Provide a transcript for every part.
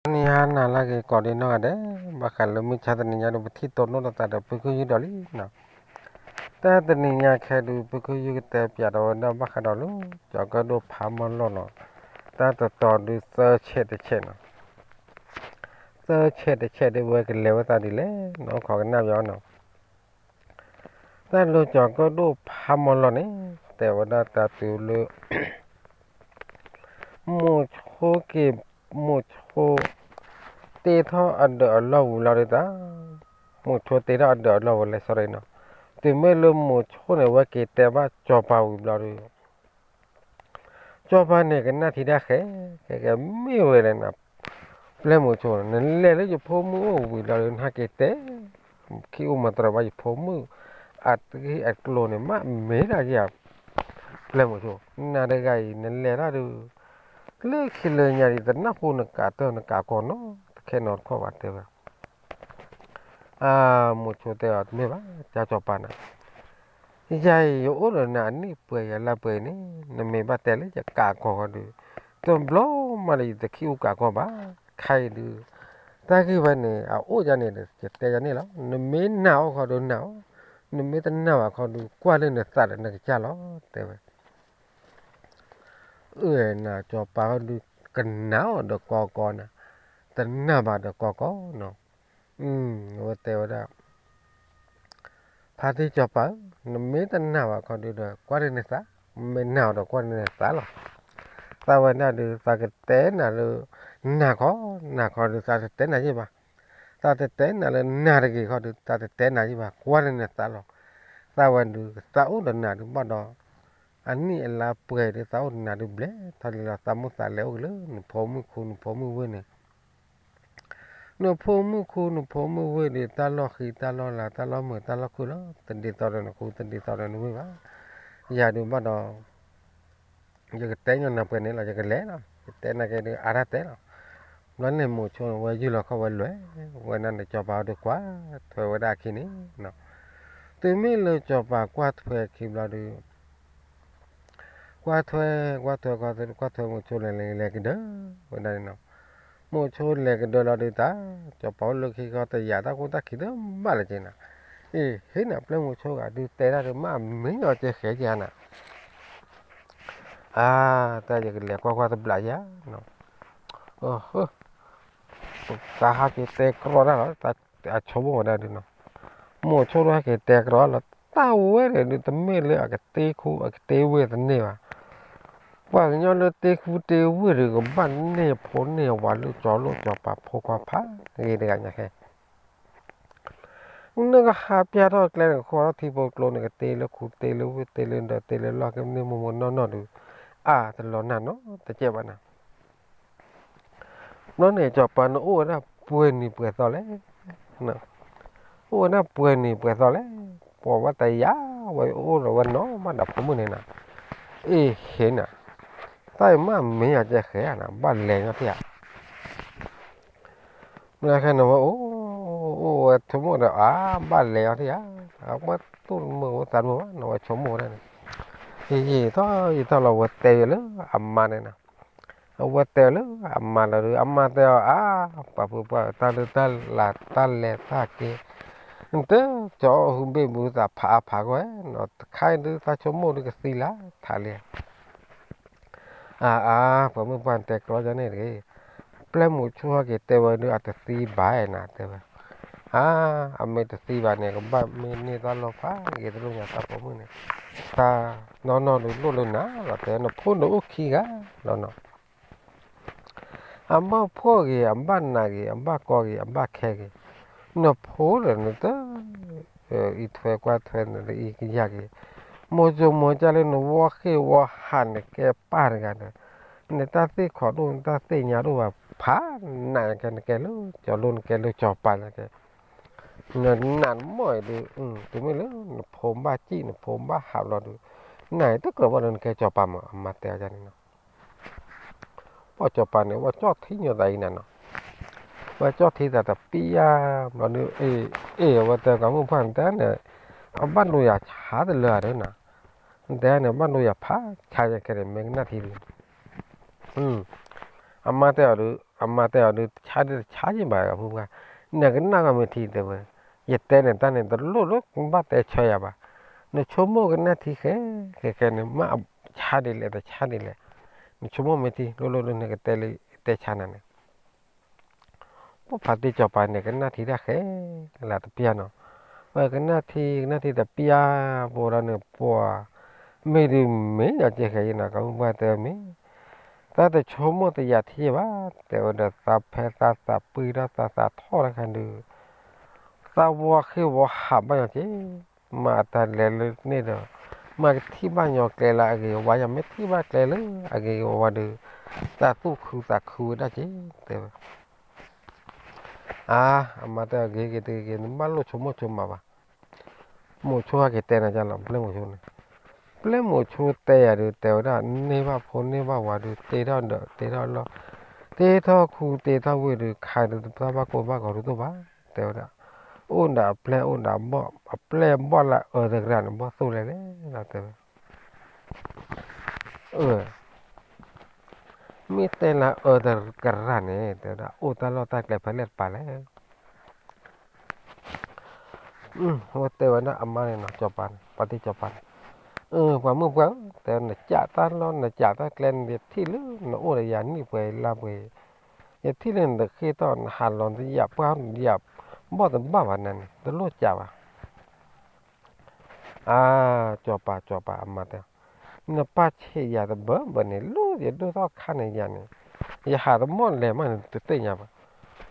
တနံၤဟါနၤလၢအဂ့ၤကိးဒံးနီၢ်ဂၤဒဲး, ဘၣ်ဃးလၢမုၢ်ဆါတနံၤညါဒီး ပထံၣ်တိၢ်နီၣ်လိာ်သးဒီးဖုခူယူၢ်ဒီးလံနီၤ. တၢ်တနံၤညါခဲဒုး ဖုခူယူၢ်ကတဲပၠးဒီးဝဲဒၣ်ဘၣ်ဃးဒီးလၢ ကၠီၤကၢၣ်ဒိၣ်ဖးမီၢ်လီၢ်နီၤ. တၢ်တတီၤဒုးသၢဆဲးတဆဲးနီၤ. သၢဆဲးတဆဲးဒုး ဝဲကလဲၤဝဲသးဒ်လဲၣ်နီၤ, ခိးကနၣ်ပၠးနီၤ. တၢ်လၢကၠီၤကၢၣ်ဒိၣ်ဖးမီၢ်လီၢ်န့ၣ် တဲဝဲဒၣ်တၢ်တုၤလၢ မိၤဆိက့ၤ, မိၤဆိ တ့ထီၣ်အဒၢးအလီၢ်ဝံၤလီၤဒုးတၢ်, မိၤဆိတ့ထီၣ်အဒၢးအလီၢ်ဝံၤလဲၣ် sorry နီၤ. တုၤမ့ၢ်လၢမိၤဆိန့ၣ် ဝဲက့ၤတဲဘၣ်ကၠီၤပၤဝံၤဘျီဒီး ကၠီၤပၤန့ၣ် ကနၣ်ထံတၢ်ဃဲ, ကဲကဲမ့ၢ်ဝဲလဲၣ်နၤ, ပျဲၢ်မိၤဆိန့ၣ် နလဲၤလၢယဖိမုၣ်အိၣ်ဝံၤလီၤဒီး နဟဲက့ၤတဲ ခံအိၣ်မၤတရၢၢ်ဘၣ်ယဖိမုၣ် အတဂ့ၢ်အကျိၤန့ၣ် မ့ၢ်မ့ၢ်ဒၣ်ယၤ, ပျဲၢ်မိၤဆိ, နၤတဂၤအံၤ နလဲၤတၢ်ဒီး လၢခံလၢညါဒံး တနၢ်ဟူနကးတၢၢ်နကးကီၤနီတခဲနီတခီၣ်ဘၣ်တဲဝဲ. အါ, မိၤဆိတဲအီၤ တမ့ၢ်ဘၣ် ကၠီၤပၤနၤ, ယၤအံၤ ယအိၣ်ဒီးနၤအနံၣ်ပှဲၤယၤလါပှဲၤအံၤန့ၣ် နမ့ၢ်ဘၣ်တဲလၢယကးကီၤဃီဒီး တဘျီမးလၢယတခံအိၣ်ကးကီၤဘၣ်, ခဲအံၤဒုး တၢ်ဂ့ၢ်ဝဲန့ၣ် အအိၣ်ယၤန့ၣ်ဒီး ယတဲယၤန့ၣ်လီၤ, နမ့ၢ်နာ်အီၤခီဒုးနာ်အီၤ, နမ့ၢ်တနာ်ဘၣ်ခီဒုး ကွၢ်လၢနသးဒီးနကစၢ်လီၤ တဲဝဲ. အၢ နၤ ကၠီၤပၤဃီဒုး ကနာ်အီၤဒီးကီကီနၤ, တနာ်ဘၣ်ဒီးကီကီနီၤ. အဝဲတဲဝဲဒၣ် ဖါတံၢ်ကၠီၤပၤဧၢ, နမ့ၢ်တနာ်ဘၣ်ခီဒုးဒီး ကွၢ်လၢနသး, မ့ၢ်နာ်အီၤဒီးကွၢ်လၢနသးလီၤ. သးဝဲဒၣ်ဒုး သးကတဲနၤလၢ နာ်ခီ, နာ်ခီဒုး သးတတဲနၤယ့ၢ်ဘၣ်, သးတတဲနၤလၢနာ်တဂ့ၤခီဒုး သးတတဲနၤယ့ၢ်ဘၣ်, ကွၢ်လၢနသးလီၤ. သးဝဲဒုး သးအိၣ်ဒီးနၤဒုးဘၣ်ဒီး အနံၣ်အလါပှဲၤဒုး သးအိၣ်ဒီးနၤဒုးဘျဲၣ်ထီၣ်လံလီၤ, သးမိၢ်သးလဲၤအိၣ်က့ၤလၢနဖိမုၣ်ခူ နဖိမုၣ်ဝ့ၢ်န့ၣ် နဖိမုၣ်ခူ နဖိမုၣ်ဝ့ၢ်ဒုး တၢ်လီၢ်ဃံ တၢ်လီၢ်လၤ တၢ်လီၢ်မုာ် တၢ်လီၢ်ခုၣ်လီၤ, တဒ်သိးဒီးနခူ တဒ်သိးဒီးနဝ့ၢ်ဘၣ်. ယၤဒုးဘၣ်ဒီး ယကတဲညီနၤပှဲၤန့ၣ်လီၤ, ယကလဲၤလီၤ, ယတဲနၤက့ၤဒုး အါတၢ်တဲလီၤ. ဘျီန့ၣ်မိၤဆိန့ၣ် ဝဲယုၢ်လီၤခီၣ်ဝဲလွဲၢ်, ဝဲဒၣ်န့ၣ် ကၠီၤပၤဒုးကွၢ်ထွဲဝဲဒၣ်အခံန့ၣ် တုၤမ့ၢ်လၢကၠီၤပၤကွၢ်ထွဲအခံဘျီဒုး ကွၢ်ထွဲ ကွၢ်ထွဲ ကွၢ်ထွဲ ကွၢ်ထွဲမိၤဆိလဲၤလဲၤလဲၤကဒၢဝဲဒၣ်န့ၣ်နီၤ. မိၤဆိလဲၤကဒၢလီၤဒုးတၢ်, ကၠီၤပၤအိၣ်လၢခံခီတယာ်တၢ်ကိၢ်တၢ်ခံတဘၣ်လၢၤက့ၤနၤ. အ့ၣ် ဟ့ၣ်နၤ ပျဲၢ်မိၤဆိဂၤဒုးတဲတၢ်ဒုး မ့ၢ်မ့ၢ်ညီကဲဃဲက့ၤဧါနၤ. အါ, တၢ်ယကလဲၤကွၢ်ကွၢ်တဘျးယၤနီၤ. တၢ်ဟးက့ၤတဲကြီတၢ်လီၤ, အဆိကမိၣ်ဝဲဒၣ်ဒုးနီၤ. မိၤဆိဒုးဟဲက့ၤတဲကြီလီၤ, တၢ်ဝဲန့ၣ်ဒုး တမ့ၢ်လၢအကတ့ခူအကတ့ဝ့ၢ်တန့ၢ်ဘၣ်. ပှၤကညီလၢတ့ခူတ့ဝ့ၢ်ဒုး ကဘၣ်န့ၢ်ဖိန့ၢ်ဝၤလၢကၠီၤလိၣ်ကၠီၤပၤဖိခွါဖးဂ့ၤတဂၤညါခဲ နကဟးပျၢ်ထီၣ်ကျဲနကဃီထီၣ်ထံဖိကျိန့ၣ် ကတ့လၢခူတ့လၢဝ့ၢ်တ့လၢဒီးတ့လၢလီၢ် ကမ့ၢ်မိၢ်မိၢ်နီၢ်နီၢ်ဒုး အါတလီၤနၢ်နီတကဲးဘၣ်နၤ. ဘျီန့ၣ် ကၠီၤပၤန့ၣ်အိၣ်ဝဲဒၣ်ပှဲၤနံၤပှဲၤသီလဲၣ်, အိၣ်ဝဲဒၣ်ပှဲၤနံၤပှဲၤသီလဲၣ်, ပှၤဝဲတယာ်ဝဲအိၣ်ဒီးဝဲနီၤ ဘၣ်ဒီးဖိမုၣ်န့ၣ်နၤ. အ့ၣ်ဟ့ၣ်နၤ, တၢ်အံၤမ့ၢ်မ့ၢ်ယၤကဲဃဲဧါနၤ, ဘၣ်လဲၤညီထံၣ်ဧါ. မ့ၢ်ခဲန့ၣ်ဝဲအိၣ်, အိၣ်ဝဲဆိကမိၣ်ဒီး အါ ဘၣ်လဲၤအီၤထံၣ်ဧါ, အဝဲတူၢ်တမုာ်ဝဲသးတမုာ်ဘၣ်နီၤ ဝဲဆိကမိၣ်ဝဲဒၣ်န့ၣ်. ယံာ်ယံာ်ထီၣ်ယံာ်ထီၣ်လီၤ အဝဲတဲဝဲလၢအမါန့ၣ်နီၤ, အဝဲတဲဝဲလၢအမါလီၤဒီး အမါတဲအီၤ အါ ပှၤဖုပှၢ်တၢ်လၢတၢ်လၤတၢ်လဲၤတၢ်က့ၤ, နတကၠီၤအီၣ်ဟုဘ့ၣ်ဘုသးဖးအါဖးဂီၢ်နီၤ, တခါအံၤဒုးသးဆိကမိၣ်ဒုးကသံလၢထးလံ အါအါ, ပှၤမုၣ်ပှၢ်တဲကြီယၤန့ၣ်တဂ့ၤ, ပျဲၢ်မိၤဆိဟဲက့ၤတဲဝဲဒုး အတသံဘၣ်နၤ တဲဝဲ. အါ, အမ့ၢ်တသံဘၣ်န့ၣ် ကဘၣ်မ့ၢ်န့ၢ်တၢ်လီၢ်ဖးဂ့ၤတလိၣ်ညါတၢ်ပိာ်မုၣ်န့ၣ်, တၢ်နီၢ်နီၢ်ဒုးလိၣ်လၢနၤလီၤ တဲ နဖိန့ၣ်အိၣ်ခံဂၤလီၤနီၤ. အဘၣ်ဖှီၣ်ဂ့ၤ အဘၣ်နးဂ့ၤ အဘၣ်ကီဂ့ၤ အဘၣ်ခဲဂ့ၤ, နဖိဒီးနတ အံးထွဲကွၢ်ထွဲနအံးကယၢ်က့ၤ, မိၢ်စိမိၢ်ကၢ်လၢနဝီဃ့ၢ်ဝီဟးနကဲပၢ်တဂၤဒီး, နတၢ်သ့ၣ်ခိးဒိၣ် နတၢ်သ့ၣ်ညါဒိၣ်ဘၣ်ဖး, နးကဲနကဲလၢကၠီၤလိၣ် နကဲလၢကၠီၤပၤနကဲ, နနးနမိၢ်အံၤဒုး, တုၤမ့ၢ်လၢနဖိဘၣ်စံၣ် နဖိဘၣ်ဟးဘျီဒုး, နတကြၢးဘၣ်ဒီးနကဲကၠီၤပၤမး အမါတဲအီၤန့ၣ်နီၤ. ပှၤကၠီၤပၤန့ၣ် ဝဲကၠီၣ်ထံညီသးအံၤနၤနီၤ, ဝဲကၠီၣ်ထံသးတပံၢ်ယါ, ဘျီဒုး အ့ၣ် အ့ၣ် အဝဲတဲကီမုၣ်ဖၣ်န့ၣ်တဲန့ၣ်, အဘၣ်ဒိယၤဆါတလၢဧါဒၢနၤ, နတဲန့ၣ် ဘၣ်ဒိယၤဖးဆါယဲခဲန့ၣ် မ့ၢ်ကနၣ်ထံဒုး, အမါတဲအီၤဒုး အမါတဲအီၤဒုး တဆါဒ်တဆါယံၤဘၣ် အမုၢ်ပှၢ်, နကနၣ်ကီမ့ၢ်ထံတဲဝဲ, ယတဲန့ၣ်တၢ်န့ၣ် တလိၣ်လၢဘၣ်တဲဆၢယၤဘၣ်, နဆိကမိၣ်ကနၣ်ထံဃဲ ဃဲဃဲန့ၣ် မ့ၢ်ဆါဒ်လဲၣ်တဆါဒ်လဲၣ်, နဆိကမိၣ်မ့ၢ်ထံ လိၣ်လိၣ်လၢနကတဲလၢတဲဆါနၤန့ၣ် ပှၤဖါတံၢ်စီၤပၤန့ၣ် ကနၣ်ထံတၢ်ဃဲလၢတပျၢ်နီၤ, ပကနၣ်ထံ ကနၣ်ထံတပျၢ် ပဝဲဒၣ်န့ၣ် ပှၤမ့ၢ်ဒုးမ့ၢ်ဒီးကဲဃဲအံၤနီၤ ကမုၢ်ပှၢ်တဲမ့ၢ်, တၢ်တဆိကမိၣ်တယာ်ထံဘၣ် တဲဝဲဒီး သးဖဲသးသးပှံၢ်ထီၣ်သးသးထီၣ်တခါဒုး သးဝီဃ့ၢ်ဝီဟးဘၣ်ညီက့ၤ, မၤအတၢ်လဲၤလၢန့ၣ်ဒီး မၤကထံၣ်ဘၣ်ညီကျဲလၢအဂ့ၤဝါ ယမ့ၢ်ထံၣ်ဘၣ်ကျဲလၢအဂ့ၤဝါဒီး သးသူၣ်ခုသးခုဝဲဒၣ်က့ၤ တဲဝဲ အါ အမါတဲအီၤဂ့ၤဂ့ၤတဂ့ၤဂ့ၤ နဘၣ်လိၣ်ဆိကမိၣ်ဆိကမးဘၣ်, မိၤဆိဟဲက့ၤတဲနၤလီၤ ပျဲၢ်မိၤဆိန့ၣ်, ပျဲၢ်မိၤဆိတဲယၤဒုး တဲဝဲဒၣ် န့ၢ်ဘၣ်ဖိန့ၢ်ဘၣ်ဝၤဒုး တ့ထီၣ်ဒီးတ့ထီၣ်လီၢ်, တ့ထီၣ်ခူတ့ထီၣ်ဝ့ၢ်ဒုး ခါဒုးတၢ်ဘၣ်ကိၢ်ဘၣ်ဂီၤဒုးတအိၣ်ဘၣ် တဲဝဲဒၣ်, အိၣ်ဒီးအပျဲၢ်အိၣ်ဒီးဘီၣ် အပျဲၢ်ဘီၣ်လၢအအၢတဂၤန့ၣ် ဘီၣ်သိၣ်လဲၣ်လဲၣ်လီၤတဲဝဲ မ့ၢ်တဲလၢအအၢတကရၢ်န့ၣ် တဲဝဲဒၣ် အိၣ်တၢ်လီၢ်တၢ်ကျဲဖဲလဲၣ်တပၤလဲၣ်, အဝဲတဲဝဲဒၣ်အမါန့ၣ်နီၤ စီၤပၤန့ၣ် ပှၤတံၢ်စီၤပၤန့ၣ်, ပှၤမုၣ်ပှၢ်ဧၢ တဲဝဲ နကးတၢ်လီၢ် နကးတၢ်ကျဲန့ၣ် ယထံၣ်လၢနအိၣ်ဒီးယၤနံၣ်ပှဲၤလါပှဲၤ, ယထံၣ်လၢနတဃ့ၢ်ထီၣ် နဟးလီၤ နတယာ်ပှၢ် နတယာ်ဘီၣ်တဘၣ်ဘၣ်နၤန့ၣ် တလိၣ်ကးဘၣ် အါ စီၤပၤ စီၤပၤ အမါတဲ, နပာ်ဆံးယၤတဘၢဘၢန့ၣ် လၢယဒိၣ်ထီၣ်ခါန့ၣ်ယၤန့ၣ်, ယဟးတမီၢ်လဲၤမးန့ၣ် တသ့ၣ်ညါဘၣ်,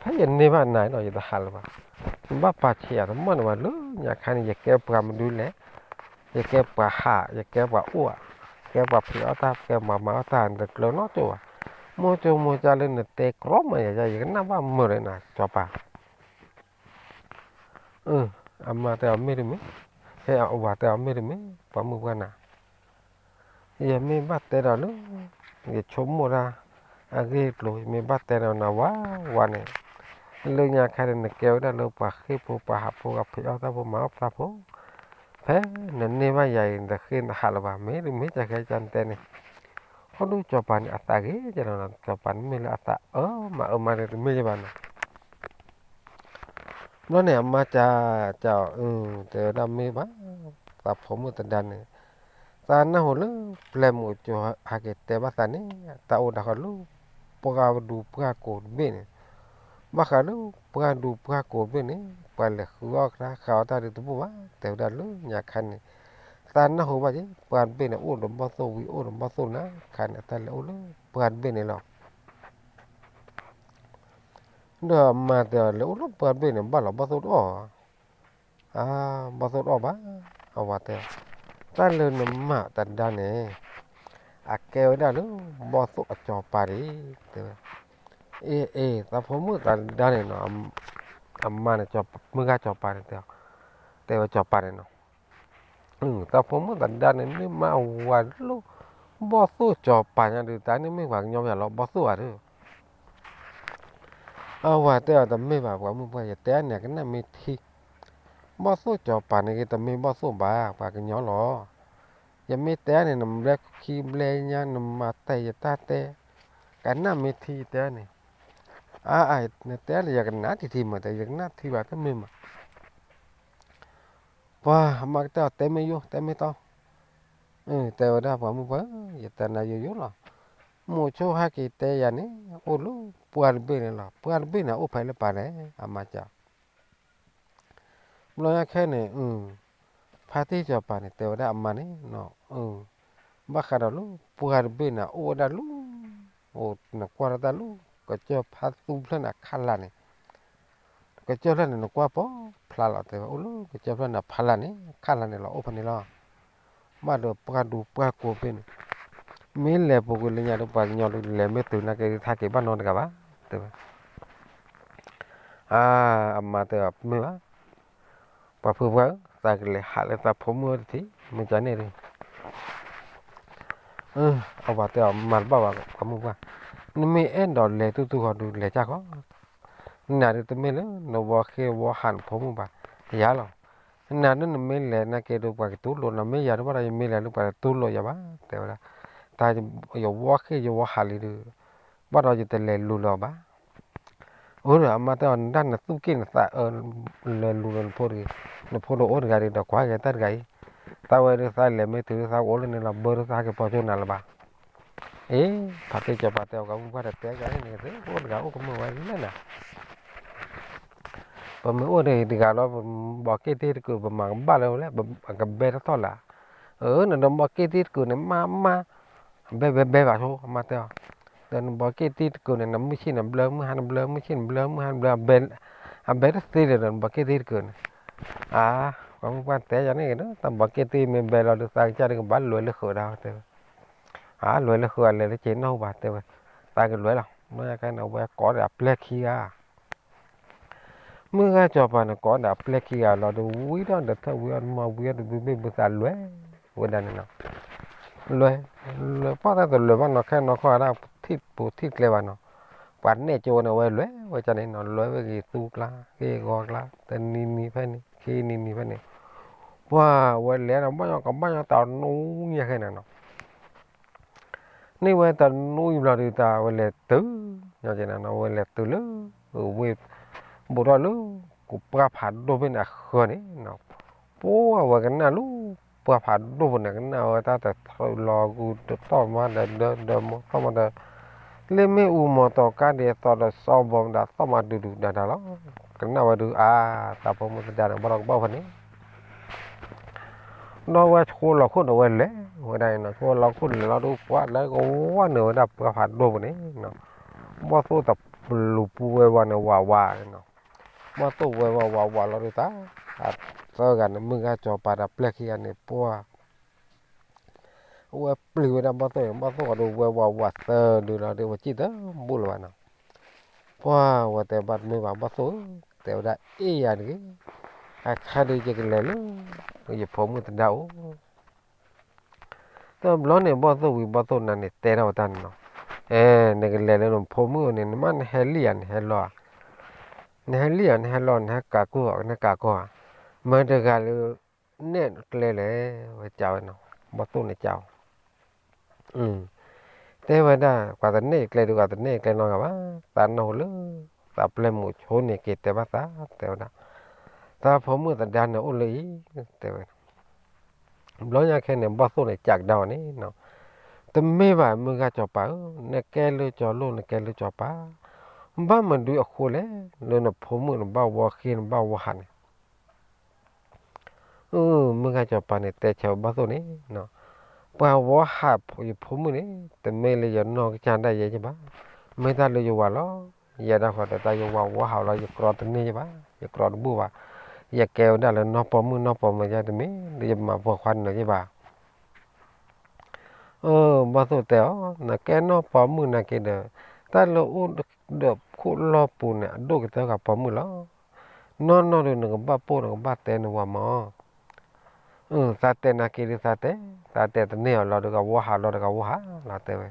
ဖဲယန့ၢ်ဘၣ်နၤဒီး ယတဟးလၢၤဘၣ်, နဘၣ်ပာ်ဆံးယၤတမီၢ်န့ၣ်ဘၣ် လၢညါခါန့ၣ် ယကဲပှၤမနုၤလဲၣ်, ယကဲပှၤဟး ယကဲပှၤအိၣ်ဧါ, ကဲပှၤဖံးအီၣ်တၢ် ကဲပှၤမၤအီၣ်တၢ် နတကျၢၤနီတကၠိၢ်ဘၣ်, မိၢ်ကၠိမိၢ်ကၠၢ်လၢနတဲကြီမးယၤ ယကနၣ်ဘၣ်မုာ်လၢနၤ စီၤပၤ အမါတဲအီၤမ့ၢ်တမ့ၢ်, ဖဲအဝၤတဲအီၤမ့ၢ်တမ့ၢ် ပှၤမုၣ်ပှၢ်နၤ, ယမ့ၢ်ဘၣ်တဲဒီးလၢ ယဆိကမိၣ်တၢ် အဂ့ၢ်အကျိၤ ယမ့ၢ်ဘၣ်တဲဒီးနၤဝါဝါန့ၣ်, လၢညါခါန့ၣ် နကဲဝဲဒၣ်လၢပှၤဃ့ၢ်ဖိ ပှၤဟးဖိ ပှၤဖံးအီၣ်တၢ်ဖိ မၤအီၣ်တၢ်ဖိ, ဖဲနန့ၢ်ဘၣ်ယၤအံၤ နတဃ့ၢ်နဟးလၢၤဘၣ် မ့ၢ်တမ့ၢ် ကဲဃဲကၢ်နတဲန့ၣ်, ဟီၣ်ဒူၣ်စီၤပၤန့ၣ် အသးဂ့ၤကဲလီၤနီၤ စီၤပၤန့ၣ်မ့ၢ်လၢအသးအၢမၤအၢမၤဒီးတမ့ၢ်ယဘၣ်နီၤ ဘျီန့ၣ် အမါက က တဲဝဲဒၣ်မ့ၢ်ဘၣ်, သးဖိမုၣ်သဒါန့ၣ်, သးနၢ်ဟူလၢ ပျဲၢ်မုၣ်ကၠိဟဲက့ၤတဲဘၣ်သးန့ၣ် တၢ်အိၣ်ဒၣ်ဃီလၢ ပှၢ်ဒူပှၢ်ကိာ်တဘ့ၣ်န့ၣ်, ဘၣ်ဃးလၢ ပှၢ်ဒူပှၢ်ကိာ်တဘ့ၣ်န့ၣ် ပှၤလဲၤဃုအီၣ်ကဒါဃုအီၣ်တၢ်ဒုးတဘူၣ်ဘၣ် တဲဝဲဒၣ်လၢညါခါန့ၣ်, သးနၢ်ဟူဘၣ်က့ၤ ပှၢ်တဘ့ၣ်န့ၣ် အိၣ်ဒီးဘီၣ်သိၣ်ဝံၤ အိၣ်ဒီးဘီၣ်သိၣ်နၤခါန့ၣ် အတၢ်လဲၤအိၣ်လၢ ပှၢ်တဘ့ၣ်န့ၣ်လီၤ ဒီးအမါတဲအီၤ လဲၤအိၣ်လၢပှၢ်တဘ့ၣ်န့ၣ် ဘၣ်လီၤဘီၣ်သိၣ်တအီၣ်, အါ ဘီၣ်သိၣ်တအီၣ်ဘၣ်, အဝၤတဲအီၤ, တၢ်လၢနမါသဒါန့ၣ်, အကဲဝဲဒၣ်လၢ ဘီၣ်သိၣ်အစီၤပၤဒံး, တဲဝဲ, အ့ အ့ သးဖိမုၣ်သဒါန့ၣ်နီၤ, အမါန့ၣ် မုၢ်ဂၢ်စီၤပၤန့ၣ်တဲအီၤ, တဲဝဲစီၤပၤန့ၣ်နီၤ သးဖိမုၣ်သဒါန့ၣ် မ့ၢ်မါအဝၤလၢ ဘီၣ်သိၣ်စီၤပၤညါဒုး တၢ်န့ၣ်မ့ၢ်ပှၤကညီမ့ၢ်လီၤ ဘီၣ်သိၣ်ဧါဒုး, အဝၤတဲအီၤ တမ့ၢ်ဘၣ် ပှၤမုၣ်ပှၢ် ယတဲန့ၣ် ကနၣ်မ့ၢ်ထံ, ဘီၣ်သိၣ်စီၤပၤန့ၣ်ဂ့ၤ တမ့ၢ်ဘီၣ်သိၣ်ဘၣ် ပှၤကညီလီၤ, ယမ့ၢ်တဲန့ၣ် နဘျဲခံဘျဲညါ နမၤတဲယတၢ်တဲ, ကနၣ်မ့ၢ်ထံယတဲန့ၣ်, အါ နတဲန့ၣ် ယကနၣ်ထံထံမး တဲ ယကနၣ်ထံဘၣ် တမ့ၢ်မး ပှၤမၤကတၢၢ်အီၤ တဲမ့ၢ်ယိၣ် တဲမ့ၢ်တီ, တဲဝဲဒၣ်ပှၤမုၣ်ပှၢ်ဧၢ, ယတဲနၤယိယိလီၤ, မိၤဆိဟဲက့ၤတဲယၤန့ၣ် အိၣ်လၢပှၢ်တဘ့ၣ်န့ၣ်လီၤ, ပှၢ်တဘ့ၣ်န့ၣ် အိၣ်ဖဲလၢပၢ်လဲၣ် အမါက, ဘျီညါခဲန့ၣ်, ဖါတံၢ်စီၤပၤန့ၣ် တဲဝဲဒၣ်အမါန့ၣ်, ဘၣ်ဃးဒီးလၢပှၢ်တဘ့ၣ်န့ၣ် အိၣ်ဝဲဒၣ်လၢ, အိၣ်နကွၢ်လၢတၢ်လၢ, ကစၢၢ်ဖါသူဖျၢၣ်န့ၣ် အခးလၢ်န့ၣ် ကစၢၢ်ဖျၢၣ်န့ၣ် နကွၢ်ပိာ်ဖျါလီၤ တဲဝဲ အိၣ်လၢကစၢၢ်ဖျၢၣ်န့ၣ် ဖးလၢ်န့ၣ် ခးလၢ်န့ၣ်လီၤ အိၣ်ဖဲန့ၣ်လီၤ, ဘၣ်ဒီးပှၢ်ဒူပှၢ်ကိာ်ဖဲန့ၣ်, မ့ၢ်လဲၤပူၤကွံာ်လၢညါဒီး ပှၤကညီဒုး လဲၤမ့ၢ်တုၤနာ်က့ ထါက့ၤဘၣ်နီတဂၤဘၣ်, တဲဝဲ အါ, အမါတဲအီၤ မ့ၢ်ဘၣ်, ပှၤဖုပှၢ်ဧၢ, သးကလဲၤဟးလၢသးဖိမုၣ်အအိၣ်တထံၣ် မ့ၢ်ကန့ၣ်ဒီး, အဝၤတဲအီၤ မၤတဘၣ်ဘၣ် ပှၤမုၣ်ပှၢ်, နမ့ၢ်အဲၣ်ဒိးလဲၤတူၢ်တူၢ်ဃီဒုး လဲၤကၢ်ဃီ, နၤဒုးတမ့ၢ်လၢ နဝီဃ့ၢ်ဝီဟးနဖိမုၣ်ဘၣ်, ယၤလီၤ, နၤဒုးနမ့ၢ်လဲၤနာ်က့ဒုး ပှၤကတူၢ်လိာ် နမ့ၢ်ယၤဒုးဘၣ်ဒီး ယမ့ၢ်လဲၤဒုး ပှၤတတူၢ်လိာ်ယၤဘၣ် တဲဝဲဒၣ်, တၢ်ယဝီဃ့ၢ်ယဝီဟးလံဒုး, ဘၣ်ဒီးယတလဲၤလူၤလၢၤဘၣ်. အၢ ဒီးအမါတဲအီၤ နဒၣ်နသူၣ်က့ၣ်နသးအၢ လဲၤလူၤလၢနဖိတဂ့ၤ, နဖိတအိၣ်တဂၤဒီး ကွၢ်က့ၤတၢ်တဂၤအံၤ, သးဝဲဒၣ်သးလဲၤမ့ၢ်တုၤသးကအိၣ်လၢန့ၣ်လီၤ ဘၢသးဟဲက့ၤပိာ်ကၠိနၤလၢၤဘၣ်. အ့ ဖါတံၢ်စီၤပၤတဲအီၤ ကမူၣ်ပှၢ်တတဲကန့ၣ် နကသ့ၣ်အိၣ်တဂၤအိၣ်ကမၢၢ်ဝဲလဲၣ်နၤ ပမ့ၢ်အိၣ်ဒီးတဂၤလီၤ ပဘီးက့ၣ်တ့ၢ်တကုာ် ပမၤကဘၣ်လၢၤဝဲလဲၣ် အကဘဲတထီၣ်လၢၤ. အၢ နဒီးဘီးက့ၣ်တ့ၢ်တကုာ်န့ၣ် မါမါ ဘဲဘဲဘဲဘၣ်ဆိ အမါတဲအီၤ, ဒီးနဘီးက့ၣ်တ့ၢ်တကုာ်န့ၣ် နမုၢ်ဆ့ၣ်နဘျၢ မုၢ်ဟါနဘျၢ မုၢ်ဆ့ၣ်နဘျၢ မုၢ်ဟါနဘျၢ အဘဲတသ့ဒီး နဘီးက့ၣ်တ့ၢ်တကုာ်န့ၣ်. အါ ပှၤမုၣ်ပှၢ်တဲယၤန့ၣ်ဒီး တၢ်ဘီးက့ၣ်တ့ၢ်မ့ၢ်ဘဲလီၤဒီး သးကစၢ်ဒုးကဘၣ်လဲၤလၢဃုာ်ဒၣ်တဲဝဲ. အါ လဲၤလၢဃုာ်အလဲၤလၢက့ၤနီၢ်ဟူဘၣ်တဲဝဲ, သးကလဲၤလီၤ ဘျီညါခဲန့ၣ် အဝဲကိးဒီးအပျဲၢ်ခံဂၤ မုၢ်ဂၤစီၤပၤန့ၣ် ကိးဒီးအပျဲၢ်ခံဂၤလီၤဒီး ဝံထီၣ်ဒီးထၢၣ်ဝံထီၣ်ဒီးမၤဝံထီၣ်ဒီးဘုဘ့ၣ်ဘုသးလဲၤဝဲဒၣ်န့ၣ်နီၤ. လဲၤ လဲၤပှၢ်တၢ်တလဲၤဘၣ်နီၤ ခဲနီၢ်ခီဒၣ် ထံၣ်ပူၤထံၣ်ကျဲဘၣ်နီၤ. ပှၤနဲၣ်ကၠိဝဲန့ၣ် အဝဲလဲၤဝဲကန့ၣ်နီၤ လဲၤဝဲဂ့ၤသူကျါ ဂ့ၤဂီၤကျါ တနံၤနံၤဖဲန့ၣ် ခံနံၤနံၤဖဲန့ၣ် ပှၤဝဲလဲၤဒီး ဘၣ်ညီကဘၣ်ညီတနူညါခဲန့ၣ်နီၤ န့ၢ်ဝဲတနူအံၤဘျီဒုး တၢ်ဝဲလဲၤတုၤ ညီကဲန့ၣ်နီၤ ဝဲလဲၤတုၤလၢ ဝ့ၢ် ဘူးထီၣ်လၢ ကပှၢ်ဖးဒိၣ်ဖဲန့ၣ်အဃၢၤန့ၣ်နီၤ ပှၤဝဲကနၣ်လၢ ပှၢ်ဖးဒိၣ်ဖဲန့ၣ် ကနၣ်ဝဲတၢ်တထြၢးလီၤဂုၤတတီၢ်မးဒီး ဒီးဒီးမီၢ်ထီၣ်မးဒီး လၢမ့ၣ်အူမီၤတီၤကါဒ်သိးဒီးစီၤဘီမးဒီး သီၣ်မးဒုးဒုးဒါဒါလီၤ. ကနၣ်ဝဲဒုးအါ တၢ်ဖိမုၣ်သဒါန့ၣ် ဘၣ်ဒီးကဘၣ်ဖဲန့ၣ် ဒီးဝဲဆိလီၤခိၣ်ဒီးဝဲလဲၤဝဲဒၣ်န့ၣ်နီၤ ဆိလီၤခိၣ်လဲၤလီၤဒုး ပှၤလၢကဝါန့ၣ်ဝဲဒၣ်ပှၢ်ဖးဒိၣ်ဖဲန့ၣ်နီၤ ဘီၣ်သိၣ်တပလူၤပူၤဝဲဝဲန့ၣ် ဝးဝးန့ၣ်နီၤ ဘီၣ်သိၣ်ဝဲဝဲဝးဝးလီၤဒုးတၢ် အသၢဂၤန့ၣ် မုၢ်ဂၤစီၤပၤဒီးပျဲၢ်ခံဂၤန့ၣ် ပှၤ အဝဲပျံၤဝဲဒၣ်ဘီၣ်သိၣ်န့ၣ် ဘီၣ်သိၣ်အဒုးဝဲဝးဝးသၢဒုးလီၤဒီး ဝဲစံၣ်တဘူၣ်လၢၤဘၣ်နီၤ ပှၤဝဲတဲဘၣ်တမ့ၢ်ဘၣ် ဘီၣ်သိၣ်ဧၢ တဲဝဲဒၣ်အ့ၣ်ယၤတဂ့ၤ အခါဒုးယကလဲၤလၢ ယဖိမုၣ်သဒါအိၣ် တဘျီန့ၣ် ဘီၣ်သိၣ်ဝံၤဘီၣ်သိၣ်နါန့ၣ် တဲထီၣ်ဝဲတၢ်န့ၣ်နီၤ, အဲ နကလဲၤလၢနဖိမုၣ်အအိၣ်န့ၣ် နမ့ၢ်နဟဲလံဧါ နဟဲလီၤဧါ, နဟဲလံဧါ နဟဲလီၤ နဟဲကးကိၢ်ဧါ နဟဲကးကိၢ်ဧါ, မတၤတဂၤလၢ နဲၣ်ကျဲလဲၣ် ဝဲကးဝဲနီၤ, ဘီၣ်သိၣ်န့ၣ်ကးအီၤ တဲဝဲဒၣ် ပှၤတနဲၣ်ကျဲဒီး ပှၤတနဲၣ်ကျဲနီတဂၤဘၣ်, သးနၢ်ဟူလၢ သးပျဲၢ်မုၣ်ဆိန့ၣ်က့ၤတဲဘၣ်သး တဲဝဲဒၣ်, သးဖိမုၣ်သဒါန့ၣ်အိၣ်လၢအံၤ တဲဝဲ, ဘျီညါခဲန့ၣ် ဘီၣ်သိၣ်န့ၣ်ကးကဒါအီၤန့ၣ်, တမ့ၢ်ဘၣ် မုၢ်ဂၤစီၤပၤဧၢ, နကဲလၢကၠီၤလိၣ် နကဲလၢကၠီၤပၤ, ဘၣ်မနုၤအဃိလဲၣ်, လၢနဖိမုၣ်နဘၣ်ဝီဃ့ နဘၣ်ဝီဟးန့ၣ် အၢ မုၢ်ဂၤစီၤပၤန့ၣ် တဲဆၢဘီၣ်သိၣ်န့ၣ်, ပှၤဝီဟးယဖိမုၣ်န့ၣ် တမ့ၢ်လၢယနီၢ်ကစၢ်ဒၣ်ယဲယဘၣ်, မ့ၢ်တၢ်လၢယဝၤလီၤ, ယဲဒၣ်ဃီဒီးတၢ်ယဝၤဝီဟးလီၤ ယကြီတန့ၢ်ယဘၣ်, ယကြီတဘူၣ်ဘၣ်, ယကဲဝဲဒၣ်လၢနီၢ်ပိာ်မုၣ်နီၢ်ပိာ်မၢၤယဲတမ့ၢ်လၢယမၤပှၤခွါနၢၤယဘၣ် အၢ ဘီၣ်သိၣ်တဲအီၤ, နကဲနီၢ်ပိာ်မုၣ်နာ်က့ဒီး, တၢ်လၢအိၣ်ဒီးခိၣ်လီၢ်ပူၤန့ၣ် အဒိၣ်ကတၢၢ်ဃာ်ပိာ်မုၣ်လီၤ. နီၢ်နီၢ်ဒီးနကဘၣ်ပိာ်နကဘၣ်တဲနဝၤမၢ်, အၢ သးတဲနာ်က့ဒီးသးတဲ, သးတဲတန့ၢ်အီၤလီၤဒီးကဝီဟးလီၤဒီးကဝီဟးလီၤတဲဝဲ,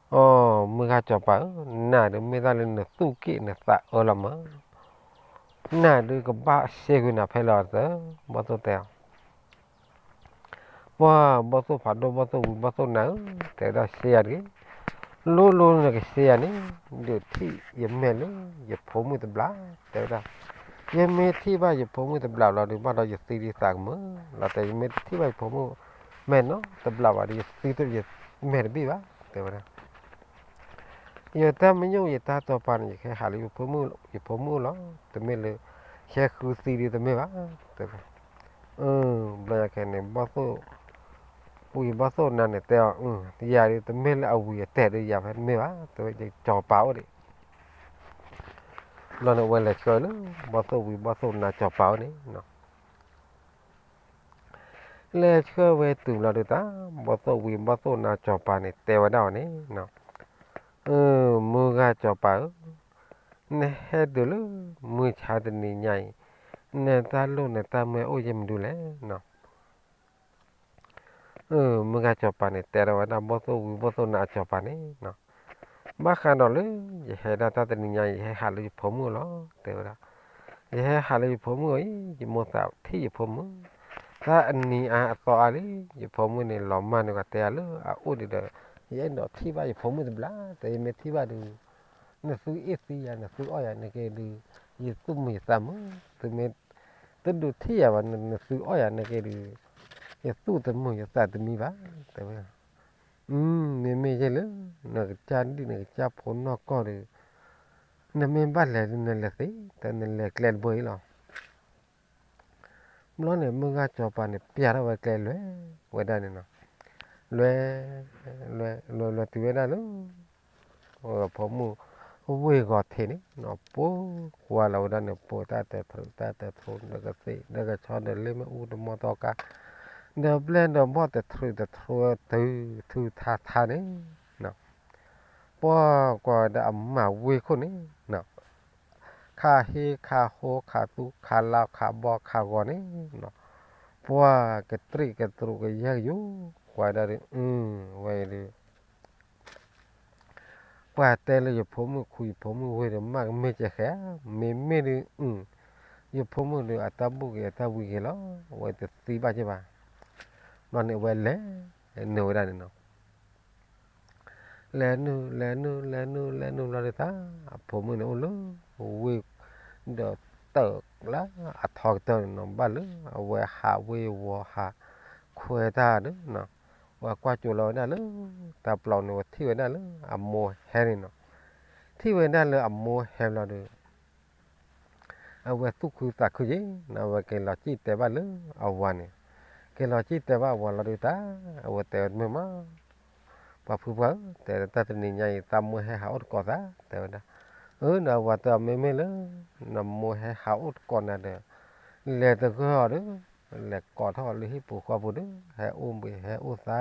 အီ မုၢ်ဂၤစီၤပၤဧၢ, နၤဒုးမ့ၢ်တၢ်လၢနသူၣ်က့ၣ်နသးအၢလီၤမၢ်, နၤဒုးကဘၣ်စ့ကွံာ်နၤဖဲလီၤသၢ, ဘီၣ်သိၣ်တဲအီၤ ပှၤဘီၣ်သိၣ်ဖးဒိၣ်ဘီၣ်သိၣ်ဝံၤဘီၣ်သိၣ်နါဧၢ, တဲဝဲဒၣ်စ့ယၤတဂ့ၤ, လိၣ်လိၣ်နကစ့ယၤန့ၣ်, ဒုးထံၣ်ယမဲာ်လၢယဖိမုၣ်တဘျီ, တဲဝဲဒၣ်, ယမ့ၢ်ထံၣ်ဘၣ်ယဖိမုၣ်တဘျီလီၤဒီး ဘၣ်ဒီးယသံဒ်သးကမၢလီၤ, တဲ ယမ့ၢ်တထံၣ်ဘၣ်ယဖိမုၣ်မဲာ်နီတဘျီဘၣ်ဒီး ယသံယမဲာ်တဘ့ၣ်ဘၣ်, တဲဝဲဒၣ် ယတၢ်မညိၣ်ယတၢ်တိာ်ပာ်န့ၣ် ယကဟဲဟးလၢယဖိမုၣ်လီၤ, တမ့ၢ်လၢ ဟဲဃုသံဒ်တမ့ၢ်ဘၣ်, တဲဝဲ, အၢ ဘျီယၤခဲန့ၣ် ဘီၣ်သိၣ် ဝံၤဘီၣ်သိၣ်နါန့ၣ်တဲအီၤ, ယၤဒ်တမ့ၢ်လၢအဝံၤအတဲာ်ဒီးယၤဖဲတမ့ၢ်ဘၣ်, တဲဝဲ စီၤပၤအိၣ်ဒံး, ဘျီန့ၣ် အဝဲလဲၤဆှၢလၢ ဘီၣ်သိၣ်ဝံၤဘီၣ်သိၣ်နါစီၤပၤအိၣ်န့ၣ် လဲၤဆှၢဝဲတုၤဘျီဒုးတၢ် ဘီၣ်သိၣ်ဝံၤဘီၣ်သိၣ်နါစီၤပၤန့ၣ် တဲဝဲဒၣ်အီၤန့ၣ်, အၢ မုၢ်ဂၤစီၤပၤဧၢ, နဟဲတုၤလၢမုၢ်ဆါတနံၤညါအံၤ, နတၢ်လိၣ်နတၢ်မၢအိၣ်ယဲၢ်မနုၤလဲၣ်နီၤ အၢ မုၢ်ဂၤစီၤပၤန့ၣ် တဲထီၣ်ဝဲဒၣ် ဘီၣ်သိၣ်ဝံၤဘီၣ်သိၣ်နါအစီၤပၤန့ၣ်, ဘၣ်ဃးဒီးလၢ ယဟဲဒၣ်တၢ်တနံၤညါ ယဟဲဟးလၢယဖိမုၣ်လီၤ တဲဝဲဒၣ်, ယဟဲဟးလၢယဖိမုၣ်အံၤ ယမိၢ်သးထံၣ်ယဖိမုၣ်, တၢ်အနံၤအါအသီအါလံ, ယဖိမုၣ်န့ၣ် လီၤမၢ်န့ၢ်ကီးတဲအါလၢအအိၣ်ဒံးဒီး ယအဲၣ်ဒိးထံၣ်ဘၣ်ယဖိမုၣ်တဘျီ, တဲယမ့ၢ်ထံၣ်ဘၣ်ဒီး နသုအ့ၣ်သံယၤ နသုအီၣ်ယၤန့ၣ်က့ဒီး ယသူၣ်မုာ်ယသးမုာ်, သုမ့ၢ်တဒုးထံၣ်ယၤဘၣ် နသုအီၣ်ယၤန့ၣ်က့ဒီး ယသူၣ်တမုာ်ယသးတမံဘၣ်, တဲဝဲ. မ့မ့ၢ်ယဲၢ်လၢ နကစၢ်ဒံၣ်နကစၢ်ဖိနီၢ်ကီၢ်ဒီး နမ့ၢ်ဘၣ်လဲၤနလဲၤသ့, တဲနလဲၤကျဲတဘိအံၤလီၤ. ဘျီန့ၣ် မုၢ်ဂၤစီၤပၤန့ၣ် ပျဲထီၣ်ဝဲကျဲလဲၤဝဲဒၣ်န့ၣ်နီၤ, လဲၤ လဲၤ လဲၤ လဲၤတုၤဝဲဒၣ်လၢ ဖိမုၣ်ဝ့ၢ်ဂီၤထံးန့ၣ်နီၤ, ပိာ်ကွၢ်လီၤဝဲဒၣ်န့ၣ် ပိာ်တၢ်တထြူးတၢ်တထြူး ဒီးကသ့ၣ်ဒီးကဆီ ဒီးလ့မ့ၣ်အူတမီတကါ, ဒီးပျဲၢ်ဒီးဘီၣ်တထြူးတထြူး တုၤထူထါထါန့ၣ်နီၤ, ပှၤကွၢ်ဝဲဒၣ်အမၤဝ့ၢ်ခိၣ်န့ၣ်နီၤ, ခးဟ့ခးဟိခးသူခးလါခးဘီခးဂီၤန့ၣ်နီၤ, ပှၤကတြံးကတြူးကယဲၢ်ကယိၤ, ကွၢ်ဒၣ်ဒီး ဝဲအံၤဒီး ပှၤတဲလၢယဖိမုၣ်ခူ ယဖိမုၣ်ဝ့ၢ်ဒီး မ့ၢ်ကမ့ၢ်ကဲဃဲဧါ, မ့မ့ၢ်ဒုး ယဖိမုၣ်ဒီးအတၢ်ဘူၣ်က့ၤအတၢ်ဝံၤက့ၤလီၤ, အဝဲတသံဘၣ်က့ၤဘၣ်. ဘျီန့ၣ်အဝဲလဲၤနုာ်ဝဲဒၣ်န့ၣ်နီၤ, လဲၤနုာ် လဲၤနုာ် လဲၤနုာ် လဲၤနုာ်ဘျီဒုးတၢ် အဖိမုၣ်န့ၣ်အိၣ်လၢ ဝ့ၢ် ဒီးတၢၣ်လၢအထီကတၢၢ်န့ၣ်နီၤ, ဘၣ်လၢအဝဲဟးဝ့ၢ်ဝီၤဟးခွဲးတၢ်ဒီး အဝဲကွၢ်ကၠိလီၤဝဲဒၣ်လၢ တၢ်ပျီန့ၣ် ဝဲထံၣ်ဝဲဒၣ်လၢအမိၢ်ဟဲန့ၣ်နီၤ, ထံၣ်ဝဲဒၣ်လၢအမိၢ်ဟဲဘျီဒီး အဝဲသူၣ်ခုသးခုက့ၤနီၤ, အဝဲက့ၤလီၤစံၣ်တဲဘၣ်လၢအဝၤန့ၣ်, က့ၤလီၤစံၣ်တဲဘၣ်အဝၤလီၤဒုးတၢ် အဝဲတဲဝဲတမ့ၢ်မး, ပှၤဖုပှၢ်ဧၢ, တဲတၢ်တနံၤညါအံၤ သးမိၢ်ဟဲဟးအိၣ်တကိးသး တဲဝဲဒၣ်, အၢ ဒီးအဝၤတဲအီၤ မ့မ့ၢ်လၢ နမိၢ်ဟဲဟးအိၣ်တကိးနၤဒီး လဲၤတဂၢၢ်အီၤဒီး လဲၤကိးထီၣ်အီၤလၢဟံၣ်ပူၤဃီပူၤဒီး ဟဲအိၣ်ဘှံးဟဲအိၣ်သါ,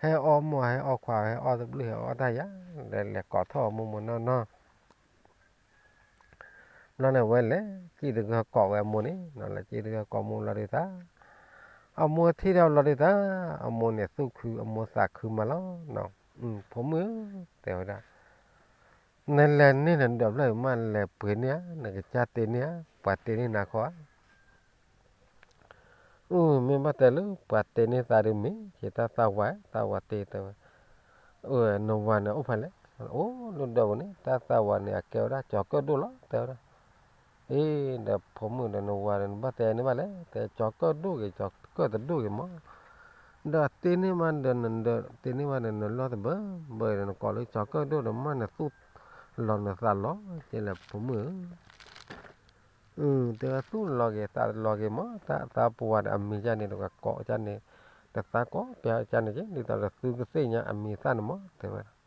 ဟဲအီၣ်မီၢ် ဟဲအီၣ်ခွါ ဟဲအီၣ်တဘျုး ဟဲအီၣ်တၢ်ယၤ, ဒီးလဲၤကိးထီၣ်အီၤမိၢ်မိၢ်နီၢ်နီၢ် ဘျီန့ၣ် အဝဲလဲၤစံၣ်တဂၢၢ်ကိးဝဲအမိၢ်န့ၣ်နီၤ, လဲၤစံၣ်တဂၢၢ်ကိးမိၢ်လီၤဒုးတၢ်, အမိၢ်ထံၣ်ထီၣ်ဘျီဒုးတၢ်, အမိၢ်န့ၣ်သူၣ်ခု အမိၢ်သးခုမးလီၤနီၤ, ဖိမုၣ်ဧၢ, တဲဝဲဒၣ်, နလဲၤန့ၢ်နဒၢးဖျၢၣ်အံၤမး နလဲၤပှ့ၤန့ၢ်ဧါ, နကစၢ်တ့န့ၢ်ဧါ, ပှၤတ့န့ၢ်နၤခီဧါ အၢ မ့ၢ်ဘၣ်တဲလၢပှၤတ့န့ၢ်သးဒုးမ့ၢ် က့ၤတၢ်သးဝး သးဝးတ့တဲဝဲ, အၢ နဝၤန့ၣ်အိၣ်ဖဲလဲၣ်, အိၣ်လၢဒၢးပူၤန့ၣ် တၢ်သးဝးန့ၣ် အကဲဝဲဒၣ်ကၠီၤကၢၣ်ဒိၣ်လီၤ တဲဝဲဒၣ်, အ့ ဒီးဖိမုၣ်ဒီးနဝၤဒီး နဘၣ်တဲန့ၢ်ဘၣ်လဲၣ် တဲကၠီၤကၢၣ်ဒိၣ်ဂ့ၤ ကၠီၤကၢၣ်တဒိၣ်ဂ့ၤမး, ဒီးတ့န့ၢ်မးဒီးနဒၢး တ့န့ၢ်မးဒီးနလီၢ်တဘၢဘၢဒီး နကိးလၢကၠီၤကၢၣ်ဒိၣ်ဒီး မ့ၢ်နသူၣ်လီၤနသးလီၤက့ၤလဲၣ် ဖိမုၣ်ဧၢ တဲဝဲသူၣ်လီၤက့ၤသးလီၤက့ၤမး တၢ်သးပှၢ်ဒီးအမံၤကၢ်န့ၣ် တကကိးကၢ်န့ၣ် တသးကိးပျဲကၢ်န့ၣ်က့ ဒ်သိးဒီးသုကသ့ၣ်ညါအမံၤသၣ်န့ၣ်မး တဲဝဲဒၣ်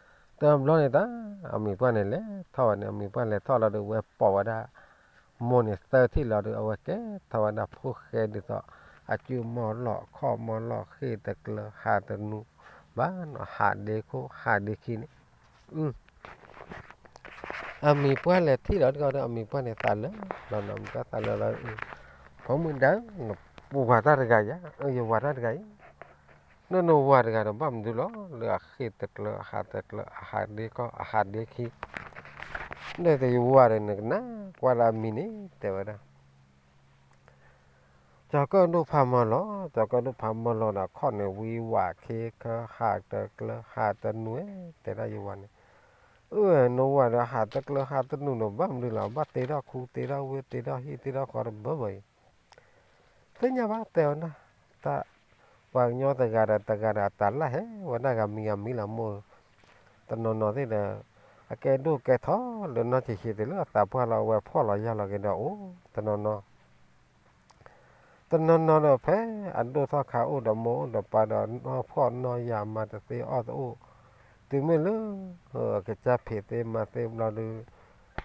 တဘျီန့ၣ်တၢ် အမံၤပှၢ်န့ၣ်လဲၤထီၣ်ဝဲန့ၣ် အမံၤပှၢ်လဲၤထီၣ်လီၤဒီး ဝဲပိာ်ဝဲဒၣ် မိၢ်န့ၣ်သၢထံၣ်လီၤဒီး အဝဲကဲထီၣ်ဝဲဒၣ်ဖိၣ်ဃဲဒ်သိး အစုမီၢ်လီၢ် ခီၣ်မီၢ်လီၢ် ဃ့ၢ်တကျၢၤ ဟးတနူဘၣ်နီၤ ဟးဒ့ခိၣ် ဟးဒ့ခံန့ၣ် အမံၤပှၢ်လဲၤထံၣ်လီၤတဂီၤဒီး အမံၤပှၢ်န့ၣ်သးလၢာ်လီၤနီၤ မံၤပှၢ်သးလၢာ်လီၤ ဖိမုၣ်ဒၢး နဝၤတၢ်တဂၤယၤ ယဝၤတၢ်တဂၤအံၤ လၢနဝၤတဂၤဒီးဘၣ်မနုၤလီၤ လၢအဃ့ၢ်တကျၢၤ အဟးတကျၢၤ အဟးဒ့ကီၢ် အဟးဒ့ခံ ဒီးယဝၤဒီးနကနၣ်ကွၢ်လၢအမံၤန့ၣ် တဲဝဲဒၣ် ကၠီၤကၢၣ်ဒိၣ်ဖးမီၤလီၤ ကၠီၤကၢၣ်ဒိၣ်ဖးမီၤလီၤဒီး ခီၣ်န့ၣ်ဝံဝးခ့ခၢ ဟးတကျၢၤ ဟးတနူ တဲဒၣ်ယဝၤန့ၣ် အၢ နဝၤဒီးဟးတကျၢၤ ဟးတနူဒီး ဘၣ်မနုၤလီၤ ဘၣ်တ့ထီၣ်ခူ တ့ထီၣ်ဝ့ၢ် တ့ထီၣ်ဟံၣ် တ့ထီၣ်ဃီတဘၢဘၢအံၤ သ့ၣ်ညါဘၣ်တဲဝဲဒၣ် တၢ် ပှၤကညီတဂၤဒီးတဂၤဒီး အတၢ်လၢဟဲဝဲဒၣ်ဂၤမံၤဂၤမံၤလီၤမိၢ်ဧၢ တနီၤနီၤသ့ၣ်ဒီး အကဲဒိၣ်ကဲထီၣ်လၢနီၢ်ဆံးဆံးသ့ၣ်လၢအသးပှၢ်လီၤ အဝဲဖှီၣ်လီၤယာ်လီၤက့ၤဒီးအိၣ် တနီၤနီၤ တနီၤနီၤဒီးဖဲအဒိၣ်ထီၣ်ခါအိၣ်ဒီးမိၢ်အိၣ်ဒီးပၢ်ဒီး နီၢ်ဖှီၣ်နီၢ်ယာ်မၤတသ့အီၣ်တအိၣ် တုၤမ့ၢ်လၢ ကစၢ်ဖံးသ့မၤသ့ဘျီဒီး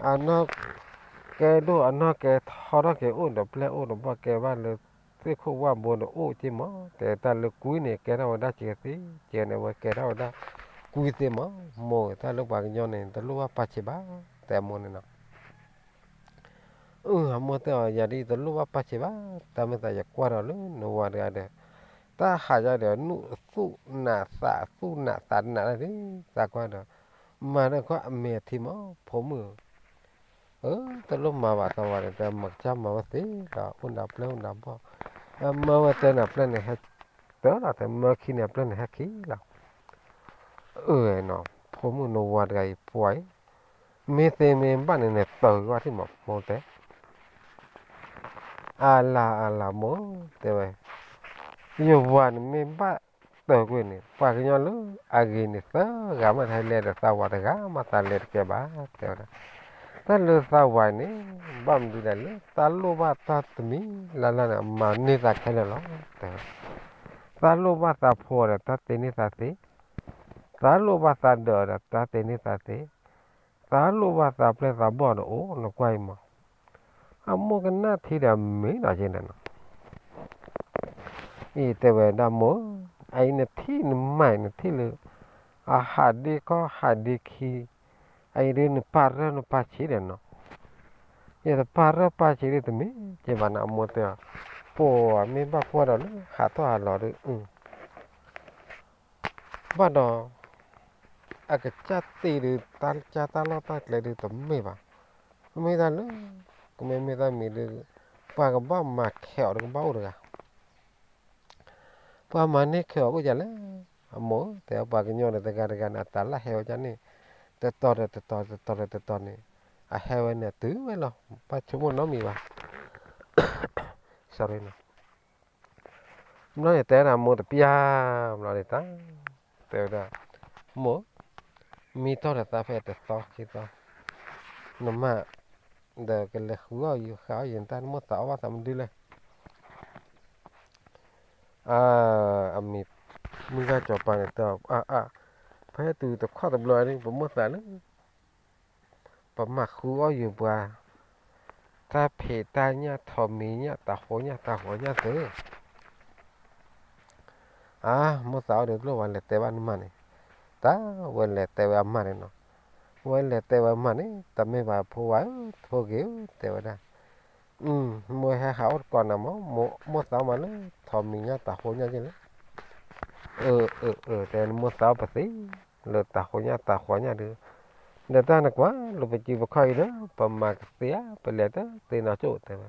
အနီၢ်ကဲဒိၣ်အနီၢ်ကဲထီထီၣ်က့ၤအိၣ်ဒီးပျဲၢ်အိၣ်ဒီးဘီၣ်ကဲဘၣ်လၢ သ့ၣ်ခိၣ်ဝၣ်ဘိဒီးအိၣ်က့မး တဲတၢ်လၢကွံန့ၣ် ကဲထီၣ်ဝဲဒၣ်က့ၤသ့ ကဲန့ၣ်ဝဲကဲထီၣ်ဝဲဒၣ်ကွံသ့မး မိၢ်တၢ်လၢပှၤကညီန့ၣ် တလိၣ်ဘၣ်ပာ်ဆံးဘၣ် တဲအမိၢ်န့ၣ်နီၤ အၢ အမိၢ်တဲအီၤ ယၤဒ်တလိၣ်ဘၣ်ပာ်ဆံးဘၣ် တၢ်မ့ၢ်သးယကွၢ်ဒီးလၢနဝၤတဂၤဒီး တၢ်ဟးယၤဒီး နုၢ်သူၣ်နးသးသူၣ်နးသးနးဒၣ်ဒ် သးကွၢ်ဒီး မၤဒီးခီအမ့ၢ်အထံမး ဖိမုၣ်ဧၢ, အၢ တလိၣ်မၤဘၣ်သးဝၤဒီး တမၤကစၢ်မၤဝဲသ့ဒီး အိၣ်နၤပျဲၢ်အိၣ်နၤဘီၣ်, မၤဝဲတဲနၤပျဲၢ်န့ၣ် ဟဲ တၢၢ်လီၤ တဲ မၢခံန့ၣ်အပျဲၢ်န့ၣ်ဟဲခံလီၤ. အၢ နီၤ ဖိမုၣ်နဝၤတဂၤအံၤပှၤအံၤ မ့ၢ်သ့မ့ၢ်ဘၣ်န့ၣ်န့ၣ် တၢၢ်က့ၤဝဲထံၣ်မး မိၢ်တဲ အလၤအလၤမိၢ် တဲဝဲ, ယဝၤန့ၣ်မ့ၢ်ဘၣ်တၢၢ်ကွံာ်န့ၣ် ပှၤကညီလၢအဂ့ၤန့ၣ် သၢဂၤမးတဟဲလဲၤဒီးသးဝၤတဂၤမးသးလဲၤတကဲဘၣ် တဲဝဲဒၣ်. တၢ်လၢသးဝၤန့ၣ် ဘၣ်မနုၤဒၣ်လဲၣ် သးလိၣ်ဘၣ်တၢ်တမံၤလၢ်လၢ်န့ၣ် အမၤန့ၢ်သးခဲလၢာ်လီၤ တဲဝဲ. သးလိၣ်ဘၣ်သးဖိဒီးတၢ်တ့န့ၢ်သးသ့, သးလိၣ်ဘၣ်သးဒၢးဒီးတၢ်တ့န့ၢ်သးသ့, သးလိၣ်ဘၣ်သးပျဲၢ်သးဘီၣ်ဒီးအိၣ်နကွၢ်အံၤမး အမိၢ်ကနၣ်ထံဒီးမ့ၢ်ဒီးက့ၤန့ၣ်နီၤ, အံၤတဲဝဲဒၣ်မိၢ်, အအံၤနထံၣ်နမၤနထံၣ်လၢ အဟးဒ့ခီၣ်ဟးဒ့ခံ, အအံၤဒ်နပာ်ရၢၢ်နပာ်ဆံးဒီးနီၤ, ယတပာ်ရၢၢ်ပာ်ဆံးဒ်တမ့ၢ်က့ၤဘၣ်နီၤ အမိၢ်တဲအီၤ, ပှၤမ့ၢ်ဘၣ်ကွၢ်ဒီးလၢဟးထီၣ်ဟးလီၤဒီး ဘၣ်ဒီး အကစၢ်တ့ဒုး တၢ်ကစၢ်တၢ်လီၢ်တၢ်ကျဲဒုးတမ့ၢ်ဘၣ်, မ့ၢ်တၢ်လၢ ကမ့ၢ်မ့ၢ်တၢ်မံၤဒုး ပှၤကဘၣ်မၤခဲးအီၤဒီးကဘၣ်အိၣ်တဂၤ, ပှၤမၤန့ၢ်ခဲးအီၤအိၣ်ဒ်လဲၣ်, အမိၢ်တဲပှၤကညီဒီးတဂၤတဂၤန့ၣ် အတၢ်လၢဟဲဝဲဒၣ်န့ၣ် တတီၤဒီးတတီၤ တတီၤဒီးတတီၤန့ၣ် အဟဲဝဲန့ၣ်တုၤဝဲလီၤ ဘၣ်ဆိကမိၣ်နီတမံၤဘၣ် sorry နီၤ ဘျီန့ၣ်တဲဒၣ်မိၢ်တပျၢ်ဘျီန့ၣ်တၢ်, တဲဝဲဒၣ်, မိၢ်, မံထီၣ်ဒီးသးဖဲတသီခံသီ, နမါ, ဒီးကလဲၤဃုအီၣ်ယုာ်ဃုအီၣ်ယုာ်တၢ် နမိၢ်သးအီၣ်ဘၣ်သးမနုၤလဲၣ်, အမံၤ, မုၢ်ဂၢ်စီၤပၤန့ၣ်တဲအီၤ, ဖဲတုၤတခီၣ်တဘျီန့ၣ် ပမိၢ်သးလၢ ပမၤဃုအီၣ်ယုာ်ပှၤ တၢ်ဖံးတၢ်ညၣ်ထိးမံၤညၣ်တၤဟိညၣ်တၤဟိညၣ်သ့, အမိၢ်သးအီၣ်ဒီးတလိၣ်ဝဲလဲၤတဲဘၣ်နမါန့ၣ်, တၢ်ဝဲလဲၤတဲဝဲအမါန့ၣ်နီၤ, ဝဲလဲၤတဲဝဲအမါန့ၣ် တမ့ၢ်ဘၣ်ဖိဝဲဧၢ ဖိဂ့ၤဧၢ တဲဝဲဒၣ်, မ့ၢ်ဟဲဟးအိၣ်တကိးနၤမး မိၢ်သးအီၣ်မးလၢထိးမံၤညၣ်တၤဟိညၣ်က့လဲၣ်, အၢ အၢ အၢ တဲနမိၢ်သးအီၣ်ပသ့ လၢတၤဟိညၣ်တၤဟိညၣ်ဒုး, ဒီးတၢ်နကွၢ်လိာ်ပစုပခီၣ်အံၤဒီး ပမၤကသ့ဧါ ပလဲၤတသ့နီၢ်ကၠိၣ်တဲဝဲ,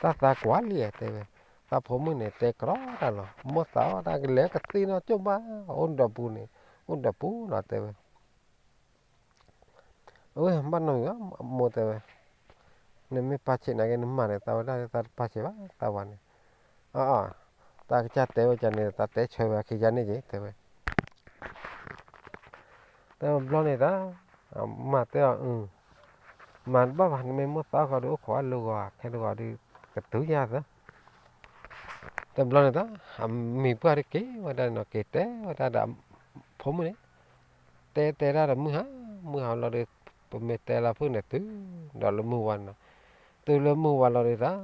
တၢ်သးကွၢ်လံတဲဝဲ, သးဖိမုၣ်န့ၣ်တဲကြီတၢ်လီၤ မိၢ်သးအီၣ်တၢ်ကလဲၤကသ့နီၢ်ကၠိၣ်ဘၣ် အိၣ်ဒီးပူၤန့ၣ် အိၣ်ဒီးပူၤလီၤတဲဝဲ အဝဲဘၣ်နီၢ်မံၤဘၣ် မိၢ်တဲဝဲ, နမ့ၢ်ပာ်ဆံးနာ်က့နမၤန့ၣ် သးဝဲဒၣ်သးတပာ်ဆံးဘၣ် သးဝဲန့ၣ်, အ တၢ်ကစၢ်တဲဝဲကန့ၣ် သးတဲဆၢဝဲအခံယါန့ၣ်က့ၤ တဲဝဲ, တဘျီန့ၣ်တၢ်, မၤတဲအီၤ, မၤတဘၣ်ဘၣ် နမ့ၢ်မိၢ်သးအီၣ်ဃီဒီးအိၣ်ခိးအလၢဂီၤ ခဲတဂီၤဒီး ကတုၤယါသၢ တဘျီန့ၣ်တၢ်, အမံၤပှၢ်တက့ၤဝဲဒၣ်နီၤ က့ၤတဲဝဲဒၣ်ဒီးဖိမုၣ်န့ၣ်, တဲတဲဒၣ်ဒီးမုၢ်ဟါ, မုၢ်ဟါလီၤဒီး ပမ့ၢ်တဲလီၤဖုၣ်န့ၣ် တုၤဒီးလၢမုၢ်ဝါနီၤ, တုၤလၢမုၢ်ဝါလီၤဒီးတၢ်,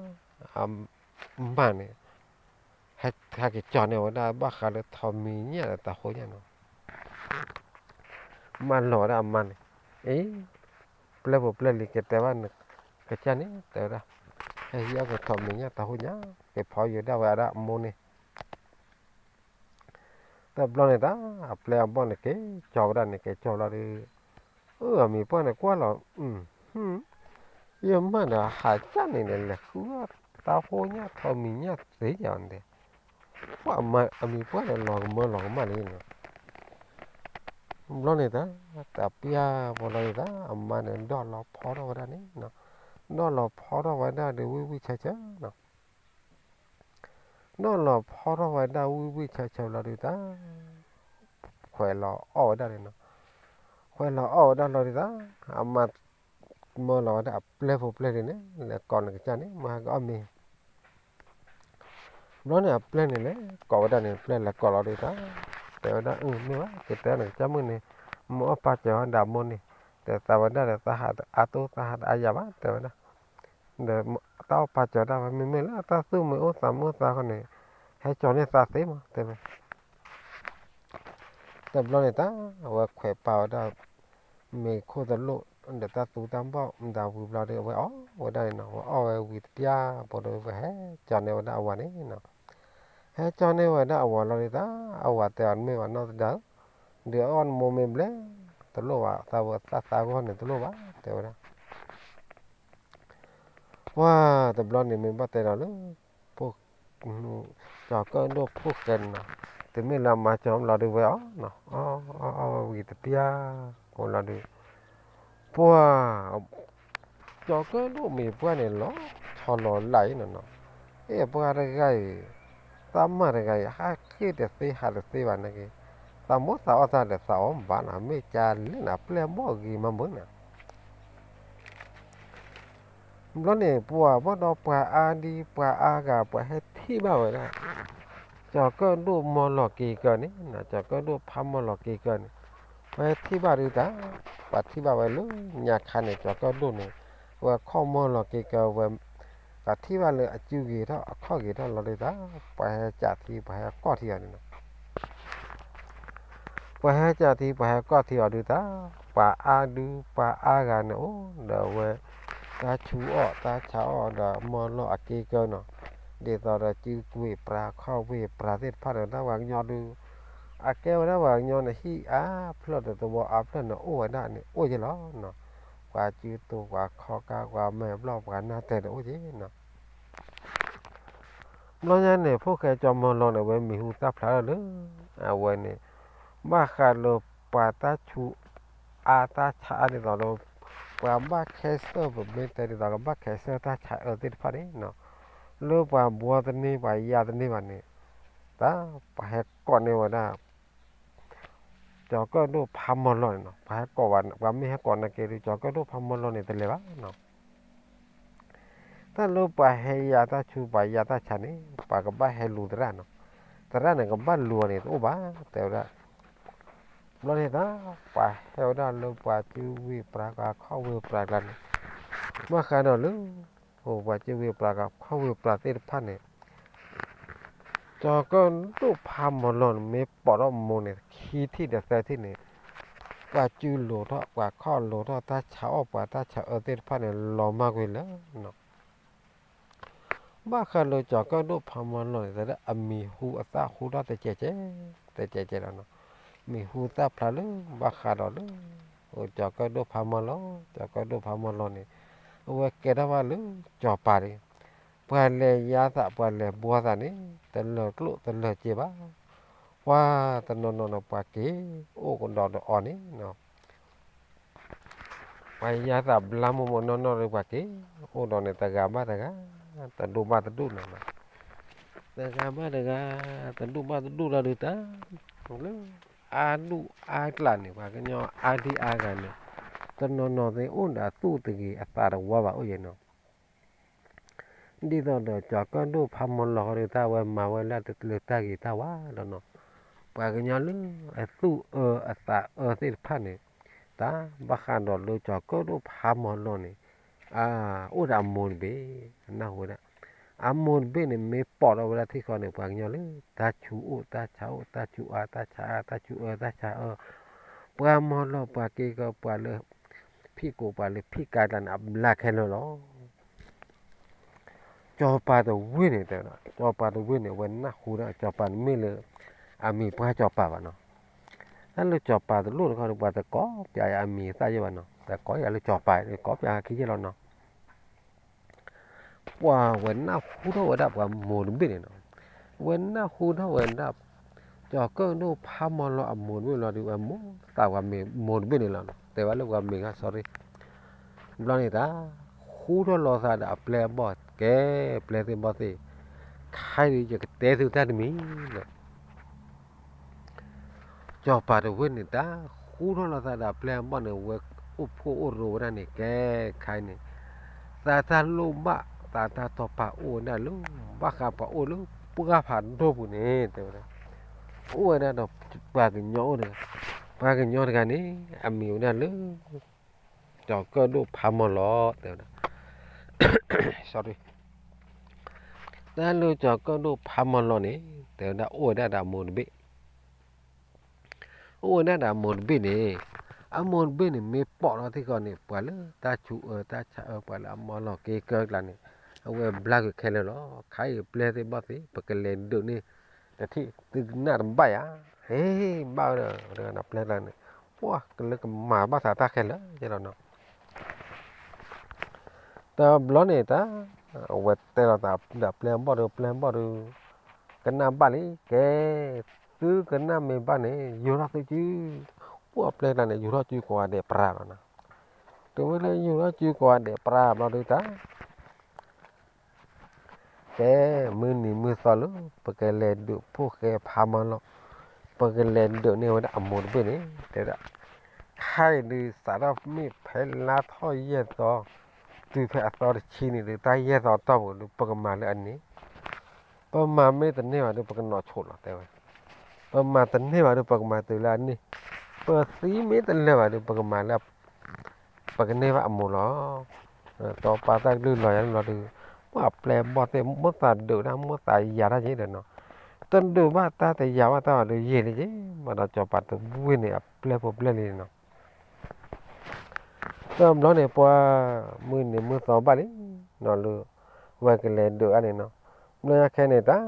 အမါန့ၣ်, ဟဲက့ၤကၠီန့ၢ်ဝဲဒၣ်ဘၣ်ဃးလၢထိးမံၤညၣ်ဒီးတၤဟိညၣ်နီၤ မၢလီၤဝဲဒၣ်အမါန့ၣ်, အ့, ပျဲၢ်ဖိပျဲၢ်လံၤကတဲဘၣ်နကစၢ်န့ၣ် တဲဝဲဒၣ်, ဟဲဟံးအီၣ်က့ၤထိးမံၤညၣ်တၤဟိညၣ် က့ၤဖီယိၤဒၣ်ဝဲဒၣ်အမိၢ်န့ၣ်, တဘျီန့ၣ်တၢ်, အပျဲၢ်အဘီၣ်န့ၣ်က့ၤကၠီဝဲဒၣ်န့ၣ် က့ၤကၠီလီၤဒီး, အၢ အမံၤပှၢ်န့ၣ်ကွၢ်လီၤ, ယမၢဒီးဟးကၢ်န့ၣ်ဒီး လဲၤဃုအီၣ်တၤဟိညၣ်ထိးမံၤညၣ်သ့ယၤန့ၣ်, ပှၢ်အမံၤပှၢ်န့ၣ်လီၤကမၢလီၤကမၣ်လံန့ၣ် ဘျီန့ၣ်တၢ်, တၢ်ပျၢ်ပီၤလီၤန့ၣ်တၢ် အမါန့ၣ် ဒီၣ်လီၤဖီထီၣ်ဝဲဒၣ်န့ၣ်, ဒီၣ်လီၤဖီထီၣ်ဝဲဒၣ်ဒီးဝံၣ်ဝံၣ်ဆၢဆၢနီၤ, ဒီၣ်လီၤဖီထီၣ်ဝဲဒၣ်ဝံၣ်ဝံၣ်ဆၢဆၢလီၤဒုးတၢ်, ခွဲးလီၤအီၣ်ဝဲဒၣ်န့ၣ်နီၤ, ခွဲးလီၤအီၣ်ဝဲဒၣ်လီၤဒုးတၢ်, အမါ မၢလီၤဝဲဒၣ်အပျဲၢ်ဖိပျဲၢ်လံၤန့ၣ် လဲၤကိးနကစၢ်န့ၣ် မ့ၢ်ဟဲကအီၣ်မ့ၤ ဘျီန့ၣ်အပျဲၢ်န့ၣ်လဲၤကိးဝဲဒၣ်န့ၣ် ပျဲၢ်လဲၤကိးလီၤဒုးတၢ်, တဲဝဲဒၣ် အၢ မ့ၢ်ဘၣ် ကတဲနကစၢ်မုၣ်န့ၣ်, မ့ၢ်အီၣ်ပာ်စၢၤဝဲဒၣ်အမိၢ်န့ၣ်, တဲသးဝဲဒၣ်ဒီးသးဟးအါတိၢ်သးဟးတအါယၤဘၣ် တဲဝဲဒၣ်, ဒီးတၢ်အီၣ်ပာ်စၢၤဒၣ်ဝဲ မ့မ့ၢ်လၢတၢ်သူၣ်မံၤအိၣ်သးမုာ်အိၣ်သးဃီန့ၣ်, ဟဲကၠီန့ၢ်သးသ့မး တဲဝဲ တဘျီန့ၣ်တၢ်, အဝဲခွဲးပာ်ဝဲဒၣ် မ့ၤခိၣ်သလိၣ် ဒီးတၢ်သူတၢ်ဘီၣ်မတၤဝံၤဘျီဒီး အဝဲအီၣ်ဝဲဒၣ်န့ၣ်နီၤ, အဝဲအီၣ်ဝဲဝံၤတပျၢ်ဘီဒီး အဝဲဟဲကၠီန့ၢ်ဝဲဒၣ်အဝၤန့ၣ်နီၤ, ဟဲကၠီန့ၢ်ဝဲဒၣ်အဝၤလီၤဒုးတၢ်, အဝၤတဲအီၤ နမ့ၢ်ဘၣ်နီၢ်သဒါဧၢ, ဒုးအီၣ်နမိၢ်မ့ၢ်ဘျဲၣ်, တလိၣ်ဘၣ်, သးဝဲသးသးဂီၢ်န့ၣ်တလိၣ်ဘၣ် တဲဝဲဒၣ် ပှၢ်တဘျီန့ၣ်မ့ၢ်ဘၣ်တဲဒီးလၢ ဖိ ကၠီၤကၢၣ်ဒိၣ်ဖိၣ်ဃဲန့ၣ်နီၤ, တမ့ၢ်လၢအမၤကၠီၤဘျီဒုးဝဲအီၤနီၤ, အီၣ်အီၣ်အီၣ်ဝံၤတပျၢ်, ကိးလီၤဒုး, ပှၤ ကၠီၤကၢၣ်ဒိၣ်မ့ၢ်ပှၢ်န့ၣ်လီၤဆီလီၤလးအံၤနီၤနီၤ, အဲၣ်ပှၤတဂၤအံၤ, သးမါတဂၤအံၤ ဟးဃ့ၢ်တသ့ဟးတသ့ဘၣ်နာ်က့, သးမိၢ်သးအီၣ်သးဒီးသးအီၣ်ဘၣ်နီၤ, မ့ၢ်ကလဲၣ်နီၤ ပျဲၢ်ဘီၣ်ဂ့ၤမၤမုာ်နီၤ ဘျီန့ၣ် ပှၤဘၣ်ဒီးပှၤအါဒံ ပှၤအါဂၤ ပှၤဟဲထံၣ်ဘၣ်ဝဲဒၣ် ကၠီၤကၢၣ်ဒိၣ်မီလီၤက့ၤကၢၢ်န့ၣ်, ကၠီၤကၢၣ်ဒိၣ်ဖးမီလီၤက့ၤကၢၢ်န့ၣ်, ပှၤဟဲထံၣ်ဘၣ်ဒုးတၢ်, ပှၤထံၣ်ဘၣ်ဝဲလၢညါခါန့ၣ် ကၠီၤကၢၣ်ဒိၣ်န့ၣ်, ဝဲခီၣ်မီလီၤက့ၤကၢၢ်ဝဲ, ပှၤထံၣ်ဘၣ်လၢအစုဂ့ၤထီၣ်အခီၣ်ဂ့ၤထီၣ်လီၤဒုးတၢ်, ပှၤဟဲကၠးထံ ပှၤဟဲကီၢ်ထံအီၤန့ၣ်နီၤ ပှၤဟဲကၠးထံ ပှၤဟဲကီၢ်ထံအီၤဒုးတၢ်, ပှၤအါဒု ပှၤအါဂၤန့ၣ်အိၣ်ဒီးဝဲ, တၢ်ဆူးအီၣ်တၢ်ဆါအီၣ်ဒီးမီလီၤအက့ၤကၢၢ်နီၤ, ဒ်သိးဒီးစုဝ့ၢ်ပြၤခီၣ်ဝ့ၢ်ပြၤသ့ၣ်တဖၣ်ဒီးတၢ်ပှၤကညီဒုး, အကဲဝဲဒၣ်ပှၤကညီန့ၣ် ဟံၣ်အါဖျၢၣ်ဒီးသဝီအါဖျၢၣ်န့ၣ်အိၣ်ဝဲဒၣ်န့ၣ်အိၣ်က့လီၤနီၤ, ပှၤစုတိၤပှၤခီကါပှၤမဲာ်ဘျီၣ်ပှၤနၢ်တဲာ်ဒီးအိၣ်က့နီၤ ဘျီညါန့ၣ် ဖိၣ်ဃဲကၠီၤမီၤလီၤန့ၣ် အဝဲမံၤဟူသၣ်ဖျါထီၣ်လၢ အဝဲန့ၣ် ဘၣ်ဃးလၢပှၤတၢ်ဆူးအါတၢ်ဆါအါဒ်သိးဒီး ပှၤဘၣ်ခဲစၢၣ် ပမ့ၢ်တဲဒ်သိးကဘၣ်ခဲစၢၣ်တၢ်ဆါအၢသ့ၣ်တဖၣ်န့ၣ်နီၤ, လၢပှၤဘှီသန့ပှၤယါသန့ဘၣ်န့ၣ်, တၢ်ပှၤဟဲကိးန့ၢ်ဝဲဒၣ် ကၠီၤကၢၣ်ဒိၣ်ဖးမီၤလီၤန့ၣ်နီၤ, ပှၤဟဲကိးဘၣ် ပှၤမ့ၢ်ဟဲကိးနာ်က့ဒီး ကၠီၤကၢၣ်ဒိၣ်ဖးမီၤလီၤန့ၣ် တလဲၤဘၣ်နီၤ. တၢ်လၢပှၤဟဲယါတၢ်ဆူး ပှၤယါတၢ်ဆါန့ၣ် ပှၤကဘၣ်ဟဲလူၤသရၣ်နီၤ, သရၣ်န့ၣ်ကဘၣ်လူၤအီၤန့ၣ် တအိၣ်ဘၣ် တဲဝဲဒၣ်. ဘျီန့ၣ်တၢ် ပှၤဟဲဝဲဒၣ်လၢပှၤစုဝ့ၢ်ပြၤခီၣ်ဝ့ၢ်ပြၤကျါန့ၣ်, ဘၣ်ဃးဒီးလၢ ပှၤစုဝ့ၢ်ပြၤခီၣ်ဝ့ၢ်ပြၤသ့ၣ်တဖၣ်န့ၣ် ကၠီၤကၢၣ်ဒိၣ်ဖးမီၤလီၤန့ၣ် မ့ၢ်ပိာ်ထီၣ်မိၢ်န့ၣ် ခံထံၣ်ဒီးသၢထံၣ်န့ၣ်, ပှၤစုလိၤထီၣ် ပှၤခီၣ်လိၤထီၣ် တၢ်ဆါအီၣ်ပှၤတၢ်ဆါအၢသ့ၣ်တဖၣ်န့ၣ် လီၤမၢ်ကွံာ်လၢနီၤ. ဘၣ်ဃးလၢကၠီၤကၢၣ်ဒိၣ်ဖးမီၤလီၤန့ၣ် တဲဒၣ်အမံၤဟူအသၣ်ဟူထီၣ်တကဲးကဲး, တကဲးကဲးလီၤနီၤ. မံၤဟူသၣ်ဖျါလၢ ဘၣ်ဃးဒီးလၢ ကၠီၤကၢၣ်ဒိၣ်ဖးမီၤလီၤ, ကၠီၤကၢၣ်ဒိၣ်ဖးမီၤလီၤန့ၣ် အဝဲကဲထီၣ်ဘၣ်လၢကၠီၤပၤန့ၣ်, ပှၤလဲၤယါသး ပှၤလဲၤဘှီသးန့ၣ် တလၢာ်ကျိၣ်တလၢာ်စ့ဘၣ်. ပှၤတနီၤနီၤန့ၣ် ပှၤက့ၤအိၣ်ကဒီးဒီးအီၤန့ၣ်နီၤ. ပှၤယါသးဘျါမိၢ်မိၢ်နီၢ်နီၢ်ဒီး ပှၤက့ၤအိၣ်ဒီးန့ၣ် တဂၤဘၣ်တဂၤ, တဒူၣ်ဘၣ်တဒူၣ်လီၤနီၤ. တဂၤဘၣ်တဂၤ, တဒူၣ်ဘၣ်တဒူၣ်လီၤဒုးတၢ်, လၢအါဒူၣ်အါကျးန့ၣ် ပှၤကညီအါဒံအါဂၤန့ၣ် တနီၤနီၤသ့ၣ်အိၣ်ဒီးအသူၣ်တဂ့ၤအသးတဝါဘၣ်အိၣ်ယဲနီၤ. ဒ်သိးဒီးကၠီၤကၢၣ်ဒိၣ်ဖးမီၤလီၤဃီဒီး တၢ်ဝဲမၤဝဲလၢတလၢတၢ်ဂ့ၤတၢ်ဝါလီၤနီၤ. ပှၤကညီလၢအသူၣ်အၢအသးအၢသ့ၣ်တဖၣ်န့ၣ်, တၢ်ဘၣ်ဃးဒီးလၢကၠီၤကၢၣ်ဒိၣ်ဖးမီၤလီၤန့ၣ်, အအိၣ်ဒီးအမိၢ်တဘ့ၣ်, နၢ်ဟူဝဲဒၣ်, အမိၢ်တဘ့ၣ်န့ၣ် မ့ၢ်ပိာ်ထီၣ်ဝဲဒၣ်ထံၣ်ဃီန့ၣ် ပှၤကညီလၢ တၢ်ဆူးအိၣ်တၢ်ဆါအိၣ် တၢ်ဆူးအါတၢ်ဆါအါ တၢ်ဆူးအၢတၢ်ဆါအၢ ပှၤမီၤလီၤ ပှၤက့ၤကီ ပှၤလၢ ဖံးကိာ် ပှၤလၢဖံးကါကျါန့ၣ် အဘျါခဲလၢာ်လီၤ. ကၠီၤပၤတဝ့ၢ်န့ၣ်တဲဝဲဒၣ်, ကၠီၤပၤတဝ့ၢ်န့ၣ် အဝဲနၢ်ဟူဒၣ် ကၠီၤပၤန့ၣ်မ့ၢ်လၢ အမံၤပှၢ်ကၠီၤပၤဘၣ်နီၤ. တၢ်လၢကၠီၤပၤတလိၣ်တခီဒီး ပှၤတကိးပၠးယၤအမံၤသၣ်ယဲဘၣ်နီၤ, တကိးယၤလၢကၠီၤပၤ ကိးပၠးခံယဲလီၤနီၤ. ပှၤဝဲနၢ်ဟူထီၣ်ဝဲဒၣ်ပှၤမိၢ်တဘ့ၣ်န့ၣ်နီၤ, ဝဲနၢ်ဟူထီၣ်ဝဲဒၣ် ကၠီၤကၢၣ်ဒိၣ်ဖးမီၤလီၤအမိၢ်တဘ့ၣ်လီၤဒီး ဝဲမိၢ်သးပှၤမ့ၢ်မိၢ်တဘ့ၣ်န့ၣ်လီၤ, တဲဘၣ်လၢပှၤမ့ၢ်ဂၤ sorry. ဘျီန့ၣ်တၢ် ဟူထီၣ်လီၤသးဒီးအပျဲၢ်အဘီၣ် ကဲ ပျဲၢ်သ့ၣ်ဘီၣ်သ့ၣ်, ခဲအံၤယကတဲသုတၢ်တမံၤလီၤ. ကၠီၤပၤတဝ့ၢ်န့ၣ် တၢ်ဟူထီၣ်လီၤသးဒီးအပျဲၢ်အဘီၣ်န့ၣ် ဝဲအိၣ်ဖှိၣ်အိၣ်ရိၤဝဲဒၣ်န့ၣ် ကဲခါအံၤန့ၣ် သးတၢ်လိၣ်ဘၣ် သးတၢ်တီၢ်ပာ်အိၣ်ဝဲဒၣ်လၢ ဘၣ်ဃးပှၤအိၣ်လၢပှၢ်ဖးဒိၣ်ပူၤန့ၣ် တဲဝဲဒၣ်, အိၣ်ဝဲဒၣ်ဒီးပှၤကညီအိၣ်ဒီး ပှၤကညီတဂၤန့ၣ် အမံၤဝဲဒၣ်လၢ ကၠီၤကၢၣ်ဒိၣ်ဖးမီၤလီၤ တဲဝဲဒၣ် sorry. တၢ်လၢကၠီၤကၢၣ်ဒိၣ်ဖးမီၤလီၤန့ၣ် တဲဝဲဒၣ်အိၣ်ဝဲဒၣ်ဒီးအမိၢ်တဘ့ၣ်, အိၣ်ဝဲဒၣ်ဒီးအမိၢ်တဘ့ၣ်န့ၣ်, အမိၢ်တဘ့ၣ်န့ၣ် မ့ၢ်ပိာ်ထီၣ်ထံၣ်ဃီန့ၣ် ပှၤလၢတၢ်ဆူးအၢတၢ်ဆါအၢ ပှၤလၢအမီၤလီၤက့ၤကၢၢ်ကျါန့ၣ် အဝဲဘျါကွံာ်ခဲလၢာ်လီၤ. ခါအံၤပျဲၢ်သ့ၣ်ဘီၣ်သ့ၣ် ပကလဲၤဒုးန့ၢ်တထံၣ် သုကနၣ်တဘၣ်ယၤ, ဟ့ၣ် ဘၣ်ဝဲဒၣ် ပျဲၢ်ကျါန့ၣ် ပှၤကလၢကမၤဘၣ်သးတၢ်ခဲလၢာ်ကဲလီၤနီၤ. တဘျီန့ၣ်တၢ် အဝဲတဲလီၤသးဒီးပျဲၢ်ဘီၣ်ဒီး ပျဲၢ်ဘီၣ်ဒီး ကနၣ်ဘၣ်လံ, ကဲ, သုကနၣ်မ့ၢ်ဘၣ်န့ၣ် ယူၤထီၣ်သုစု, အိၣ်အပျဲၢ်ကျါန့ၣ် ယူၤထီၣ်စုကိးဂၤဒဲးပြးလီၤနီၤ. တုၤဝဲလၢယူၤထီၣ်စုကိးဂၤဒဲးပြးဘျီဒုးတၢ် ကဲ, မုၢ်နံၤမုၢ်သီလၢ ပကလဲၤဒုးဖိၣ်ဃဲဖးမီၤလီၤ, ပကလဲၤဒုးန့ၢ်ဝဲဒၣ်အမိၢ်တဘ့ၣ်န့ၣ် တဲဝဲဒၣ်, ခဲအံၤဒုး စးထီၣ်မ့ၢ်ဖဲလါထီၣ်ယဲၢ်သီ, တုၤဖဲအသီတဆံန့ၣ်ဒုး တၢ်ယဲၢ်သီတီၢ်ပူၤဒုး ပကမၤလၢအန့ၣ်, ပမၤမ့ၢ်တန့ၢ်ဘၣ်ဒုး ပကနီၤဆိးလီၤ တဲဝဲ, ပမၤတန့ၢ်ဘၣ်ဒုး ပကမၤတုၤလၢအန့ၣ်, ပသံမ့ၢ်တလၢာ်ဘၣ်ဒုး ပကမၤလၢ ပကန့ၢ်ဘၣ်အမိၢ်လီၤ. စီၤပၤတၢ်ကလုၢ်လီၤယၤန့ၣ်ဘျီဒုး, ပှၤပျဲၢ်ဘီၣ်သ့ၣ် မိၣ်သးဒုးတၢ် မိၣ်သးယၤတၢ်က့ဒီးနီၤ, တဒုးဘၣ်တၢ်တယၤဘၣ်တၢ်ဘၣ်ဒုး ယံာ်လံက့, ဘၣ်ဒီးစီၤပၤတဝ့ၢ်န့ၣ် အပျဲၢ်ဖိပျဲၢ်လံနီၤ. တဘျီန့ၣ် ပှၤမုၢ်နံၤမုၢ်သီဘၣ်လံနီၤ လၢ ဝဲကလဲၤဒုးအါန့ၣ်နီၤ, ဘျီညါခဲန့ၣ်တၢ်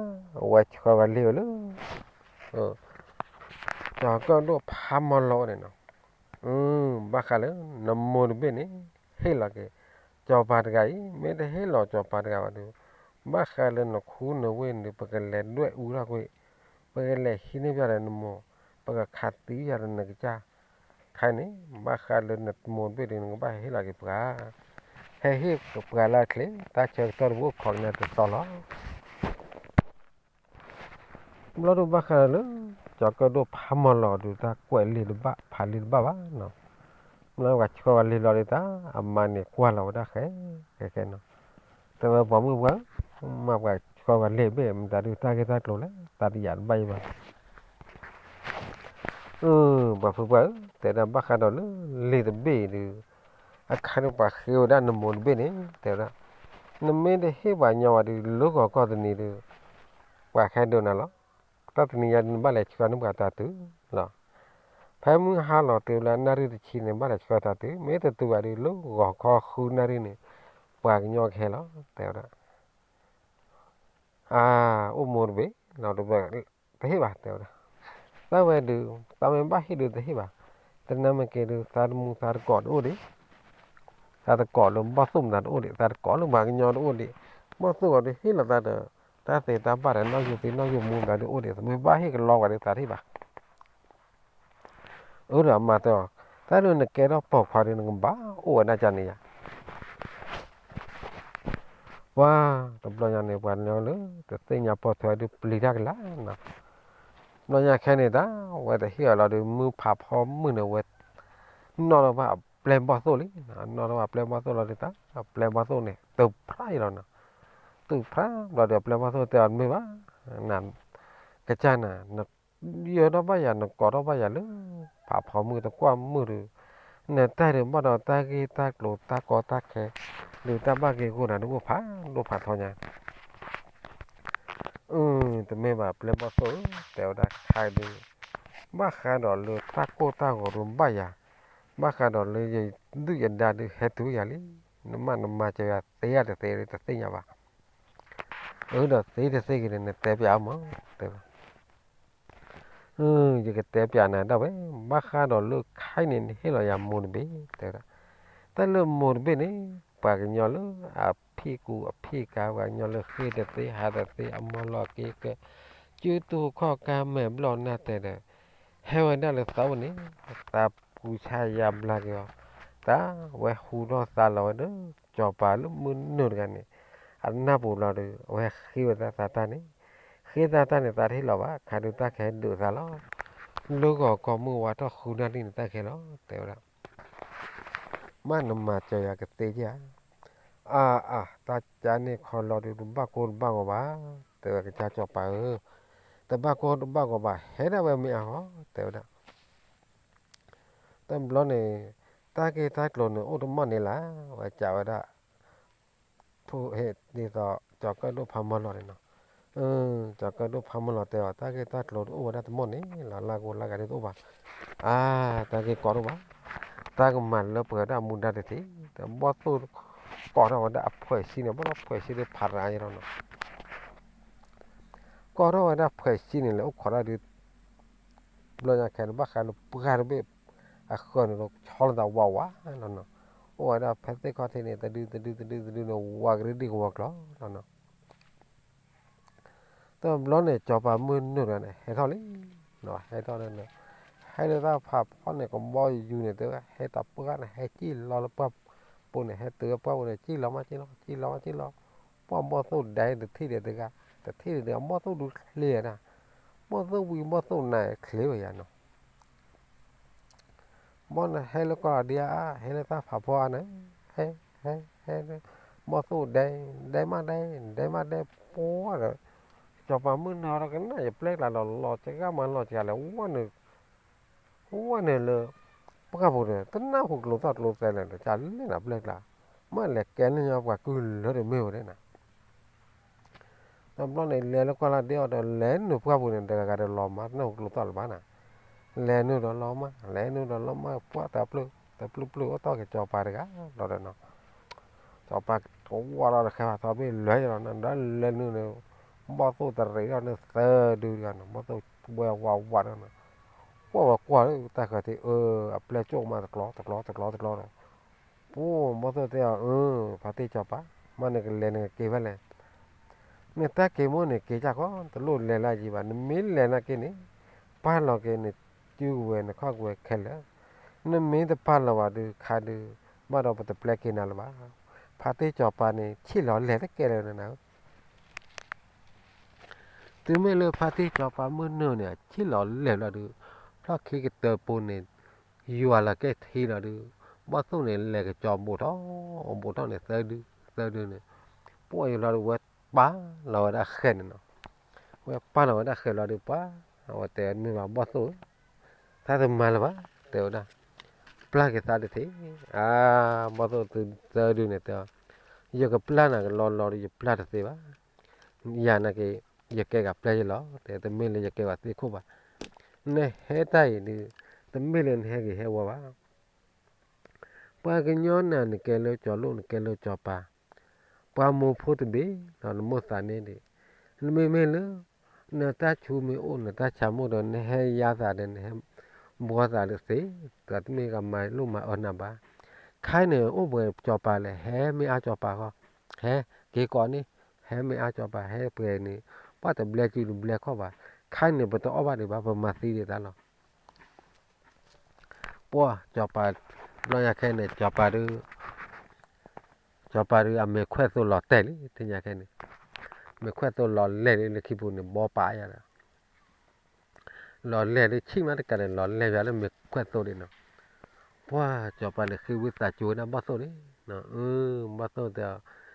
ဝဲဆှၢဝဲလံာ်ဝဲလၢ ကၠီၤကၢၣ်ဒိၣ်ဖးမီၤလီၤန့ၣ်နီၤ, ဘၣ်ဃးလၢနမိၢ်တဘ့ၣ်န့ၣ် ဟ့ၣ်လီၤက့ၤ စီၤပၤတဂၤအံၤ, မ့ၢ်တဟ့ၣ်လီၤစီၤပၤတဂၤဘၣ်ဒီး ဘၣ်ဃးလၢနခူနဝ့ၢ်န့ၣ် ပကလဲၤဒွဲၣ်အူထီၣ်ကွံာ်, ပကလဲၤဟံးန့ၢ်ပျၢ်ဒီးနမိၢ်, ပကခးသံယၤဒီးနကစၢ်, ခဲအံၤန့ၣ် ဘၣ်ဃးလၢနမိၢ်တဘ့ၣ်ဒီး နကဘၣ်ဟ့ၣ်လီၤက့ၤပှၤ, ဟဲဟ့ၣ်ပှၤလၢအချ့, တၢ်ဆၢကတီၢ်တဘိအိၣ်ခိးက့ၤနၤတသီလီၤ. ဘျီဒုးဘၣ်ဃးလၢ ကၠီၤကၢၣ်ဒိၣ်ဖးမီၤလီၤဒုး တၢ်ကွဲးလံာ်တဘၣ် ဖးလံာ်တဘၣ်ဘၣ်နီၤ, ဘျီဝဲဆှၢဝဲလံာ်လီၤဒုးတၢ် အမါန့ၣ်ကွၢ်လီၤဝဲဒၣ်ဃဲဃဲနီၤ, တဲဝဲပှၤမုၣ်ပှၢ်ဧၢ, မ့ၢ်ပှၤဆှၢဝဲလံာ်ဘ့ၣ် မတၤဒုးတၢ်ဂ့ၢ်တၢ်ကျိၤလဲၣ် တၢ်တယာ်တဘၣ်အံၤဘၣ် ပှၤဖုပှၢ်ဧၢ, တဲဒၣ်ဘၣ်ဃးဒီးလၢလံာ်တဘ့ၣ်အံၤဒုး, အခါဒုးပှၤဃ့ဝဲဒၣ်နမိၢ်တဘ့ၣ်န့ၣ် တဲဝဲဒၣ်, နမ့ၢ်တဟ့ၣ်ပှၤညီဘၣ်ဒုး လၢဂီၤခီတနံၤဒုး, ပှၤဟဲဒုးနၤလီၤ, တၢ်တနံၤညါဒုး နဘၣ်လဲၤဆှၢန့ၢ်ပှၤတၢ်တုၤလီၤ, ဖဲမုၢ်ဟါလီၤတုၤလၢနၣ်ရံၣ်တဆံန့ၣ် ဘၣ်လဲၤဆှၢတၢ်တုၤ, မ့ၢ်တတုၤဘၣ်ဒုး လၢဂီၤခီဃုနၣ်ရံၣ်န့ၣ် ပှၤကညီကဟဲလီၤ တဲဝဲဒၣ် အါ, အိၣ်မိၢ်တဘ့ၣ်လီၤ, တဟ့ၣ်ဘၣ် တဲဝဲဒၣ်, သးဝဲဒုး, သးမ့ၢ်ဘၣ်ဟ့ၣ်ဒုးတဟ့ၣ်ဘၣ်, တနၢ်မ့ၢ်က့ၤဒုး သးတမူသးတကိးတအိၣ်ဒံး, သးတကိးလၢဘီၣ်သိၣ်မတၤတအိၣ်ဒံး, သးတကိးလၢပှၤကညီတအိၣ်ဒံး, ဘီၣ်သိၣ်ဂီၤဒုးဟ့ၣ်လီၤသးဒီး တၢ်သ့တၢ်ဘၣ်ဒီး နီၣ်ယိၤသံနီၣ်ယိၤမူမတၤဒုးအိၣ်ဒံး, မ့ၢ်ဘၣ်ဟ့ၣ်ကလီပှၤဒုး သးတဟ့ၣ်ဘၣ် အၢဒီးအမါတဲအီၤ, တၢ်ဒုးနကဲထီၣ်ပိာ်ခွါဒုး နကဘၣ်အိၣ်ဝဲဒၣ်ကန့ၣ်ယါ, ပှၤတဘျီညါန့ၣ် ပှၤကညီလၢ တသ့ၣ်ညါပိာ်ထွဲဒုးပျံၤတၢ်ကလာ်နီၤ, ဘျီညါခဲန့ၣ်တၢ် ဝဲတဟ့ၣ်အီၤလီၤဒုး မုၢ်ဖးဖီမုၢ်န့ၣ် ဝဲ နီၣ်ထီၣ်ဘၣ်အပျဲၢ်ဘီၣ်သိၣ်လံ, နီၣ်ထီၣ်ဘၣ်ပျဲၢ်ဘီၣ်သိၣ်လီၤဒုးတၢ် အပျဲၢ်ဘီၣ်သိၣ်န့ၣ် တုၤဖျါအံၤလီၤနီၤ, တုၤဖျါဘျီဒုး အပျဲၢ်ဘီၣ်သိၣ်တဲအီၤတမ့ၢ်ဘၣ် န ကစၢ်နၤ နယၢၤထီၣ်ဘၣ်ယၤ နကိးထီၣ်ဘၣ်ယၤလၢ ဖးဖီမုၢ်တကွၢ်မုၢ်ဒီး နတၢ်ဒုးဘၣ်ဒီးတၢ်ဂ့ၢ်တၢ်ကျိၤတၢ်ကီတၢ်ခဲ ဒုးတၢ်ဘၣ်ဂ့ၢ်ဂီၢ်နၤဒုးအိၣ်ဖးဒိၣ်ဖးထီညါ အၢ တမ့ၢ်ဘၣ်ပျဲၢ်ဘီၣ်သိၣ်ဧၢ တဲဝဲဒၣ်ခဲဒုး ဘၣ်ဃးဒီးလၢတၢ်ကိၢ်တၢ်ဂီၤဒုးဘၣ်ယၤ, ဘၣ်ဃးဒီးလၢယဒုၣ်ယဒါဒုးဟဲတုၤယၤလံ, နမ့ၢ်နမၤစၢၤယၤသ့ဧါတသ့တသ့ၣ်ညါဘၣ်. အၢ ဒီးသ့တသ့ဂ့ၤန့ၣ် နတဲပျးအီၤမး တဲဝဲ အၢ ယကတဲပျးနၤဒၣ်ဝဲ, ဘၣ်ဃးဒီးလၢခဲအံၤန့ၣ် နဟ့ၣ်လီၤယၤမိၢ်တဘ့ၣ် တဲဝဲဒၣ်, တၢ်လၢမိၢ်တဘ့ၣ်န့ၣ် ပှၤကညီလၢအဖံးကူအဖံးကၤ ပှၤကညီလၢဃ့ၢ်တသ့ဟးတသ့ အမီၢ်လီၤက့ၤကဲ စုတူၢ်ခီၣ်ကါမဲာ်ဘျီၣ်နၢ်တဲဒီး ဟဲဝဲဒၣ်လၢသးအိၣ်န့ၣ် သးပူၤဆါယါဘျါက့ၤအီၤ, တၢ်ဝဲဟူထီၣ်သါလီၤဝဲဒီး စီၤပၤလၢမုၢ်နုာ်တဂၤန့ၣ် အနၢ်ပူၤလီၤဒီး အဝဲဃ့ဝဲဒၣ်သးတၢ်န့ၣ်, ဃ့သးတၢ်န့ၣ် သးတဟ့ၣ်လီၤဘၣ် ခါဒုးတၢ်ကဟဲဒုးသးလီၤ. လၢဂီၤခီမုၢ်ဝါထီၣ်ဃုနၣ်ရံၣ်န့ၣ် တၢ်ကဟဲလီၤ တဲဝဲဒၣ် မ့ၢ်နမၤစၢၤယၤကသ့ဧါ. အါအါ တၢ်ကန့ၣ်ခီလီၤဒီး တဘၣ်ကိၢ်တဘၣ်ဂီၤဘၣ်, တဲဝဲကစၢ်စီၤပၤဧၢ, တဘၣ်ကိၢ်တဘၣ်ဂီၤဘၣ် ဟဲဒၣ်ဝဲမ့ၢ်အါဟီ တဲဝဲဒၣ် တဘျီန့ၣ် တၢ်ဂ့ၢ်တၢ်ကျိၤန့ၣ် အိၣ်တမီၢ်န့ၣ်လၢ ဝဲကးဝဲဒၣ် ဖိဟ့ၣ်ဒ်သိး ကၠီၤကၢၣ်ဒိၣ်ဖးမီၢ်လီၤန့ၣ်နီၤ, ကၠီၤကၢၣ်ဒိၣ်ဖးမီၢ်လီၤတဲအီၤ တၢ်ဂ့ၢ်တၢ်ကျိၤတအိၣ်ဝဲဒၣ်တမီၢ်န့ၣ်လီၤ လၢ်ကိၢ်လၢ်ဂၤဒ်တအိၣ်ဘၣ်, အါ တၢ်ဂ့ၢ်ကီတအိၣ်ဘၣ်, တၢ်ကမၤလၢပှဲၤဝဲဒၣ်မူဒါတသ့, တဘီၣ်သိၣ်ကိးထီၣ်ဝဲဒၣ်အဖှဲးဆံန့ၣ် ဘီၣ်သိၣ်ဖှဲးဆံဒီးဖးရၤယဲလီၤနီၤ ကိးထီၣ်ဝဲဒၣ်ဖှဲးဆံန့ၣ် လဲၤအိၣ်ခိးတၢ်ဒုး ဘျီညါခဲန့ၣ်ဘၣ်ဃးလၢပှၢ်တဘ့ၣ် အဃၢၤန့ၣ်ဒီးဆီလီၤသးဝးဝးလီၤနီၤ, အိၣ်ဝဲဒၣ်ဖဲသ့ၣ်ခီၣ်ထံးန့ၣ် တဒုတဒုတဒုတဒုန့ၣ် ဝးကရံၣ်ဒံၣ်ကဝီၤကျီၤလီၤနီၤ, တဘျီန့ၣ် စီၤပၤမုၢ်နုာ်တဂၤန့ၣ် ဟဲထီၣ်လံ, ဟဲထီၣ်န့ၣ်, ဟဲလၢတၢ်ဖးဖီန့ၣ် ကဘီယူၤန့ၣ် တဲဝဲ ဟဲတပှၢ်န့ၣ် ဟဲစံၣ်လီၤလၢပှၢ်ပူၤန့ၣ် ဟဲတုၤလၢပှၢ်ပူၤန့ၣ် စံၣ်လီၤမးစံၣ်လီၤ စံၣ်လီၤမးစံၣ်လီၤ, ပှၢ်ဘီၣ်သိၣ်ဒဲတထံၣ်ဒီးတဂၤ, တထံၣ်ဒီးတဂၤ ဘီၣ်သိၣ်ဒုးချ့နၤ, ဘီၣ်သိၣ်ဝံၤဘီၣ်သိၣ်နၤချ့ဝဲယၤနီၤ ဘီၣ်န့ၣ်ဟဲလၢကီၢ်လီၤဒံးဧါ, ဟဲလၢတၢ်ဖးဖီဧါန့ၣ်, ဟဲ, ဟဲ, ဟဲ, ဘီၣ်သိၣ်ဒဲ, ဒဲမးဒဲ, ဒဲမးဒဲ, ပှၢ်ဒီး, စီၤပၤမုၢ်နုာ်ဒီးကနၣ်ယပျဲၢ်ကျါဒီး လီၤစှၤမးလီၤစှၤလဲၣ်, ဝဲန့ၣ်လၢ ပှၢ်ပူၤန့ၣ် တနၢ်ဟူကျိသီၣ်ကျိသဲလဲၣ်ဒီး ကလဲၣ်နၤပျဲၢ်ကျါ, မ့ၢ်လဲၤကဲန့ၢ်ညီပှၤကုၢ်လၢတမ့ၢ်ဝဲဒၣ်နၤ တဘျီန့ၣ် လဲၤလၢကီၢ်လီၤဒံးအီၤဒီး လဲၤနုာ်ပှၢ်ပူၤန့ၣ် တဂၤဂၤဒီးလီၤမၢ် တနၢ်ဟူကျိသီၣ်လၢၤဘၣ်နၤ, လဲၤနုာ်ဒီးလီၤမၢ် လဲၤနုာ်ဒီးလီၤမၢ် ပှၢ်တပျုၢ် တပျုၢ်ပျုၢ်အိၣ်တီၢ်က့ၤစီၤပၤတဂၤလီၤဒီးနီၤ, စီၤပၤကဝီၤလီၤဒီး ဃဲဖးထီဘ့ၣ်လွဲယလီၤနၤ ဒီးလဲၤနုာ်န့ၣ်, ဘီၣ်သိၣ်တရံးထီၣ်န့ၣ်သၢဒုတဂၤနီၤ, ဘီၣ်သိၣ်ဝဲဝးဝးဒီးနီၤ, ကွၢ်ဝဲကွၢ်လၢတၢ်ဃၢၤထံး အၢ အပျဲၢ်ကၠိၣ်မးတကျီ တကျီ တကျီ တကျီဒီး ပှၢ်ဘီၣ်သိၣ်တဲအီၤ အၢ ဖါတံၢ်စီၤပၤ, မ့ၢ်နကလဲၤနကက့ၤဖဲလဲၣ်, နတၢ်က့ၤမိၢ်န့ၣ်က့ၤကၢ်ကီ တလိၣ်လဲၤလၢယံၤဘၣ်, နမ့ၢ်လဲၤနာ်က့န့ၣ်, ပာ်လီၤက့ၤနစုကဝဲၤ နခီၣ်ကဝဲၤခဲလၢာ်, နမ့ၢ်တပာ်လီၤဘၣ်ဒုးခါဒုး, ဘၣ်ဒီးပတပျဲက့ၤနၤလၢၤဘၣ်, ဖါတံၢ်စီၤပၤန့ၣ် ဆ့ၣ်လီၤလဲၤတကဲလၢာ်နၤဧၢ တုၤမ့ၢ်လၢဖါတံၢ်စီၤပၤမုၢ်နုာ်န့ၣ် ဆ့ၣ်လီၤလဲၤလီၤဒုး, ဖျီၣ်ခံကတၢၢ်ပူၤန့ၣ်, ယွၤလီၤကဲထံလီၤဒုး, ဘီၣ်သိၣ်န့ၣ်လဲၤကစီၤဘူးထီၣ်, ဘူးထီၣ်န့ၣ်သၢဒု, သၢဒုန့ၣ်, ပှၢ်ယလီၤဒုး ဝဲပာ်လီၤဝဲဒၣ်ဃဲန့ၣ်နီၤ, ဝဲပာ်လီၤဝဲဒၣ်ဃဲလီၤဒုး ပှၢ်, အဝဲတဲမ့ၢ်ဘၣ်ဘီၣ်သိၣ်ဧၢ, သးတမၤလၢၤဘၣ်, တဲဝဲဒၣ်, ပျၢ်က့ၤသးတသ့, အါ, ဘီၣ်သိၣ်သၢဒုန့ၣ်တဲ, ယကပျၢ်နၤကလီလီၤဒုး ယပျၢ်တသ့ဘၣ် ယၤနာ်က့, ယကဲဂၤပျဲၢ်ယလီၤ, တဲတမ့ၢ်လၢယကဲဂၤသ့ၣ်ခိၣ်ဘၣ်, နဟဲတၢ်အံၤဒုး, တမ့ၢ်လၢနဟဲဂ့ၤဟဲဝါဘၣ်, ပှၤကညီနၤ နကဲလၢစီၤလိၣ် နကဲလၢစီၤပၤ, ပှၤမိၢ်ဖိတဘ့ၣ်ဒီးနမိၢ်သးန့ၣ်ဒံး, နမ့မ့ၢ်လၢ, နတၢ်ဆူမ့ၢ်အိၣ် နတၢ်ဆါမ့ၢ်အိၣ်ဒီး နဟဲယါသးဒီး နဟဲဘှီသးတသ့, သးတမ့ၢ်ဂၤမၤလိၣ်မၤအၢနၤဘၣ်, ခဲအံၤန့ၣ် အိၣ်ပှဲၤစီၤပၤလဲၣ် ဟဲမ့ၢ်အါစီၤပၤဃီ, ဟဲက့ၤကိးန့ၣ်, ဟဲမ့ၢ်အါစီၤပၤ ဟဲပှဲၤန့ၣ်, ပှၢ်တဘျဲစုတဘျဲခီၣ်ဘၣ်, ခဲအံၤန့ၣ် ပတအီၣ်ဘၣ်ဒံးဘၣ် ပမၤသံဒံးသးလီၤ ပှၢ်စီၤပၤ, ဘျီညါခဲအံၤန့ၣ် စီၤပၤဒုး, စီၤပၤဒုးအမဲာ်ခွဲၣ်သိလီၤတဲာ်လံ သ့ၣ်ညါခဲအံၤန့ၣ်, မဲာ်ခွဲၣ်သိလီၤလဲၢ်လံလၢခံပူၤန့ၣ် ဘီပာ်ယၤဒီး, လီၤလဲၢ်လၢဆံၣ်မးတကးန့ၣ် လီၤလဲၢ်ယၤလၢမဲာ်ခွဲၣ်သိဒံးနီၤ, ပှၢ်စီၤပၤန့ၣ်ဃ့ဝံသးစူၤဝဲဒၣ်ဘီၣ်သိၣ်န့ၣ်, အၢ, ဘီၣ်သိၣ်တဲအီၤ,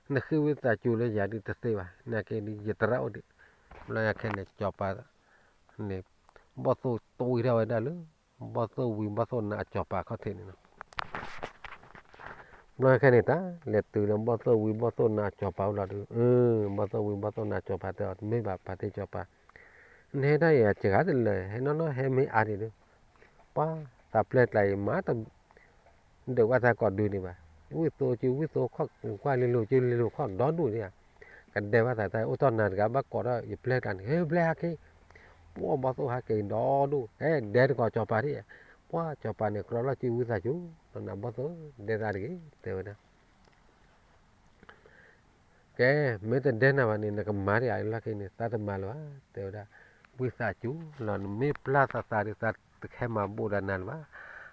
နဃ့ဝံသးစူၤလၢယၤဒုးတသ့ဘၣ် နာ်က့ဒုးယတရၣ်အိၣ်ဒံး, ဘျီညါခဲအံၤန့ၣ် စီၤပၤန့ၣ်, ဘီၣ်သိၣ်တဝံထီၣ်ဝဲဒၣ်လၢ, ဘီၣ်သိၣ်ဝံဘီၣ်သိၣ်နါအစီၤပၤခီၣ်ထံးန့ၣ်လီၤ ဘျီခဲန့ၣ်တၢ် လဲၤတုၤလၢဘီၣ်သိၣ်ဝံဘီၣ်သိၣ်နါအစီၤပၤအိၣ်လီၤဒုး, အၢ, ဘီၣ်သိၣ်ဝံဘီၣ်သိၣ်နါအစီၤပၤတဲအီၤ တမ့ၢ်ဘၣ်ဖါတံၢ်စီၤပၤ, နဟဲတၢ်အံၤအစှၤတလၢာ် ဟဲနီၢ်နီၢ်ဟဲမ့ၢ်အါဒံးဒုး, ပှၤ, သးပျဲၢ်ကျါအံၤမးတ ဒုးဘၣ်သးကိးဒုးန့ၣ်ဘၣ်, ဝံၣ်သိကၠုဝံၣ်သိခီၣ် ကွၢ်လ့လိာ်ကၠုလ့လိာ်ခီၣ်ဒီဒူၣ်န့ၣ်ဧါ, ကဒဲဘၣ်သးတၢ်အိၣ်တီၢ်နၤတဂၤဘၣ်ကိးဒီးယပျဲၢ်ကျါန့ၣ် ဟဲပျဲၢ်ဟးက့ၤ, ပှၢ်ဘီၣ်သိၣ်ဟးက့ၤဒီဒူၣ် ဟဲဒဲတကိးစီၤပၤဒံး, ပှၢ်စီၤပၤန့ၣ် ကြီလီၤကၠုဝံသးစူၤ, ဒီးနၤဘီၣ်သိၣ် ဒဲသးတဂ့ၤ တဲဝဲဒၣ် ကဲ, မ့ၢ်တဒဲနၤဘၣ်န့ၣ် နကမၤဒံးအလီၢ်ခံန့ၣ် သးတမၤလၢၤဘၣ် တဲဝဲဒၣ်, ဝံသးစူၤလီၤ နမ့ၢ်ပျၢ်သးသးဒီး သးတဟဲမၤဘၣ်ဒၣ်နၤလၢၤဘၣ်,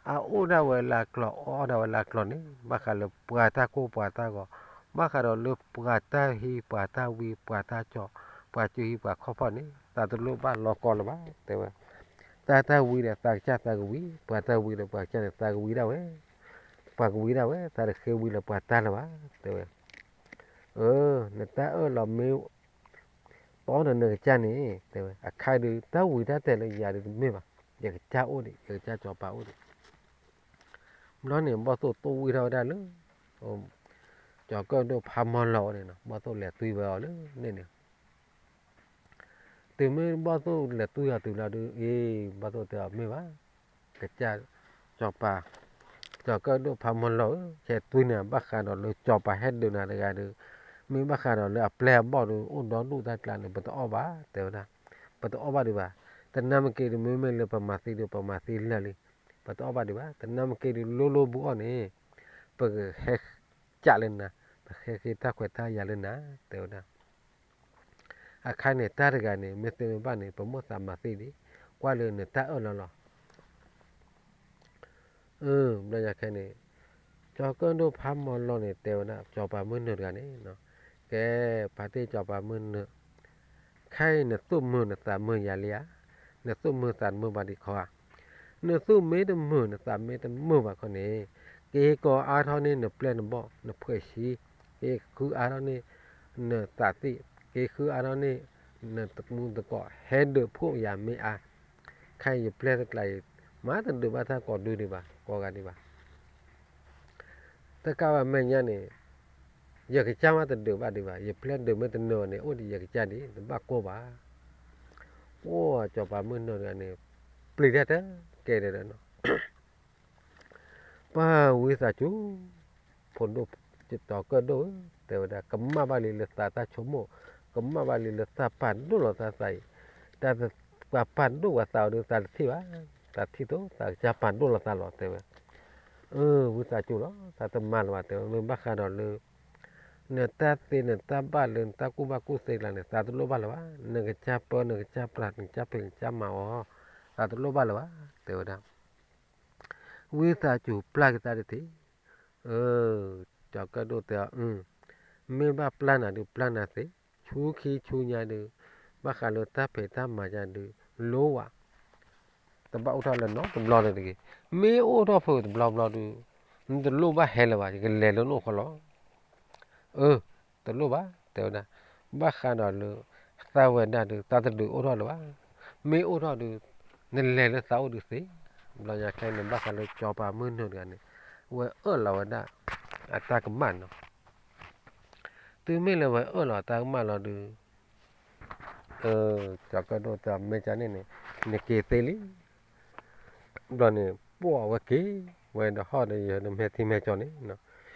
အအိၣ်ဒၣ်ဝဲလၢအကျိၤ အီၣ်ဒၣ်ဝဲလၢအကျိၤန့ၣ် ဘၣ်ဃးလၢပှၤတၢ်ကိၢ်ပှၤတၢ်ဂီၤ, ဘၣ်ဃးဒီးလၢပှၤတၢ်ဟံးပှၤတၢ်ဝံပှၤတၢ်ကၠီၣ်, ပှၤကၠုဟံးပှၤခီၣ်ဖီၣ်န့ၣ် သးတလိၣ်ဘၣ်လီၤကီလၢၤဘၣ် တဲဝဲ, တၢ်တၢ်ဝံဒီးသးကစၢ်သးကဝံၤ, ပှၤတၢ်ဝံဒီးပှၤကစၢ်န့ၣ် သးကဝံၤဒၣ်ဝဲ, ပှၤကဝံၤဒၣ်ဝဲ သးတဃ့ဝံလၢပှၤတၢ်လၢၤဘၣ် တဲဝဲ, အၢ, နတၢ်အၢၣ်လီၤမ့ၢ် တီဒီးနကစၢ်န့ၣ် တဲဝဲ, အခါဒုး တၢ်ဝံတၢ်တဲာ်လၢယၤဒုးတမ့ၢ်ဘၣ်, ယကစၢ်အိၣ်ဒံး ယကစၢ်စီၤပၤအိၣ်ဒံး, ဘျီန့ၣ် ဘီၣ်သိၣ်တိၢ်ဝံၣ်ထီၣ်ဝဲဒၣ်လၢ ကၠီၤကၢၣ်ဒိၣ်ဖးမီၤလီၤန့ၣ်နီၤ, ဘီၣ်သိၣ်လဲၤသွံဝဲအီၤလၢန့ၣ်န့ၣ် တုၤမ့ၢ်ဘီၣ်သိၣ်လဲၤသွံအီၤတုၤလီၤဒုး အ့ ဘီၣ်သိၣ်တဲအီၤမ့ၢ်ဘၣ်, ကစၢ်စီၤပၤ, ကၠီၤကၢၣ်ဒိၣ်ဖးမီၤလီၤဧၢ, ခဲသွံန့ၣ် ဘၣ်ဃးဒီးလၢစီၤပၤဟဲဒုးနၤတဂၤဒီး, မ့ၢ်ဘၣ်ဃးဒီးလၢအပျဲၢ်အဘီၣ်ဒီး အိၣ်ဒီဒူၣ်တၢ်ကျါန့ၣ် ပတအီၣ်ဘၣ် တဲဝဲဒၣ်, ပတအီၣ်ဘၣ်ဒံးဘၣ်, တနၢ်မ့ၢ်က့ၤဒီး မ့မ့ၢ်လၢပမၤသံဒီး ပမၤသံလၢာ်လံ, ပတအီၣ်ဘၣ်ဒံးဘၣ်, တနၢ်မ့ၢ်က့ၤဒီး လိၣ်လိၣ်ဘူးအီၣ်န့ၣ်, ပကဟဲကးလၢနၤ, ပဟဲဃ့တၢ်ခွဲးတၢ်ယာ်လၢနၤ တဲဝဲဒၣ် အခါန့ၣ် တၢ်တဂၤန့ၣ် မ့ၢ်သ့မ့ၢ်ဘၣ်န့ၣ် ပမိၣ်သးမၤသ့ဒံး, ကွၢ်လၢနတၢ်အၢၣ်လီၤလီၤ. အၢ ဘျီညါခဲန့ၣ် ကၠီၤကၢၣ်ဒိၣ်ဖးမီၤလီၤန့ၣ် တဲဝဲဒၣ် ကၠီၤပၤမုၢ်နုာ်တဂၤန့ၣ်, ကဲ ဖါတ့ၢ်ကၠီၤပၤမုၢ်နုာ်, ခဲအံၤနသူၣ်မုာ်နသးမုာ်ယၤလံဧါ, နသူၣ်မုာ်သးမုာ်ဘၣ်ဒံးခီဧါ, နသူၣ်မ့ၢ်တမုာ် နသးမ့ၢ်တမုာ်ဘၣ်ခီန့ၣ်, က့ၤကိးအါထီၣ်န့ၢ်နပျဲၢ်နဘီၣ် နဖှဲးဆံ, က့ၤဃုအါထီၣ်န့ၢ်နသးသံၣ်, က့ၤဃုအါထီၣ်န့ၢ်နတမူသကိး ဟဲဒုးဖှိၣ်ယၤမ့ၢ်အါ, ခဲအံၤယပျဲၢ်တကျါအံၤ မၤတဒုးဘၣ်တၢ်ကိးဒူဒံးဘၣ် ကိးဂၤဒံးဘၣ်. တကးဘၣ်မဲာ်ညါန့ၣ် ယကစၢ်မးတဒုးဘၣ်ဒံးဘၣ်, ယပျဲၢ်ဒုးမ့ၢ်တနၢၤဘၣ်န့ၣ် အိၣ်ဒီးယကစၢ်ဒံး တဘၣ်ကိၢ်ဘၣ်. အိၣ်ကၠီၤပၤမုၢ်နုာ်တဂၤန့ၣ် ပျံၤတၢ်တကဲဒီးနီၤ, ပှၤဝံသးစူၤ ဖိဒိၣ်ကၠီၤကၢၣ်ဒိၣ်ဧၢ, တဲဝဲဒၣ် ကမၣ်ဘၣ်လံလၢသးတၢ်ဆိကမိၣ်, ကမၣ်ဘၣ်လံလၢသးပာ်ဒိၣ်လီၤသးသးအံၤ, တၢ်ပာ်ဒိၣ်ပှၤသးအီၤဒီးသးတထံၣ်ဘၣ်, သးထံၣ်သိးသးကစၢ်ပာ်ဒိၣ်လီၤသးလီၤ တဲဝဲ. အၢ ဝံသးစူၤလီၤ သးတမၤလၢၤဘၣ် တဲဝဲ မ့ၢ်ဘၣ်ဃးဒီးလၢ နတၢ်သ့နတၢ်ဘၣ်လၢနတၢ်ကူၣ်ဘၣ်ကူၣ်သ့ကျါန့ၣ် သးတလိၣ်ဘၣ်လၢၤဘၣ်, နကစၢ်ပၢနကစၢ်ပြး နကစၢ်ဖံးနကစၢ်မၤအီၤ, သးတလိၣ်ဘၣ်လၢၤဘၣ် တဲဝဲဒၣ်. ဝံသးစူၤပျၢ်က့ၤသးတထံၣ်, အၢ ကၠီၤကၢၣ်ဒိၣ်တဲအီၤ အၢ မ့ၢ်ဘၣ်ပျၢ်နၤဒုးပျၢ်နၤသ့, ဆူခံဆူညါဒုး ဘၣ်ဃးလၢတၢ်ဖံးတၢ်မၤယါဒုး လိဝဲ တဘၣ်အိၣ်ထီၣ်လၢနီတဘျီလၢၤတဂ့ၤ, မ့ၢ်အိၣ်ထီၣ်ဖဲတဘျီဘျီဒုး နတလိၣ်ဘၣ်ဟဲလၢၤဘၣ် ယကလဲၤလၢနအိၣ်ဃီလီၤ. အၢ တလိၣ်ဘၣ် တဲဝဲဒၣ်, ဘၣ်ဃးဒီးလၢ သးဝဲဒၣ်ဒုး သးတဒုးအိၣ်ထီၣ်လၢၤဘၣ်, မ့ၢ်အိၣ်ထီၣ်ဒုး နလဲၤလၢသးအိၣ်ဒုးသ့. ဘျီညါခဲန့ၣ် ဘၣ်ဃးလၢကၠီၤပၤမုၢ်နုာ်တဂၤန့ၣ် ဝဲအၢၣ်လီၤဝဲဒၣ် အတၢ်ကမၣ်နီၤ. တုၤမ့ၢ်လၢဝဲအၢၣ်လီၤတၢ်ကမၣ်လီၤဒုး ကၠီၤကၢၣ်ဒိၣ်တဲအီၤ မ့ၢ်ကန့ၣ်န့ၣ် နက့ၤသ့လံ. ဘျီန့ၣ် ပှၢ်ဝဲက့ၤဝဲ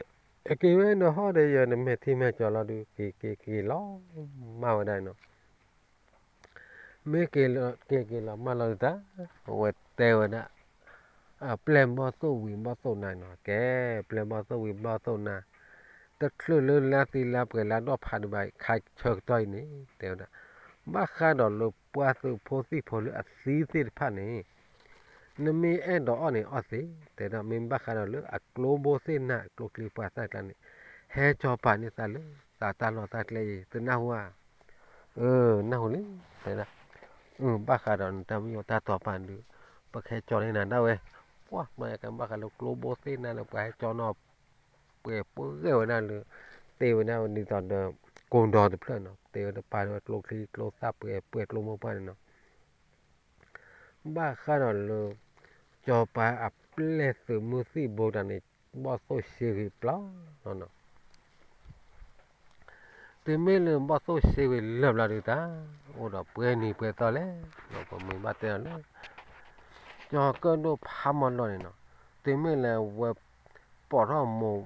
ဒီးဟီၣ်ဒီးယၢၤနမဲာ်ထံမဲာ်ကၠီၤန့ၣ်, က့ၤဝဲဒီးဟီၣ်ဒီးယၢၤနမဲာ်ထံမဲာ်ကၠီၤလီၤဒုး က့ၤက့ၤက့ၤလီၤမၢ်ဝဲဒၣ်နီၤ. မ့ၢ်က့ၤက့ၤလီၤမၢ်လီၤဒုးတၢ် အဝဲတဲဝဲဒၣ် ပျဲၢ်ဘီၣ်သိၣ်ဝံၤဘီၣ်သိၣ်နၤနီၤ, ကဲ ပျဲၢ်ဘီၣ်သိၣ်ဝံၤဘီၣ်သိၣ်နၤ တချုးလၢလါသံလါပှဲၤလါဒီၣ်ဖးဒံးဘၣ် ခါဆၢကတီၢ်အံၤန့ၣ် တဲဝဲဒၣ် ဘၣ်ဃးဒီးလၢပှၤသုးဖိသံၣ်ဖိလၢအသံသ့ၣ်တဖၣ်န့ၣ် နမ့ၢ်အဲၣ်ဒိးအီၣ်န့ၣ်အီၣ်သ့, တဲဒၣ် မ့ၢ်ဘၣ်ဃးဒီးလၢအကျိဘိသ့ၣ်နၤ အကျိချံပှၤသၣ်ကျါန့ၣ် ဟဲကၠီၤပာ်န့ၢ်သးလၢ သးတၢ်လီၢ်တၢ်ကျဲအံၤ သုနၢ်ဟူဧါ. အၢ နၢ်ဟူလံ တဲဒၣ်. အၢ ဘၣ်ဃးဒီးနတၢ်မ့ၢ်ယိၣ်တၢ်တီၤပာ်ဒုး ပကဟဲကၠီၤန့ၢ်နၤဒၣ်ဝဲ, ပှၢ် ဘၣ်ယကဘၣ်ဃးလၢကျိဘိသ့ၣ်နၤလၢပှၤဟဲကၠီၤနီၤ ပှဲၤပှဲၤဝဲဒၣ်လၢ တ့ဝဲဒၣ်ဒ်သိးဒီး ကိၢ်ဒီတဖျၢၣ်နီၤ တ့ဝဲဒၣ်ပာ်လၢကျိချံကျိသၣ်ပှဲၤပှဲၤကျိမိၢ်ပှၢ်န့ၣ်နီၤ ဘၣ်ဃးဒီးလၢ ကၠီၤပၤအပျဲၢ်သုးမုၢ်သံၣ်ဘိတၢ်န့ၣ် ဘီၣ်သိၣ်ရှ့ဂ့ၤပျီလီၤနီၤ. တုၤမ့ၢ်လၢဘီၣ်သိၣ်ရှ့ဂ့ၤလၢာ်ဘျီဒုးတၢ် အိၣ်ဒီးပှဲၤနံၤပှဲၤသီလဲၣ်, ပမ့ၢ်ဘၣ်တဲအီၤလၢ ကၠီၤကၢၣ်ဒိၣ်ဖးမီၤလီၤန့ၣ်နီၤ, တုၤမ့ၢ်လၢဝဲ ပိာ်ထီၣ်မိၢ်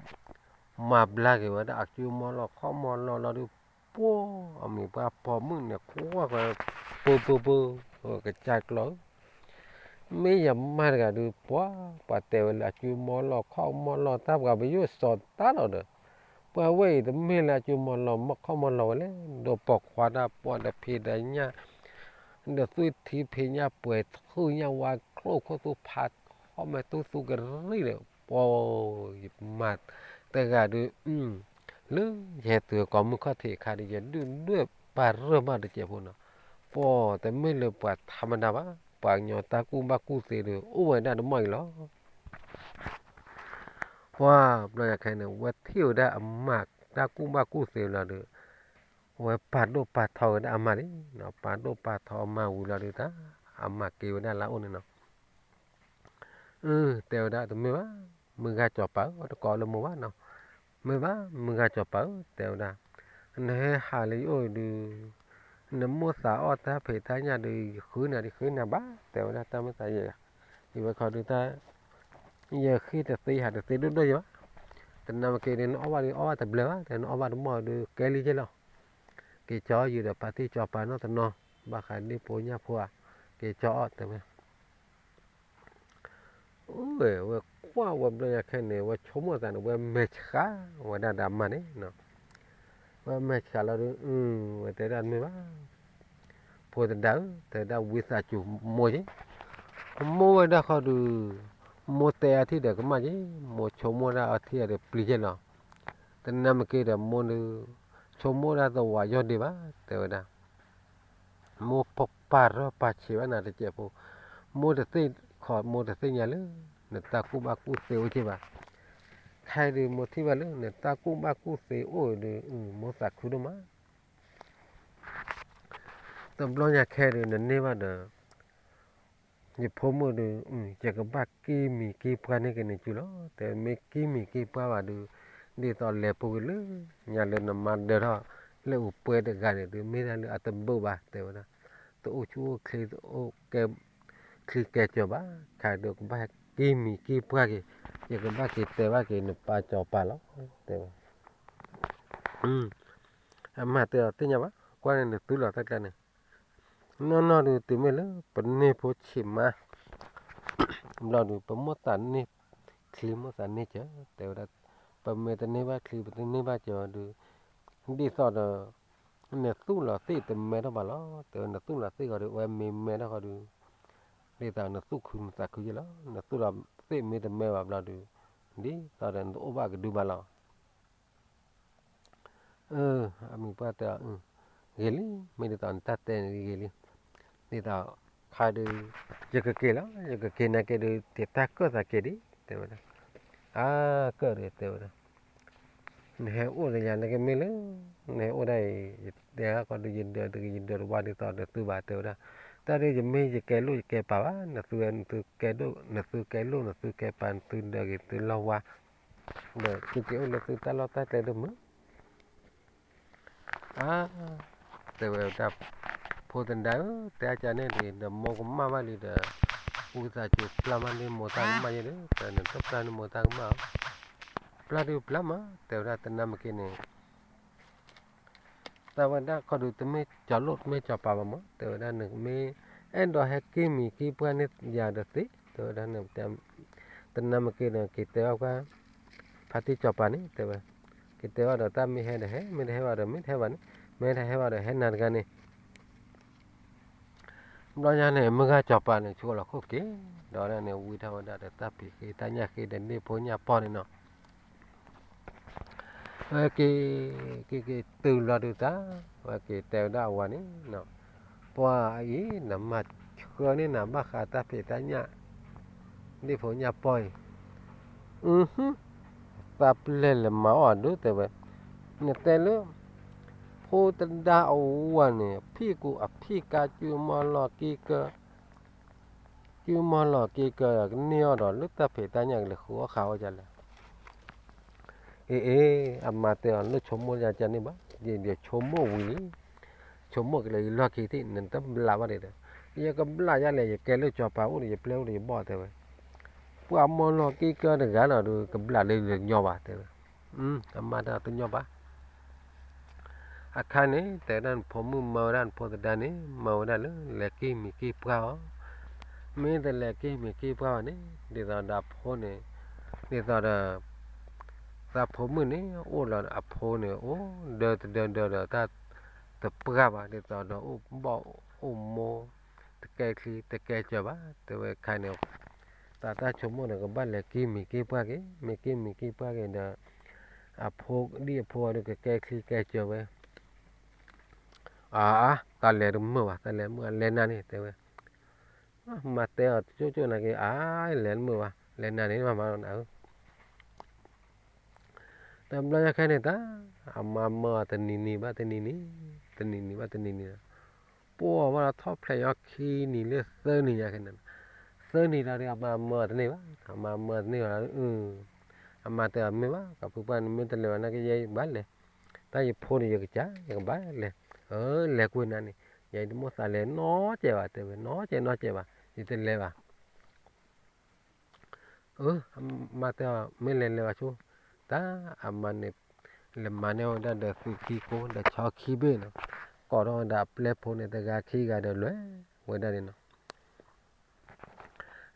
မၤဘျါက့ၤဝဲဒၣ်အကၠူမီၤလီၤခီၣ်မီၤလီၤလီၤဒုး ပှီၢ် အမံၤပှၢ်ပိာ်မုၣ်န့ၣ် ကွၢ်ကွၢ် ပၢပၢပၢ ကစၢ်ကျီၢ်ဧၢ, မ့ၢ်ယမါတဂၤဒုး ပှၤ ပှၤတဲဝဲလၢအကၠူမီၤလီၤခီၣ်မီၤလီၤတၢ် ပှၤပယိၣ်စီၤတၢ်လီၤဒီး ပှၤဝဲအံၤတမ့ၢ်လၢအကၠူမီၤလီၤမီၤခီၣ်မီၤလီၤဝဲလဲၣ်, ဒီးပိာ်ခွါတၢ်ပှၢ်ဒီးဖံးဒီးညၣ် ဒီးသွံၣ်ထံဖံးညၣ်ပှဲၤသူၣ်ညၣ်ဝါချိၣ်ခိၣ်သူဖးခီၣ်မဲာ်သူသူကရံၣ်ဒီး ပှၤ ယမါတဂၤဒုး လၢယဟဲတုၤကိးမုၢ်ခီၣ်ထံးအခါဒီး ယဒုၣ်ဒွဲၣ်ပာ်ရၢၢ်မးတစဲးဖိနီၤ, ပှၤတမ့ၢ်လၢပှၤထးမတၤဘၣ်, ပှၤကညီတၢ်ကူၣ်ဘၣ်ကူၣ်သ့ဒီး အိၣ်ဝဲဒၣ်တမီၢ်အံၤလီၤ. ပှၤဘျီညါခဲန့ၣ် ဝဲထံၣ်ဝဲဒၣ်အမါတၢ်ကူၣ်ဘၣ်ကူၣ်သ့လီၤဒီး ဝဲပာ်ဒိၣ်ပာ်ထီဝဲဒၣ်အမါလံ, ပာ်ဒိၣ်ပာ်ထီအမါဝံၤလီၤဒုးတၢ် အမါက့ၤဝဲဒၣ်လၢအအိၣ်န့ၣ်နီၤ. အၢ တဲဝဲဒၣ် တမ့ၢ်ဘၣ်, မုၢ်ဂၤကၠီၤပၤဧၢ, တကိးလၢမိၢ်ဘၣ်နီၤ, မ့ၢ်ဘၣ် မုၢ်ဂၤကၠီၤပၤဧၢ, တဲဝဲဒၣ်, နဟဲဟးလၢယအိၣ်ဒုး နမိၣ်သးအီၣ်တၢ်ဖံးတၢ်ညၣ်ဒုး ယဃုနၤဒုး ဃုနၤဘၣ်, တဲဝဲဒၣ် တၢ်မ့ၢ်သးယဲ, ယဝဲခီဒုးတၢ် ယဃ့တသ့ဟးတသ့ဒိၣ်ဒိၣ်ယဘၣ်, တနၤမ့ၢ်က့ၤဒုး နအီၣ်ဘၣ်ဒုး အီၣ်ဘၣ်တဘျဲဘၣ်, တဲနအီၣ်ဘၣ်တမီၢ်ဒုး ကဲလံယဲလီၤ, က့ၤကၠီယုာ်ဒီးပာ်တ့ၢ်ကၠီၤပၤနီၢ်တနီၤ, ဘၣ်ဃးဒ့ၣ်ဖိညၣ်ဖိဧါ, က့ၤကၠီအီၣ်တဲဝဲ အဝဲကွၢ်ဝဲဘျီညါခဲန့ၣ် ဝဲဆိကမိၣ်သးန့ၣ် ဝဲမဲာ်ဆှးဝဲဒၣ်ဒီးအမါန့ၣ်နီၤ, ပမဲာ်ဆှးလီၤဒီး ဝဲတဲဒၣ်တမ့ၢ်ဘၣ်, ဖိသဒါဧၢ, တဲဒၣ်ဝံသးစူၤမိၢ်ယ့ၢ်, မိၢ်ဝဲဒၣ်ဃီဒီး, မိၢ်တဲအထံၣ်ဒီးကမၣ်ယ့ၢ်, မိၢ်ဆိကမိၣ်ဒၣ်အထံၣ်ဒီးပျံၤယ့ၢ်လီၤ, တနၢ်မ့ၢ်က့ၤဒီးမိၢ်ဒီး, ဆိကမိၣ်ဒၣ်သဝးယီၢ်ဒ့ဘၣ် တဲဝဲဒၣ် မိၢ်ပပာ်ထီၣ်ပာ်ဆံးဘၣ်နၤတစဲးဖိ, မိၢ်တသ့ၣ်ခီ မိၢ်တသ့ၣ်ညါလၢ နတၢ်ကူၣ်ဘၣ်ကူၣ်သ့အိၣ်က့ဘၣ်, ခဲအံၤဒုးမိၢ်ထံၣ်ဘၣ်လၢ နတၢ်ကူၣ်ဘၣ်ကူၣ်သ့အိၣ်ဒီး မိၢ်သးခုဒိၣ်မး, တဘျီညါခဲအံၤဒုး နန့ၢ်ဘၣ်ဒီး ယဖိမုၣ်ဒီး, ယကဘၣ်က့ၤမံၤက့ၤပှၢ်န့ၢ်က့ၤန့ၣ်စုလီၤ, တဲမ့ၢ်က့ၤမံၤက့ၤပှၢ်ဘၣ်ဒီး, ဒ်သိးလဲၤပူၤကွံာ်လၢ ညါလၢနမါဒၢထီၣ်, လၢအပှဲၤတဂၤန့ၣ် ဒုးမ့ၢ်ဒၣ်လၢအတဘၣ်ဘၣ် တဲဝဲဒၣ်, တအိၣ်ဆူၣ်အိၣ်ချ့ အိၣ်ကဲ, ချံကဲကၢၤဘၣ်, ခဲအံၤဒုးကဘၣ်က့ၤမံၤက့ၤပှၢ်က့ၤ, ယကဘၣ်က့ၤတဲဘၣ်က့ၤနပၢ်စီၤပၤလီၤ, တဲဝဲ အမၤတဲအီၤသ့ၣ်ညါဘၣ်, ကွၢ်န့ၣ်နသူလီၤတၢ်ကျါန့ၣ်, နီၢ်နီၢ်ဒုးတုၤမ့ၢ်လၢပန့ၢ်ဖိဆံးမါ, ဘျီဒုး ပမိၣ်သးန့ၢ်ချံမိၣ်သးန့ၢ်ကၢၤ တဲဝဲဒၣ်, ပမ့ၢ်တန့ၢ်ဘၣ်ချံပတန့ၢ်ဘၣ်ကၢၤဒုး, ဒ်သိးဒီး, နသူၣ်လီၤသ့ၣ်တမဲထီၣ်ဘၣ်လီၤ, တဲဝဲနသူၣ်လီၤသ့ၣ်ဂီၤဒီး အဝဲမ့ၢ်မဲထီၣ်ဂီၤဒုး, ဒ်သိးနသူၣ်ခုနသးခုယ့ၢ်လီၤ, နသူၣ်လီၤသ့ၣ်မ့ၢ်တမဲဘၣ်ဘျီဒုး, ဒ်သိးဒီးနတအိၣ်ဘၣ်ကဒုဘၣ်လီၤ အမံၤပှၢ်တဲအီၤ, ဂ့ၤလံ, မ့ၢ်ဒ်သိးနတၢ်တဲန့ၣ်ဂ့ၤလံ, ဒ်သိး, ခါဒုး, ယကက့ၤလီၤ, ယကက့ၤနာ်က့ၤဒုး တ့ၢ်တၢ်ကၢၣ်သးက့ၤဒံး, တဲဝဲဒၣ်, အါ, ကၢၣ်ဒုး တဲဝဲဒၣ်, နဟဲအိၣ်ဒီးယၤနာ်က့ၤမ့ၢ်လၢ, နဟဲအိၣ်ဒၣ်အံၤ, ယတဲဟဲကီးဒုး ယဒၢးတဂ့ၤ ယဒၢးတဝါဒ်သိးဒီးသုဘၣ် တဲဝဲဒၣ်, တၢ်ဒုးယမ့ၢ်ယကဲလိၣ်ယကဲပာ်ဘၣ်, နသု, နသုကဲလိၣ် နသုကဲပာ် နသုဒၢးဂ့ၤသုလီၢ်ဝါ ဒီးသုက့ၤအိၣ်လၢသုတၢ်လီၢ်တၢ်ကျဲဒိၣ်မုၢ်, အါ, တဲဝဲဒၣ်, ဖိသဒါဧၢ, တဲအကန့ၣ်ဒ်ဒီးမိၢ်ကမၣ်ဘၣ်လံဒီး, ဝံသးစူၤပျၢ်မးန့ၢ်မိၢ်တၢ်ကမၣ်ယဲဒီး, နတပျၢ်န့ၢ်မိၢ်တၢ်ကမၣ်, ပျၢ်ဒုးပျၢ်မး တဲဝဲဒၣ်တနၢ်မ့ၢ်က့ၤန့ၣ် တၢ်ဝဲဒၣ်ခီဒုးတမ့ၢ်ကၠီၤလိၣ်တမ့ၢ်ကၠီၤပၤဘၣ်မး တဲဝဲဒၣ် နမ့ၢ်အဲၣ်ဒိးဟဲက့ၤမံၤက့ၤပှၢ်န့ၢ်ယၤဒီးသ့ တဲဝဲဒၣ်, တနၢ်မ့ၢ်က့ၤဒီးက့ၤတဲဘၣ်ပှၤ ဖါတံၢ်ကၠီၤပၤန့ၣ် တဲဝဲ, က့ၤတဲဘၣ်ဒီးတၢ်မ့ၢ်ဟဲဒီးဟဲ မ့ၢ်တဟဲဘၣ်ဒီးမ့ၢ်တဟဲဘၣ်န့ၣ်, မ့ၢ်တဟဲဘၣ်ဒီးဟဲနၤတဂၤန့ၣ် ဘျီညါန့ၣ် မုၢ်ဂၤကၠီၤပၤန့ၣ် ဆူလီၤခိၣ်က့ၤ, ဒီးဒၣ်န့ၣ် ဝံထီၣ်ဝဲဒၣ်ဒီးတၢ်ဖံးဃ့တၢ်ညၣ်ဃ့ဒီးန့ၢ်ဖိညၣ်ပီၢ်န့ၣ်နီၤ, ဝဲက့ၤ, က့ၤက့ၤတုၤလီၤဒုးတၢ်, ဝဲက့ၤတဲဝဲဒၣ်အဝၤန့ၣ်, ပှၤအံၤ နမၤဆှၢန့ၢ်နၤဘၣ်ဃးတၢ်ဖံးတၢ်ညၣ် န့ၢ်ဖိညၣ်ပီၢ်အံၤ, အုဟ, သးပျဲၢ်လဲၤမၤအီၣ်ဒုးတဲဝဲ, နတဲလၢ ဖိသဒါအဝၤန့ၣ် ဖံးကူအဖံးကါ ကုမီၢ်လီၢ်က့ၤကၢ, ကုမီၢ်လီၢ်က့ၤကၢ ကန့ၢ်အီၣ်ဒီးလၢတၢ်ဖံးတၢ်ညၣ်ကလဲၤဃုအီၣ်ဃာ်အီၣ်ဒ်လဲၣ်, အ့ အ့ အမၤတဲအီၤ လၢဆိကမိၣ်ယၤကန့ၣ်ဘၣ်, ယဆိကမိၣ်ဝံၤလံ, ဆိကမိၣ်ကလဲၤယလီၢ်ခံထံၣ် နတဘျးဘၣ်ဒံးဒီး, ယကဘျးယၤလဲၣ် ယကဲလၢကၠီၤပၤအိၣ်ဒီး ယပျဲၢ်အိၣ်ဒီးယဘီၣ်တဲဝဲ, ပှၤမီၢ်လီၢ်က့ၤကၢတဂၤလီၤဒီး ကဘျးလၢယညီဘၣ်တဲဝဲ, အမၤတၢ်တညီဘၣ် အခါန့ၣ် တဲဝဲဒၣ်နဖိမုၣ်မၢဝဲဒၣ်နဖိသဒါန့ၣ် မၢဝဲဒၣ်လၢလဲၤက့ၤမံၤက့ၤပှၢ်အီၤ, မ့ၢ်တလဲၤက့ၤမံၤက့ၤပှၢ်ဘၣ်န့ၣ် ဒ်သိးဒီးအဖိန့ၣ်, ဒ်သိးဒီး သးဖိမုၣ်န့ၣ် အိၣ်လီၤအဖိန့ၣ် အိၣ်ဒၢတဒၢဒၢဒီးတၢ်တပှၢ်ဘၣ် ဒ်သိးဒီးအိၣ်ဘီၣ်အိၣ်မိၢ် တကဲချံတကဲစၢၤဘၣ် တဲဝဲခါန့ၣ်, သးတၢ်ဆိကမိၣ်န့ၣ် ကဘၣ်လဲၤက့ၤမံၤက့ၤပှၢ်က့ၤ မ့ၢ်က့ၤမံၤက့ၤပှၢ်က့ၤဒီး အဖိဒ်အဖိအီၤဒုးကကဲချံကဲစၢၤဝဲ, အါ, တၢ်လဲၤတမုာ်ဘၣ် တၢ်လဲၤမုာ် လဲၤနၤန့ၣ် တဲဝဲ, မၤတဲအီၤတကၠိကၠိနာ်က့ၤ အါ, လဲၤတမုာ်ဘၣ် လဲၤနၤန့ၣ်မၤမၤနီၤဧၢ တဘျီညါခဲန့ၣ်တၢ်, အမါမၢအီၤတနံၤနံၤဘၣ်တနံၤနံၤ, တနံၤနံၤဘၣ်တနံၤနံၤဒီး, ပှၤဝဲလီၤထီၣ်ဖျဲးညီခံနံၤလၢသၢနံၤညါခဲန့ၣ်, သၢနံၤဒီး အမါမၢအီၤတန့ၢ်ဘၣ်, အမါမၢအီၤတန့ၢ်ဘၣ်, အမါတဲအီၤမ့ၢ်ဘၣ် ကဖုပှၢ်န့ၣ် မ့ၢ်တလဲၤဘၣ်နာ်က့ၤ ယဲဘၣ်လဲၤ, တၢ်ယဖိန့ၣ် ယကစၢ် ယကဘၣ်လဲၤ, အၢ လဲၤကွံာ်နၤန့ၣ်, ယတမိၣ်သးလဲၤနီတစဲးဘၣ် တဲဝဲ နီတစဲးနီတစဲးဘၣ် ယတလဲၤဘၣ် အၢ မါတဲအီၤ မ့ၢ်လဲၤလဲၤဘၣ်ဆိ, တၢ်အမါန့ၣ် လဲၤမၤန့ၢ်ဝဲဒၣ်ဒီးသုးခံကိး ဒီးဆီခံဘ့ၣ်နီၤ, ကိးထီၣ်ဝဲဒၣ်အပျဲၢ်ဖိန့ၣ် တဂၤခံဂၤဒီးလဲၤဝဲဒၣ်န့ၣ်နီၤ,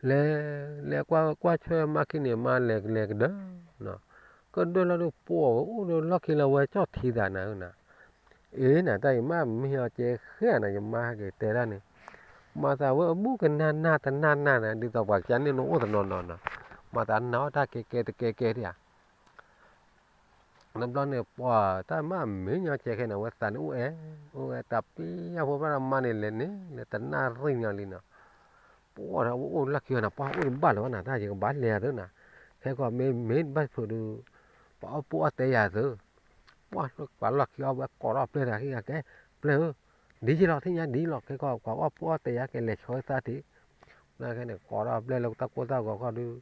လဲၤ လဲၤကွၢ်ကွၢ်ဆွဲမါခံန့ၣ် မါလဲၤလဲၤကဒၢနီၤ, ကဒၢလီၤဒုးပှၤဝဲအိၣ်ဒီးလီၢ်ခံလီၤဝဲ ကၠီၣ်ထံသးနၤဧၢနၤ, အ့နၤ တၢ်ယမါမ့ၢ်အီၤကဲဃဲနၤ ယမါဟဲက့ၤတဲဒၣ်န့ၣ်, မၤသးဝဲအဘူၣ်ကနၣ်နၢ်တနၢ်နၢ်နၤ ဒ်သိးပှၤကစၢ်န့ၣ်နအိၣ်တနီၤနီၤနီၤ, မၤသးနၢ်အီၣ်တၢ်ကဲကဲတကဲကဲဒၣ်ဧါ. နဘျီန့ၣ် ပှၤတၢ်မါမ့ၢ်ညီကဲဃဲနၤ ဝဲသးန့ၣ်အိၣ်အဲၣ်, အိၣ်ဝဲတၢ်ပံၢ်ယၢ်ဖိဘၣ်ဒီးမါန့ၣ်လဲၤန့ၣ် လဲၤတနၣ်ရံၣ်ညီလံနီၤ. ပှၤဒီးအဝဲအိၣ်လီၢ်ခံအီၤနၤ ပှၤအိၣ်တဘၣ်လၢၤဘၣ်နၤ တၢ်ယကဘၣ်လဲၤသုနၤ, ခဲကီးမ့မ့ၢ်ဘၣ်ဖုးဒုး ပှၤအီၣ်ပှၤအီၣ်တဲယၤသု, ပှၤလၢပှၤလီၢ်ခံအီၤဝဲကိးထီၣ်ပျဲၢ်တဂၤခံဂၤကဲ, ပျဲၢ်ဧၢ, ဒ်ယလီၤ ထံၣ်ညါဒ်လီၤ ခဲကီး ပှၤအီၣ်ပှၤအီၣ်တဲယၤကဲလဲၤဆီသးထံး, လၢခဲန့ၣ် ကိးထီၣ်ပျဲၢ်လၢတၢ်ကိၢ်တၢ်ဂီၤခီဒုး,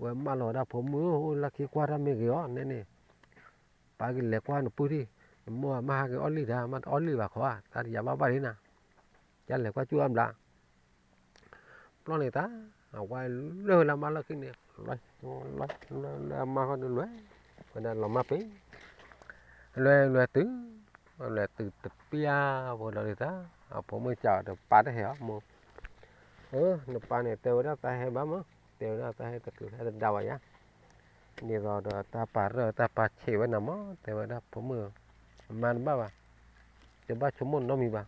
ဝဲမၢလီၤဝဲဒၣ်ဖိမုၣ်ဧၢ အိၣ်လီၢ်ခံကွၢ်တၢ်မ့ၢ်ဂ့ၤအီၤန့ၣ်န့ၣ် ပၢ်ကလဲၤကွၢ်နပုၢ်ထံၣ်, နမိၢ်အမါဟဲက့ၤအီၣ်လံတၢ် မ့ၢ်တအီၣ်လံဘၣ်ခီဧါ တၢ်တယၤဘၣ်ဘၣ်လံနၤ, ကလဲၤကွၢ်ကၠူၣ်အါဘျါ. ဘျီန့ၣ်တၢ်, အဝဲလဲၤဝဲလၢအမါလီၢ်ခံန့ၣ်, လၢအမါဃီဒုးလဲၤ, ဝဲဒၣ်လီၤမၢ်ပ့ၤ, လဲၤလဲၤတုၤ, လဲၤတုၤတပျၢ်ဖိလီၤဒုးတၢ်, အဖိမုၣ်စံးဒီးပၢ်တဟဲအီၤမိၢ်, အၢ နပၢ်န့ၣ် တဲဝဲဒၣ်တၢ်ဟဲဘၣ်မး, တဲဝဲဒၣ်တၢ်ဟဲတချုးဟဲတဒါဘၣ်ယၤ ဒ်သိးဒီးတၢ်ပာ်ရၢၢ်တၢ်ပာ်ဆံးဝဲနၤမး တဲဝဲဒၣ်ဖိမုၣ်, အမါတဘၣ်ဘၣ်, တဘၣ်ဆိကမိၣ်နီတမံၤဘၣ်.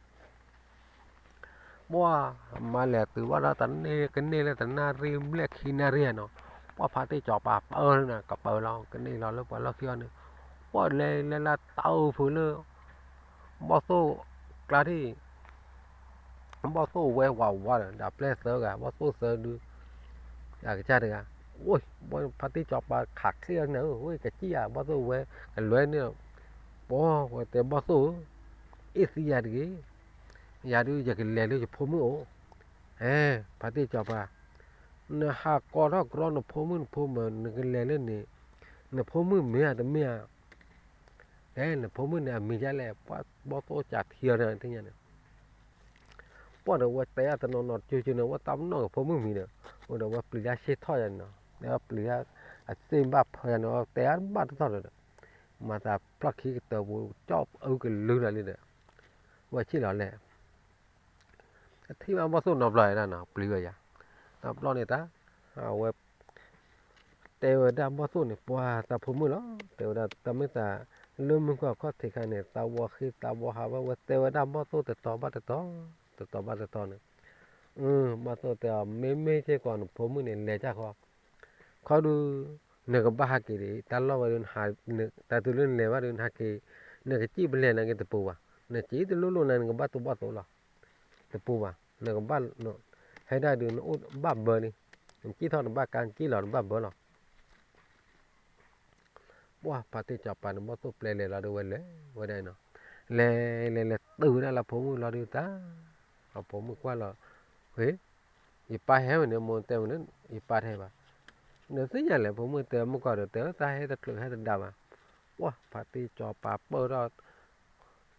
ပှၢ်အမါလဲၤတုၤဘၣ်ဒီးတန့ၢ်ကန့ၢ်လၢတနၣ်ရံၣ်ဘျဲၣ်ခံနၣ်ရံၣ်နီၤ, ပှၢ်ဖါတံၢ်စီၤပၤပၢနၤ ကပၢလီၤ ကန့ၢ်လီၤလၢပှၤလီၢ်ခံအီၤန့ၣ်, ပှၢ်လဲၤလဲၤလၢတၢ်အိၣ်ဖုးလၢ ဘီၣ်သိၣ်ကျါထံၣ် ဘီၣ်သိၣ်ဝဲဝးဝးဒီး ဒီးပျဲၢ်သၢဂၤ ဘီၣ်သိၣ်သၢဒု, အကစၢ်တဂၤ, အိၣ်ဖါတံၢ်စီၤပၤခးချ့အီၤန့ၣ် ဝဲကစံၣ်ယၤ ဘီၣ်သိၣ်ဝဲကလွဲန့ၣ်, ပှၤဝဲတဲဘီၣ်သိၣ်ဧၢ, အ့ၣ်သံယၤတဂ့ၤ, ယၤဒုးယကလဲၤလၢယဖိမုၣ်အိၣ်, ဟဲ ဖါတံၢ်စီၤပၤ, နဟးကိးထီၣ်ကြီနဖိမုၣ်နဖိမုၣ် နကလဲၤလၢန့ၣ်, နဖိမုၣ်မ့ၢ်ဧါတမ့ၢ်ဧါ အဲ နဖိမုၣ်န့ၣ်အမံၤဒ်လဲၣ် ပှၤဘီၣ်သိၣ်စးထံအီၤန့ၣ် သ့ၣ်ညါန့ၣ်, ပှၢ်ဒီးဝဲတဲအတနီၤနီၤကၠိကၠိန့ၣ် ဝဲတၢ်ပနီၣ်ကဖိမုၣ်မံၤဒီး, အိၣ်ဒီးဝဲပျံၤတၢ်ဆ့ၣ်ထီၣ်ယၤန့ၣ်နီၤ, တဲဝဲပျံၤတၢ်အသ့ၣ်ဘၣ်ဖၢယၤန့ၣ် တဲအါဘၣ်တထီၣ်ဒီး, မၤသးဖျီၣ်ခံကတၢၢ်ပူၤ ကၠီၣ်အုကလုာ်လီၤလံဒီး, ဝဲဆ့ၣ်လီၤလဲၣ် ထံၣ်ဘၣ်ဘီၣ်သိၣ်နီတဘျီဒၣ်နီၤ ပျံၤဝဲယၤ, တဘျီန့ၣ်တၢ်, အဝဲ တဲဝဲဒၣ်ဘီၣ်သိၣ်န့ၣ် ပှၤသးဖိမုၣ်လီၤ, တဲဝဲဒၣ်တၢ်မ့ၢ်သး လၢမုၢ်ကီၢ်ခီၣ်ထံးခါန့ၣ် သးဝီဃံသးဝီဟးဝဲ ဝဲတဲဝဲဒၣ်ဘီၣ်သိၣ်တတီၤဘၣ်တတီၤ, တတီၤဘၣ်တတီၤန့ၣ်, ဘီၣ်သိၣ်တဲအီၤ မ့မ့ၢ်စ့ၢ်ကီးနဖိမုၣ်န့ၣ် လဲၤတၢ်ဃီ, ခီဒုး နကဘၣ်ဟးက့ၤဒ် တၢ်လီၢ်ဝဲဒုး တၢ်တုၤလၢနလဲၤဘၣ်ဒုး နဟးက့ၤ, နကစံၣ်ပလဲၤနက့ၤတပူၤဘၣ်, နစံၣ်တလိၣ်လိၣ်နၤ နကဘၣ်တူၢ်ဘၣ်သိးလီၤ, တပူၤဘၣ်, နကဘၣ် ဟဲဒၣ်ဒုး နအိၣ်ဘၣ်ဘၢလံ, နစံၣ်ထီၣ်နဘၣ်ကါ နစံၣ်လီၤနဘၣ်ဘၢလီၤ ပှၢ်ဖါတံၢ်စီၤပၤန့ၣ် ဘီၣ်သိၣ်ပျဲလဲၤလီၤဒုးဝဲလဲၤဝဲဒၣ်နီၤ, လဲၤလဲၤလဲၤတုၤဝဲဒၣ်လၢဖိမုၣ်လီၤဒုးတၢ်, အဖိမုၣ်ကွၢ်လီၤ, ဟ့, ယပၢ်ဟဲဝဲန့ၣ် မိၢ်တဲဝဲန့ၣ် ယပၢ်တဟဲဘၣ်, နသ့ၣ်ညါလဲၣ် ဖိမုၣ်တဲမိၢ်ကီၢ်ဒီး တဲတၢ်ဟဲတချုးဟဲတဒါဘၣ်, ပှၢ်ဖါတံၢ်စီၤပၤပၢၢ်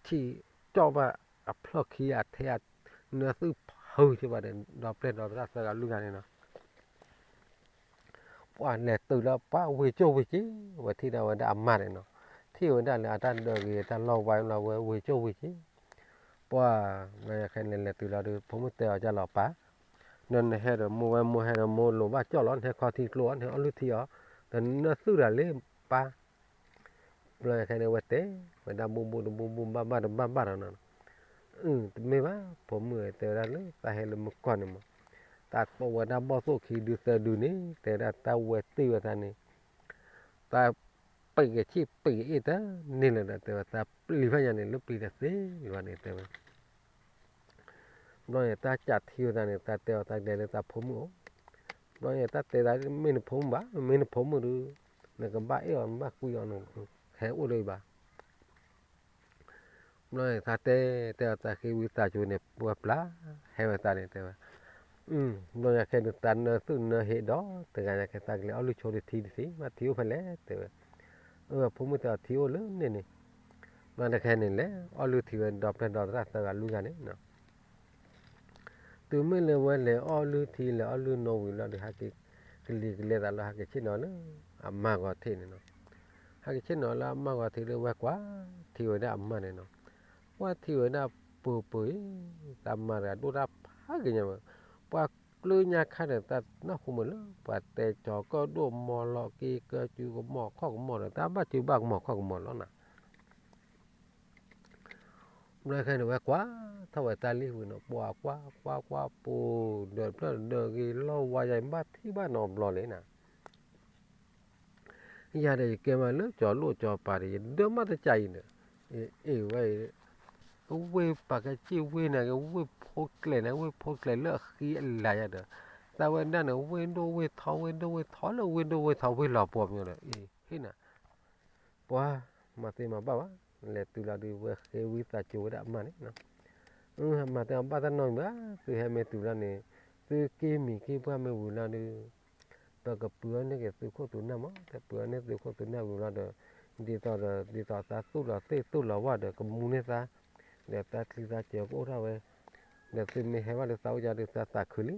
ထီၣ် ထံၣ်ကၠီၣ်ဘၣ်အဖျီၣ်ခံအထဲအနၢသုဖုးက့ၤဘၣ်ဒီး ဒီပျဲၢ်ဒီသရၣ်သၢဂၤလွံၢ်ဂၤန့ၣ်နီၤ, ပှၢ်လဲၤတုၤလၢပှၢ်ဝ့ၢ်ကၠိၣ်ဝ့ၢ်က့ၤ, ဝဲထံၣ်ဒၣ်ဝဲဒၣ်အမါန့ၣ်နီၤ, ထံၣ်ဝဲဒၣ်လၢအတၢ်ဒၢးဂ့ၤ တၢ်လီၢ်ဝါလီၤဝဲဝ့ၢ်ကၠိၣ်ဝ့ၢ်က့ၤ, ပှၢ် ခဲန့ၣ်လဲၤတုၤလီၤဒီး ဖိမုၣ်တဲအီၤကၢ်လီၤပၢ်, ဒီးနဟဲဒီးမိၢ်ဝဲမိၢ်ဟဲဒီးမိၢ်လိၤဘၣ်ကၠီၣ်လီၤ နဟဲခီထံကျိအီၤ နဟဲအီၣ်လုၢ်ထံအီၤ, ဒီးနၢသုတၢ်လၢပၢ် ဘျီခဲန့ၣ်ဝဲတဲ, ဝဲဒၣ်ဘူၣ်ဘူၣ်တဘူၣ်ဘူၣ်ဘၣ်ဘၣ်တဘၣ်ဘၣ်ဒီးနီၤ, အၢ တမ့ၢ်ဘၣ် ဖိမုၣ်တဲဝဲဒၣ်လၢတၢ်ဟဲလၢမုၢ်ကီၢ်န့ၣ်မး, တၢ်တိၢ်ဝဲဒၣ်ဘီၣ်သိၣ်ခံဒုသၢဒုန့ၣ် တဲဝဲဒၣ်တၢ်ဝဲတ့ၢ်ဝဲသးန့ၣ်, တၢ်ပံးကဆံၣ်ပံးကအ့ၣ်တန့ၢ်လၢၤဒီး တဲဝဲတၢ်ပျံၤဖဲညါန့ၣ် လၢပျံၤတသ့လၢၤဘၣ်န့ၣ်တဲဝဲ ဘျီန့ၣ် တၢ်ကးထံဝဲသးန့ၣ် တၢ်တဲအီၤတၢ်ကလဲၤလၢတၢ်ဖိမုၣ်အိၣ်, ဘျီန့ၣ် တၢ်တဲသးမ့ၢ်နဖိမုၣ်ဘၣ် မ့ၢ်နဖိမုၣ်ဒီး နကဘၣ်အဲၣ်အီၤ နဘၣ်ကွံအီၤ နဟဲအိၣ်လၢၤဘၣ်. ဘျီန့ၣ် တၢ်တဲ တဲအီၤတၢ်ဃ့ဝံသးစူၤန့ၣ် ပှၢ်ပျၢ် ဟဲဝဲသးန့ၣ်တဲဝဲ, ဘျီညါခဲန့ၣ် တၢ်နၢသုနၢဟ့ဒီး တဂၤညါခဲသးကလဲၤအီၣ်လုၢ်ဆိတထံတသ့ ဘၣ်ထံအိၣ်ဖဲလဲၣ်တဲဝဲ, အၢ ဖိမုၣ်တဲအီၤထံအိၣ်လၢန့ၣ်န့ၣ် ဘျီတခဲန့ၣ်လဲၤ အီၣ်လုၢ်ထံဝဲဒီပျဲၢ်ဒီသရၣ်သၢဂၤလွံၢ်ဂၤန့ၣ်နီၤ. တုၤမ့ၢ်လၢဝဲလဲၤအီၣ်လုၢ်ထံ လဲၤအီၣ်လုၢ်နီၣ်ဝံၤလီၤဒီး ဟဲက့ၤကလံၤကလဲသးလီၤ ဟဲက့ၤဆ့ၣ်နီၤလၢ အမါဂီၤထံးန့ၣ်နီၤ. ဟဲက့ၤဆ့ၣ်နီၤလၢအမါဂီၤထံးလၢဝဲကွၢ်ထံဝဲဒၣ်အမါန့ၣ်နီၤ. ကွၢ်ထံဝဲဒၣ်ပူၤပူၤအံၤ တၢ်မါတဂၤဒိၣ်တၢ်ဖးက့ၤညါဝဲ, ပှၤကျၢညါခါဒီး တၢ်နၢ်ဟူမုာ်လၢ ပှၤတဲကၠီၤကၢၣ်ဒိၣ်မီၤလီၤက့ၤကၢၢ်စုကမီၤခီၣ်ကမီၤဒီး တၢ်ဘၣ်စုဘၣ်ကမီၤခီၣ်ကမီၤလီၤနၤ. ဘျီခဲန့ၣ် ဝဲကွၢ်ထီၣ်ဝဲတၢ်လံၣ်ဝံၤနီၤ, ပှၤကွၢ်ကွၢ်ကွၢ်ပူၤ ဒီးတဖျၢၣ်ဒီးဂ့ၤလီၤဝါယၤ ဘၣ်ထံၣ်ဘၣ်နီတဘျီလံနီၤ. ယၤဒီးယကဲမးလၢကၠီၤလိၣ်ကၠီၤပၤဒီး ယဒၢမးတကးအံၤဒီး, အ့ၣ်ဝဲအံၤ, ဝ့ၢ်ပာ်ကဲစ့ၣ်ဝ့ၢ်န့ၣ် ဝ့ၢ်ဖိကျဲၤန့ၣ် ဝ့ၢ်ဖိကျဲၤလၢအဃံအလၤယၤဒီး, တၢ်ဝဲဒၣ်န့ၣ် ဝ့ၢ်ဒိၣ်ဝ့ၢ်ထီ ဝ့ၢ်ဒိၣ်ဝ့ၢ်ထီလၢဝ့ၢ်ဒိၣ်ဝ့ၢ်ထီဝ့ၢ်လီၤပှီၤမ့ၢ်ဒီး အ့ၣ်ဟ့ၣ်နၤ ပှၤမၤသ့မၤဘၣ်ဘၣ်, လဲၤတုၤလီၤဒုး ဝဲဃ့ဝံသးစူၤဝဲဒၣ်အမါန့ၣ်, အမါတဲအီၤ ဘၣ်တၢ်နီတမံၤဘၣ်, သုဟဲမ့ၢ်တုၤလီၤန့ၣ်, သုက့ၢ်မံၤက့ၢ်ပှၢ်မ့ၢ်ဝံၤလီၤဒုး, ပကပုာ်အီၤန့ၢ်က့ၤသုခိၣ်သုနၢ်မး, တၢ်ပုာ်အီၤန့ၢ်သုခိၣ်သုနၢ်ဝံၤလီၤဒီး, ဒ်သိးဒီး ဒ်သိးသးသူၣ်လီၤသ့ၣ်သူၣ်လီၤဝၣ်ဒီး ကမူန့ၢ်သး, ဒီးတၢ်ချံသၢစၢၤကအိၣ်ထီၣ်ဝဲ, ဒီးသုမ့ၢ်ဟဲဘၣ်လၢသးအိၣ်ယၤဒုး သးသးခုလံ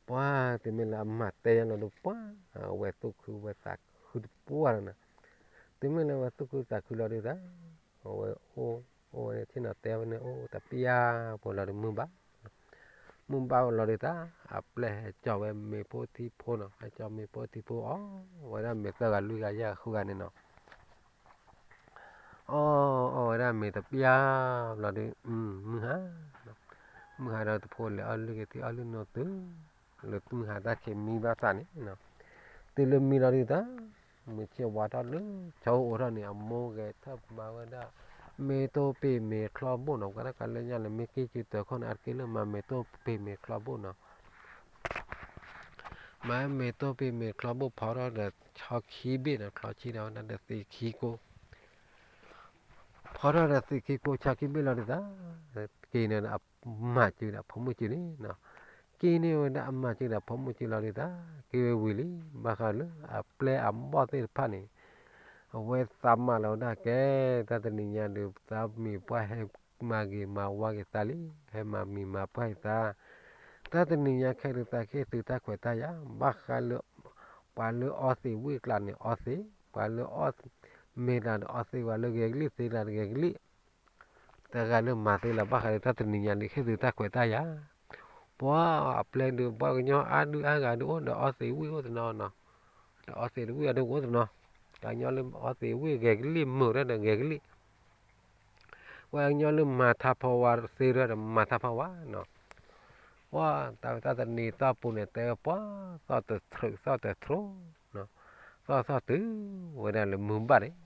ပှၤတုၤမ့ၢ်လၢအမၤတဲယၤလီၤဒုး ပှၤအဝဲသူၣ်ခုဝဲသးခုတပှၢ်လီၤနီၤ, တုၤမ့ၢ်လၢဝဲသူၣ်ခုသးခုလီၤဒုးသး, အဝဲအိၣ်, အိၣ်ဝဲန့ၣ် ထံၣ်နီၤတဲဝဲန့ၣ် အိၣ်တပျၢ်ဖိလီၤဒုး မုၢ်ဘၣ်, မုၢ်ဘၣ်လီၤဒုးသး, အပျဲၢ်ဟဲကၠီၤဝဲမ့ၤဖိထံဖိနီၤ, ဟဲကၠီၤမ့ၤဖိထံဖိအီၣ်, ဝဲဒၣ်မ့ၤသၢဂၤလွံၢ်ဂၤယဲၢ်ဂၤဃုဂၤန့ၣ်နီၤ အီၣ်အီၣ်ဝဲဒၣ်မ့ၤတပျၢ်ဘျီဒုး, မုၢ်ဟါ, မုၢ်ဟါဒီးတဖိလဲၤအီၣ်လုၢ်က့ၤထံ အီၣ်လုၢ်နီၢ်သု, လၢမုၢ်ဟါတၢ်ခံးမံဘၣ်သးန့ၣ်, တုၤလၢမံလီၤဒုးသး, မုၢ်ဆ့ၣ်ဝါထီၣ်လၢ ဆီအိၣ်ထီၣ်န့ၣ် အမိၢ်ဂဲၤထၢၣ်မၤဝဲဒၣ်, မ့ၢ်တိၢ်ပ့ၢ်မ့ၤချီဘိၣ်နီၤ, ပှၤတၢ်ကလၢညါလၢမ့ၢ်က့ၤစုတၢ်ခီန့ၣ် အါတက့ၢ်လၢမၤမ့ၢ်တိၢ်ပ့ၢ်မ့ၤချီဘိၣ်နီၤ မၤမ့ၢ်တိၢ်ပ့ၢ်မ့ၤချီဘိၣ်ဖီထီၣ်ဒီးဆီခံဘ့ၣ်နီၤ, ချီခံဒီးဝဲဒၣ်ဒီးသံးခံကိ, ဖီထီၣ်ဒီးသံးခံကိဆီခံဘ့ၣ်လီၤဒုးသး, က့ၤန့ၣ်ဒီးအမၤစုဒီးအဖိမုၣ်စုန့ၣ်, က့ၤန့ၢ်ဝဲဒၣ်အမၤစုဒီးအဖိမုၣ်စုလီၤဒုးသး, က့ၤဝဲဝံၤလံ, ဘၣ်ဃးလၢအပျဲၢ်အဘီၣ်သ့ၣ်တဖၣ်န့ၣ်, အဝဲသးမၤလီၤဝဲဒၣ်ကဲ, တၢ်တနံၤညါဒုး သးမံၤပှၢ်ဟဲမၤဂ့ၤမၤဝါက့ၤသးလံ, ဟဲမၤမံၤမၤပှၢ်က့ၤသး, တၢ်တနံၤညါခဲဒုးသးကဟ့ၣ်သုတၢ်ခွဲးတၢ်ယာ်, ဘၣ်ဃးလၢ ပှၤလၢအီသံးဝံၣ်ကျါန့ၣ်အီသံး, ပှၤလၢအီမ့ၤကျါန့ၣ်အီသံး, ပှၤလၢဂဲၤကလံၣ်သ့ကျါန့ၣ်ဂဲၤကလံၣ်, တဂၤလၢမၤသ့လၢၤဘၣ်ဃးဒီးတၢ်တနံၤညါဒုးဟ့ၣ်သုတၢ်ခွဲးတၢ်ယာ်, ပှၤအပျဲၢ်ဒုး ပှၤကညီအါဒုအါဂၤဒုးအိၣ်ဒီးအီသံးဝံၣ်အိၣ်တနီၤနီၤ, ဒီးအီသံးတဝံၣ်အဒုးအိၣ်တနီၤ, ပှၤကညီလၢအီသံးဝံၣ်ဂဲၤကလံၣ်မုာ်ဒီးဂဲၤကလံၣ် ပှၤကညီလၢမၤထါဖီဝါသ့ဒီးမၤထါဖီဝါနီၤ, ပှၤတၢ်ဝဲတၢ်တနံၤသီၣ်ပူၤန့ၣ် တဲဝဲပှၤသီၣ်တထြုးသီၣ်တထြိ, သီၣ်သီၣ်တုၤဝဲဒၣ်လၢမုၢ်ဘၣ်န့ၣ်,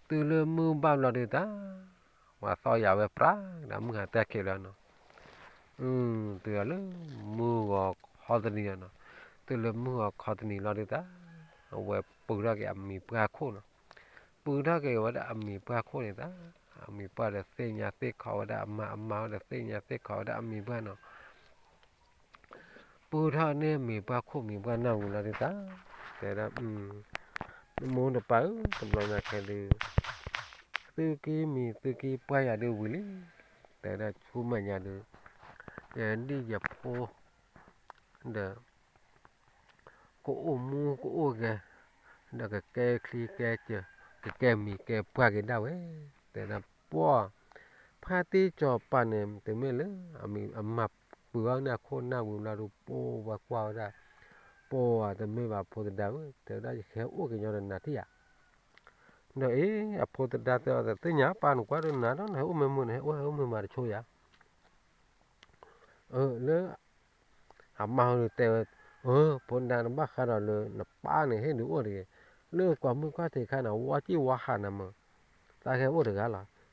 တုၤလၢမုၢ်ဘၣ်ဘျီဒုးတၢ်, ပှၤသီၣ်ယၤဝဲပြးဒီးမုၢ်ဟါတၢ်ခံးလီၤနီၤ, တုၤလၢမုၢ်ဂီၤခီတနံၤလီၤနီၤ, တုၤလၢမုၢ်ဂီၤခီတနံၤလီၤဒုးတၢ်, အဝဲပုၢ်ထီၣ်က့ၤအမံၤပှၢ်ခိၣ်နီၤ, ပုၢ်ထီၣ်က့ၤဝဲဒၣ်အမံၤပှၢ်ခိၣ်န့ၣ်တၢ်, အမံၤပှၢ်ဒီးသ့ၣ်ညါသ့ၣ်ခီဝဲဒၣ်အမါ, အမါဒီးသ့ၣ်ညါသ့ၣ်ခီဝဲဒၣ်အမံၤပှၢ်နီၤ ပုၢ်ထီၣ်န့ၢ်မံၤပှၢ်ခိၣ်မံၤပှၢ်နၢ်ဝံၤလီၤဒုးတၢ်, တဲဒၣ်, နမိၢ်တပၢ်ဧၢ, တဘျီညါခဲဒုး, သုက့ၤမံၤသုက့ၤပှၢ်ယၤဒုးဝံၤလံ, တဲဒၣ်ဆူမဲာ်ညါဒုး, ယဒံၣ်ယဖိ, ဒီး ကအိၣ်မူကအိၣ်ဂဲၤ, ဒီးကကဲချံကဲစၢၤ, ကကဲမံၤကဲပှၢ်က့ၤဒၣ်ဝဲ, တဲဒၣ်ပှၢ်, ဖါတံၢ်စီၤပၤန့ၣ် တမ့ၢ်လၢ, အမၤပုၢ်အီၤန့ၢ်အခိၣ်နၢ်ဝံၤဘျီဒုး ပှၢ်ဝဲကွၢ်ဝဲဒၣ်, ပှၢ်တမ့ၢ်ဘၣ်ဖိသဒါဧၢ, တဲဝဲဒၣ်ယကဟဲအိၣ်က့ၤညီဒီးနၤထံၣ်ဧါ, ဒီးအ့ၣ် အဖိသဒါတဲအီၤ တသ့ၣ်ညါပၢ်န့ၣ်ကွၢ်ဒိၣ်နၤဒီး နဟဲအိၣ်မ့ၢ်မုာ် နဟဲအိၣ်ဟဲအိၣ်မ့ၢ်မၤတဆိယၤ လၢ အမါဟီဒုးတဲဝဲ, ဖိဒၣ်နဘၣ်ဃးဒီးလၢနပၢ်န့ၣ်ဟ့ၣ်ဒုးအိၣ်တဂ့ၤ, လၢကွၢ်မုၢ်ကွၢ်ထံးခါန့ၣ် ဝါစံၣ်ဝါဟးနၤမး, သးကဟဲအိၣ်တဂၤလီၤ,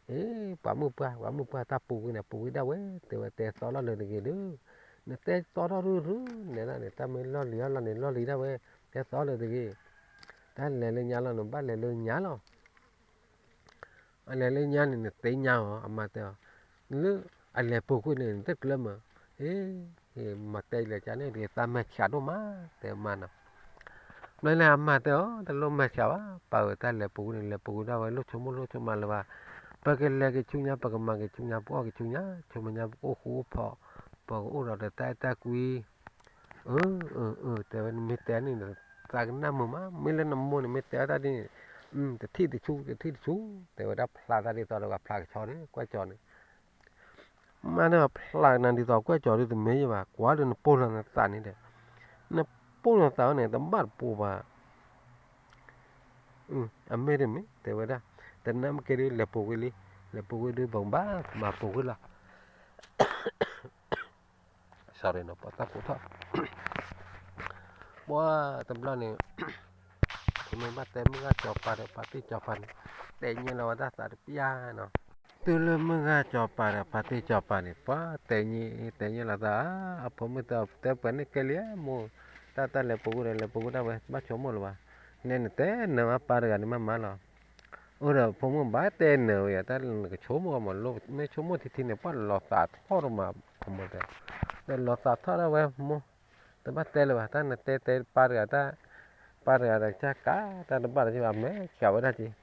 အ့ ပှၤမုၢ်ပှၢ် ပှၤမုၢ်ပှၢ်တၢ်ပူၤကွံာ်န့ၣ် ပူၤကွံာ်ဒၣ်ဝဲ, တဲဝဲတဲသီလီၤလၢတဂ့ၤဒုး, နတဲသီထီၣ်ရုရု နဲဒၣ်န့ၣ် တၢ်မ့ၢ်လီၢ်လံၤအီၣ်လီၢ်န့ၣ် လီၢ်လံၤဒၣ်ဝဲ, တဲသီလၢတဂ့ၤ, တၢ်လဲၤလၢညါလီၤ နဘၣ်လဲၤလၢညါလီၤ အလဲၤလၢညါန့ၣ် နသ့ၣ်ညါအီၤ အမါတဲအီၤ, လၢအလဲၤပူၤကွံာ်န့ၣ် နတကျၢၤမး, အ့ မၤတဲလဲၤကန့ၣ်တဂ့ၤ သးမဲာ်ဆှးဒိၣ်မး တဲမါနီၤ, ဘျီန့ၣ်အမါတဲအီၤ တလိၣ်မဲာ်ဆှးဘၣ် ပၢ်ဧၢ တၢ်လဲၤပူၤကွံာ်န့ၣ် လဲၤပူၤကွံာ်ဒၣ်ဝဲ လိၣ်ဆိကမိၣ်လိၣ်ဆိကမးလၢၤဘၣ်, ပကလဲၤက့ၤဆူညါ ပကမၤက့ၤဆူညါ ပကအီၣ်က့ၤဆူညါ ဆိကမိၣ်ညါ ပကအိၣ်ဃူအိၣ်ဖိး, ပကအိၣ်ဒီးတၢ်အဲၣ်တၢ်ကွံ အၢ အၢ အၢ တဲဝဲ နမ့ၢ်တဲန့ၣ် သးကနၣ်မုာ်မး မ့ၢ်လၢနမိၢ်န့ၣ် မ့ၢ်တဲအီၣ်တၢ်ဒ်န့ၣ်, တထံၣ်တဆူ တထံၣ်တဆူ, တဲဝဲဒၣ်ဖျါသးဒ်သိးဒီးပှၤဖျါကဆီန့ၣ် ကွၢ်ကၠီၤန့ၣ်, မ့ၢ်နဖျါကနၤဒ်သိးကွၢ်ကၠီၤဒ်တမ့ၢ်ယဘၣ် ကွၢ်ဒီးနပိၢ်လီၤနသးန့ၣ်ဒီး, နပိၢ်လီၤသးန့ၣ် တဘၣ်တပိၢ်ဘၣ် အမ့ၢ်တမ့ၢ် တဲဝဲဒၣ်, တ တနၢ်မ့ၢ်ကဲဒုး လဲၤပူၤကွံာ်လံ, လဲၤပူၤကွံာ်ဒုး ဘၣ်ဘၣ်မၤပူၤကွံာ်လီၤ. စီၤရ့နီၤ ပှၤတၢ်ပူၤထီၣ် ပှၤတဘျီန့ၣ် မ့ၢ်ဘၣ်တဲမုၢ်ဂၤစီၤပၤဒီးဖါတံၢ်စီၤပၤန့ၣ် တဲညံလီၤဝဲတၢ်သးတပျၢ်နီၤ. တုၤလၢမုၢ်ဂၤစီၤပၤဒီးဖါတံၢ်စီၤပၤန့ၣ် ပှၤတဲညံ တဲညံလီၤသး အဖိမုၣ်တဲပှဲၤန့ၣ်ကဲလံမိၢ်, တၢ်တၢ်လဲၤပူၤကွံာ်ဒီး လဲၤပူၤကွံာ်ဒၣ်ဝဲ ဘၣ်ဆိကမိၣ်လၢၤဘၣ်, နဲန့ၣ်တဲနၢၤဘၣ်ပၢ်တဂၤန့ၣ်မးမးလီၤ. အိၣ်ဒီးဖိမုၣ်ဘၣ်တဲနၢၤဝဲယၤ တၢ်နကဆိကမိၣ်ကမး မ့ၢ်ဆိကမိၣ်ထံထံန့ၣ် ပှၤလီၤသးထီၣ်တမး အမိၢ်တဲ, ဒီးလီၤသးထီၣ်ဒၣ်ဝဲမိၢ်, တဘၣ်တဲလၢၤဘၣ် တၢ်နတဲတဲပၢ်တဂၤတၢ်, ပၢ်တဂၤဒီးကစၢ်ကးတၢ်တဘၣ်တက့ၢ်ဘၣ် မဲာ်ကးဝဲဒၣ်က့ၢ်.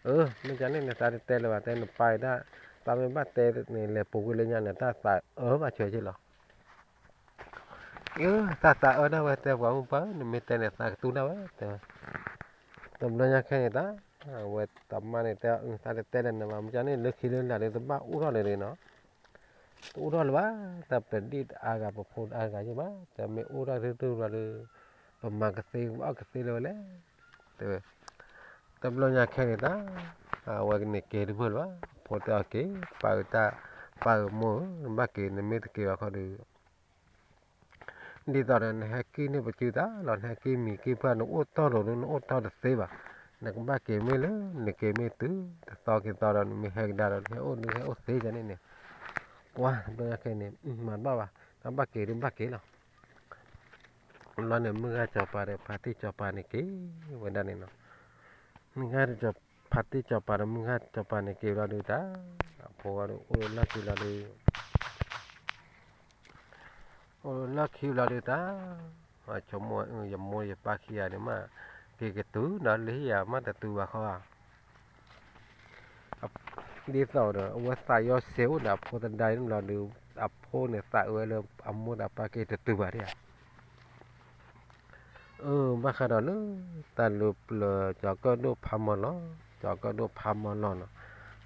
အၢ မ့ၢ်ကန့ၣ်န့ၣ် သးတတဲလၢၤဘၣ် တဲနပၢ်အံၤတၢ်, သးမ့ၢ်ဘၣ်တဲန့ၣ် လဲၤပူၤကွံာ်လၢညါန့ၣ် တၢ်သးအၢဘၣ်ဆၢက့ၢ်လီၤ. အၢ တၢ်သးအၢဒၣ်ဝဲ တဲပှၤမုၣ်ပၢ် နမ့ၢ်တဲန့ၣ် သးကတူၢ်ဒၣ်ဝဲ တဲဝဲ. တဘျီညါခဲန့ၣ်တၢ် အဝဲတမါန့ၣ်တဲ သးတတဲလၢၤနဘၣ် မ့ၢ်ကန့ၣ် လၢခံလၢလာ်ဒီး တဘၣ်အိၣ်ထီၣ်လၢၤနီၤ, တအိၣ်ထီၣ်လၢၤဘၣ်, တၢ်ပဒံၣ်တအါဂၤ ပဖိတအါဂၤယ့ၢ်ဘၣ်, တမ့ၢ်အိၣ်ထီၣ်တတုၤဘၣ်ဒီး ပမၤကသ့ ပအီၣ်ကသ့လၢၤဝဲလဲၣ်, တဲဝဲ. တဘျီညါခဲန့ၣ်တၢ် အဝဲကန့ၣ်က့ၤတမုာ်လၢၤဘၣ်, ဖိတဲအီၤက့ၤ ပၢ်အုၣ်တၢ်, ပၢ်အုၣ်မိၢ်ဧၢ နဘၣ်က့ၤ နမ့ၢ်တက့ၤဘၣ်ခီဒီး ဒ်သိးဒီးနဟဲက့ၤန့ၢ်ပစုတၢ်လီၤ နဟဲက့ၤမံၤက့ၤပှၢ် နအိၣ်တီၢ်လိၤဒီး နအိၣ်တီၢ်တသ့ဘၣ်, နကဘၣ်က့ၤမ့ၢ်လၢ နက့ၤမ့ၢ်တုၤ တသီက့ၤသီဒီး နမ့ၢ်ဟဲကဒါဒီး နဟဲအိၣ်ဒုးဟဲအိၣ်သ့ကန့ၣ်န့ၣ်, ပှၤတဘျီညါခဲန့ၣ် မၤတဘၣ်ဘၣ် နဘၣ်က့ၤဒုးဘၣ်က့ၤလီၤ. လီၤန့ၣ် မုၢ်ဂၤစီၤပၤဒီးဖါတံၢ်စီၤပၤန့ၣ်က့ၤဝဲဒၣ်န့ၣ်နီၤ, မုၢ်ဂၤ ဖါတံၢ်စီၤပၤဒီးမုၢ်ဂၤစီၤပၤန့ၣ်က့ၤဝဲလီၤဒုးတၢ်, အဖိဝဲဒီးအိၣ်လၢလီၢ်ခံလီၤဒုး အိၣ်လၢလီၢ်ခံလီၤဒုးတၢ်, ဆိကမိၣ် ယမိၢ်ယပၢ်ခံဂၤန့ၣ်မး က့ၤကတုၤဒီး လၢဟံၣ်ယၤမးတတုၤဘၣ်ဃီဧါ, ဒ်သိးဒီး အဝဲသးယီၤစဲးအိၣ်ဒီးအဖိတဒါန့ၣ်လီၤဒုး, အဖိန့ၣ်သးအၢလၢအမိၢ်ဒီးပၢ်က့ၤတတုၤဘၣ်ဒၣ်ဧါ. အၢ ဘၣ်ဃးဒီးလၢ တၢ်လူၤပျၢၤ ကၠီၤကၢၣ်ဒိၣ်ဖးမီၤလီၤ, ကၠီၤကၢၣ်ဒိၣ်ဖးမီၤလီၤနီၤ,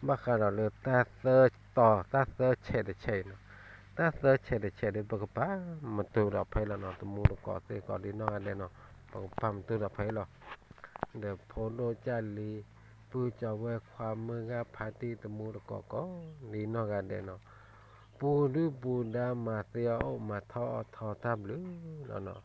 ဘၣ်ဃးဒီးလၢတၢ်သၢတီၤ တၢ်သၢဆဲးတဆဲးအံၤနီၤ, တၢ်သၢဆဲးတဆဲးဒီး ပကပာ်မတူၢ်ဒီးဖဲလီၤနီၤ, တမူတကိးသ့ၣ်ကိးဒ်နီၢ်ဂၤဒဲးနီၤ, ပကပာ်မတူၢ်ဒီးဖဲလီၤ. ဒီးဖိဒိၣ်ကၢ်လံၤ ပုၢ်ကၠီၤဝဲခွါ မုၢ်ဂၤဖါတံၢ် တမူတကိးကိးဒ်နီၢ်ဂၤဒဲးနီၤ, ပူၤဒုၣ်ပူၤဒါမၤသ့အီၣ်အိၣ် မၤထီၣ်အီၣ်ထီတၢ်ဘျုးလီၤနီၤ.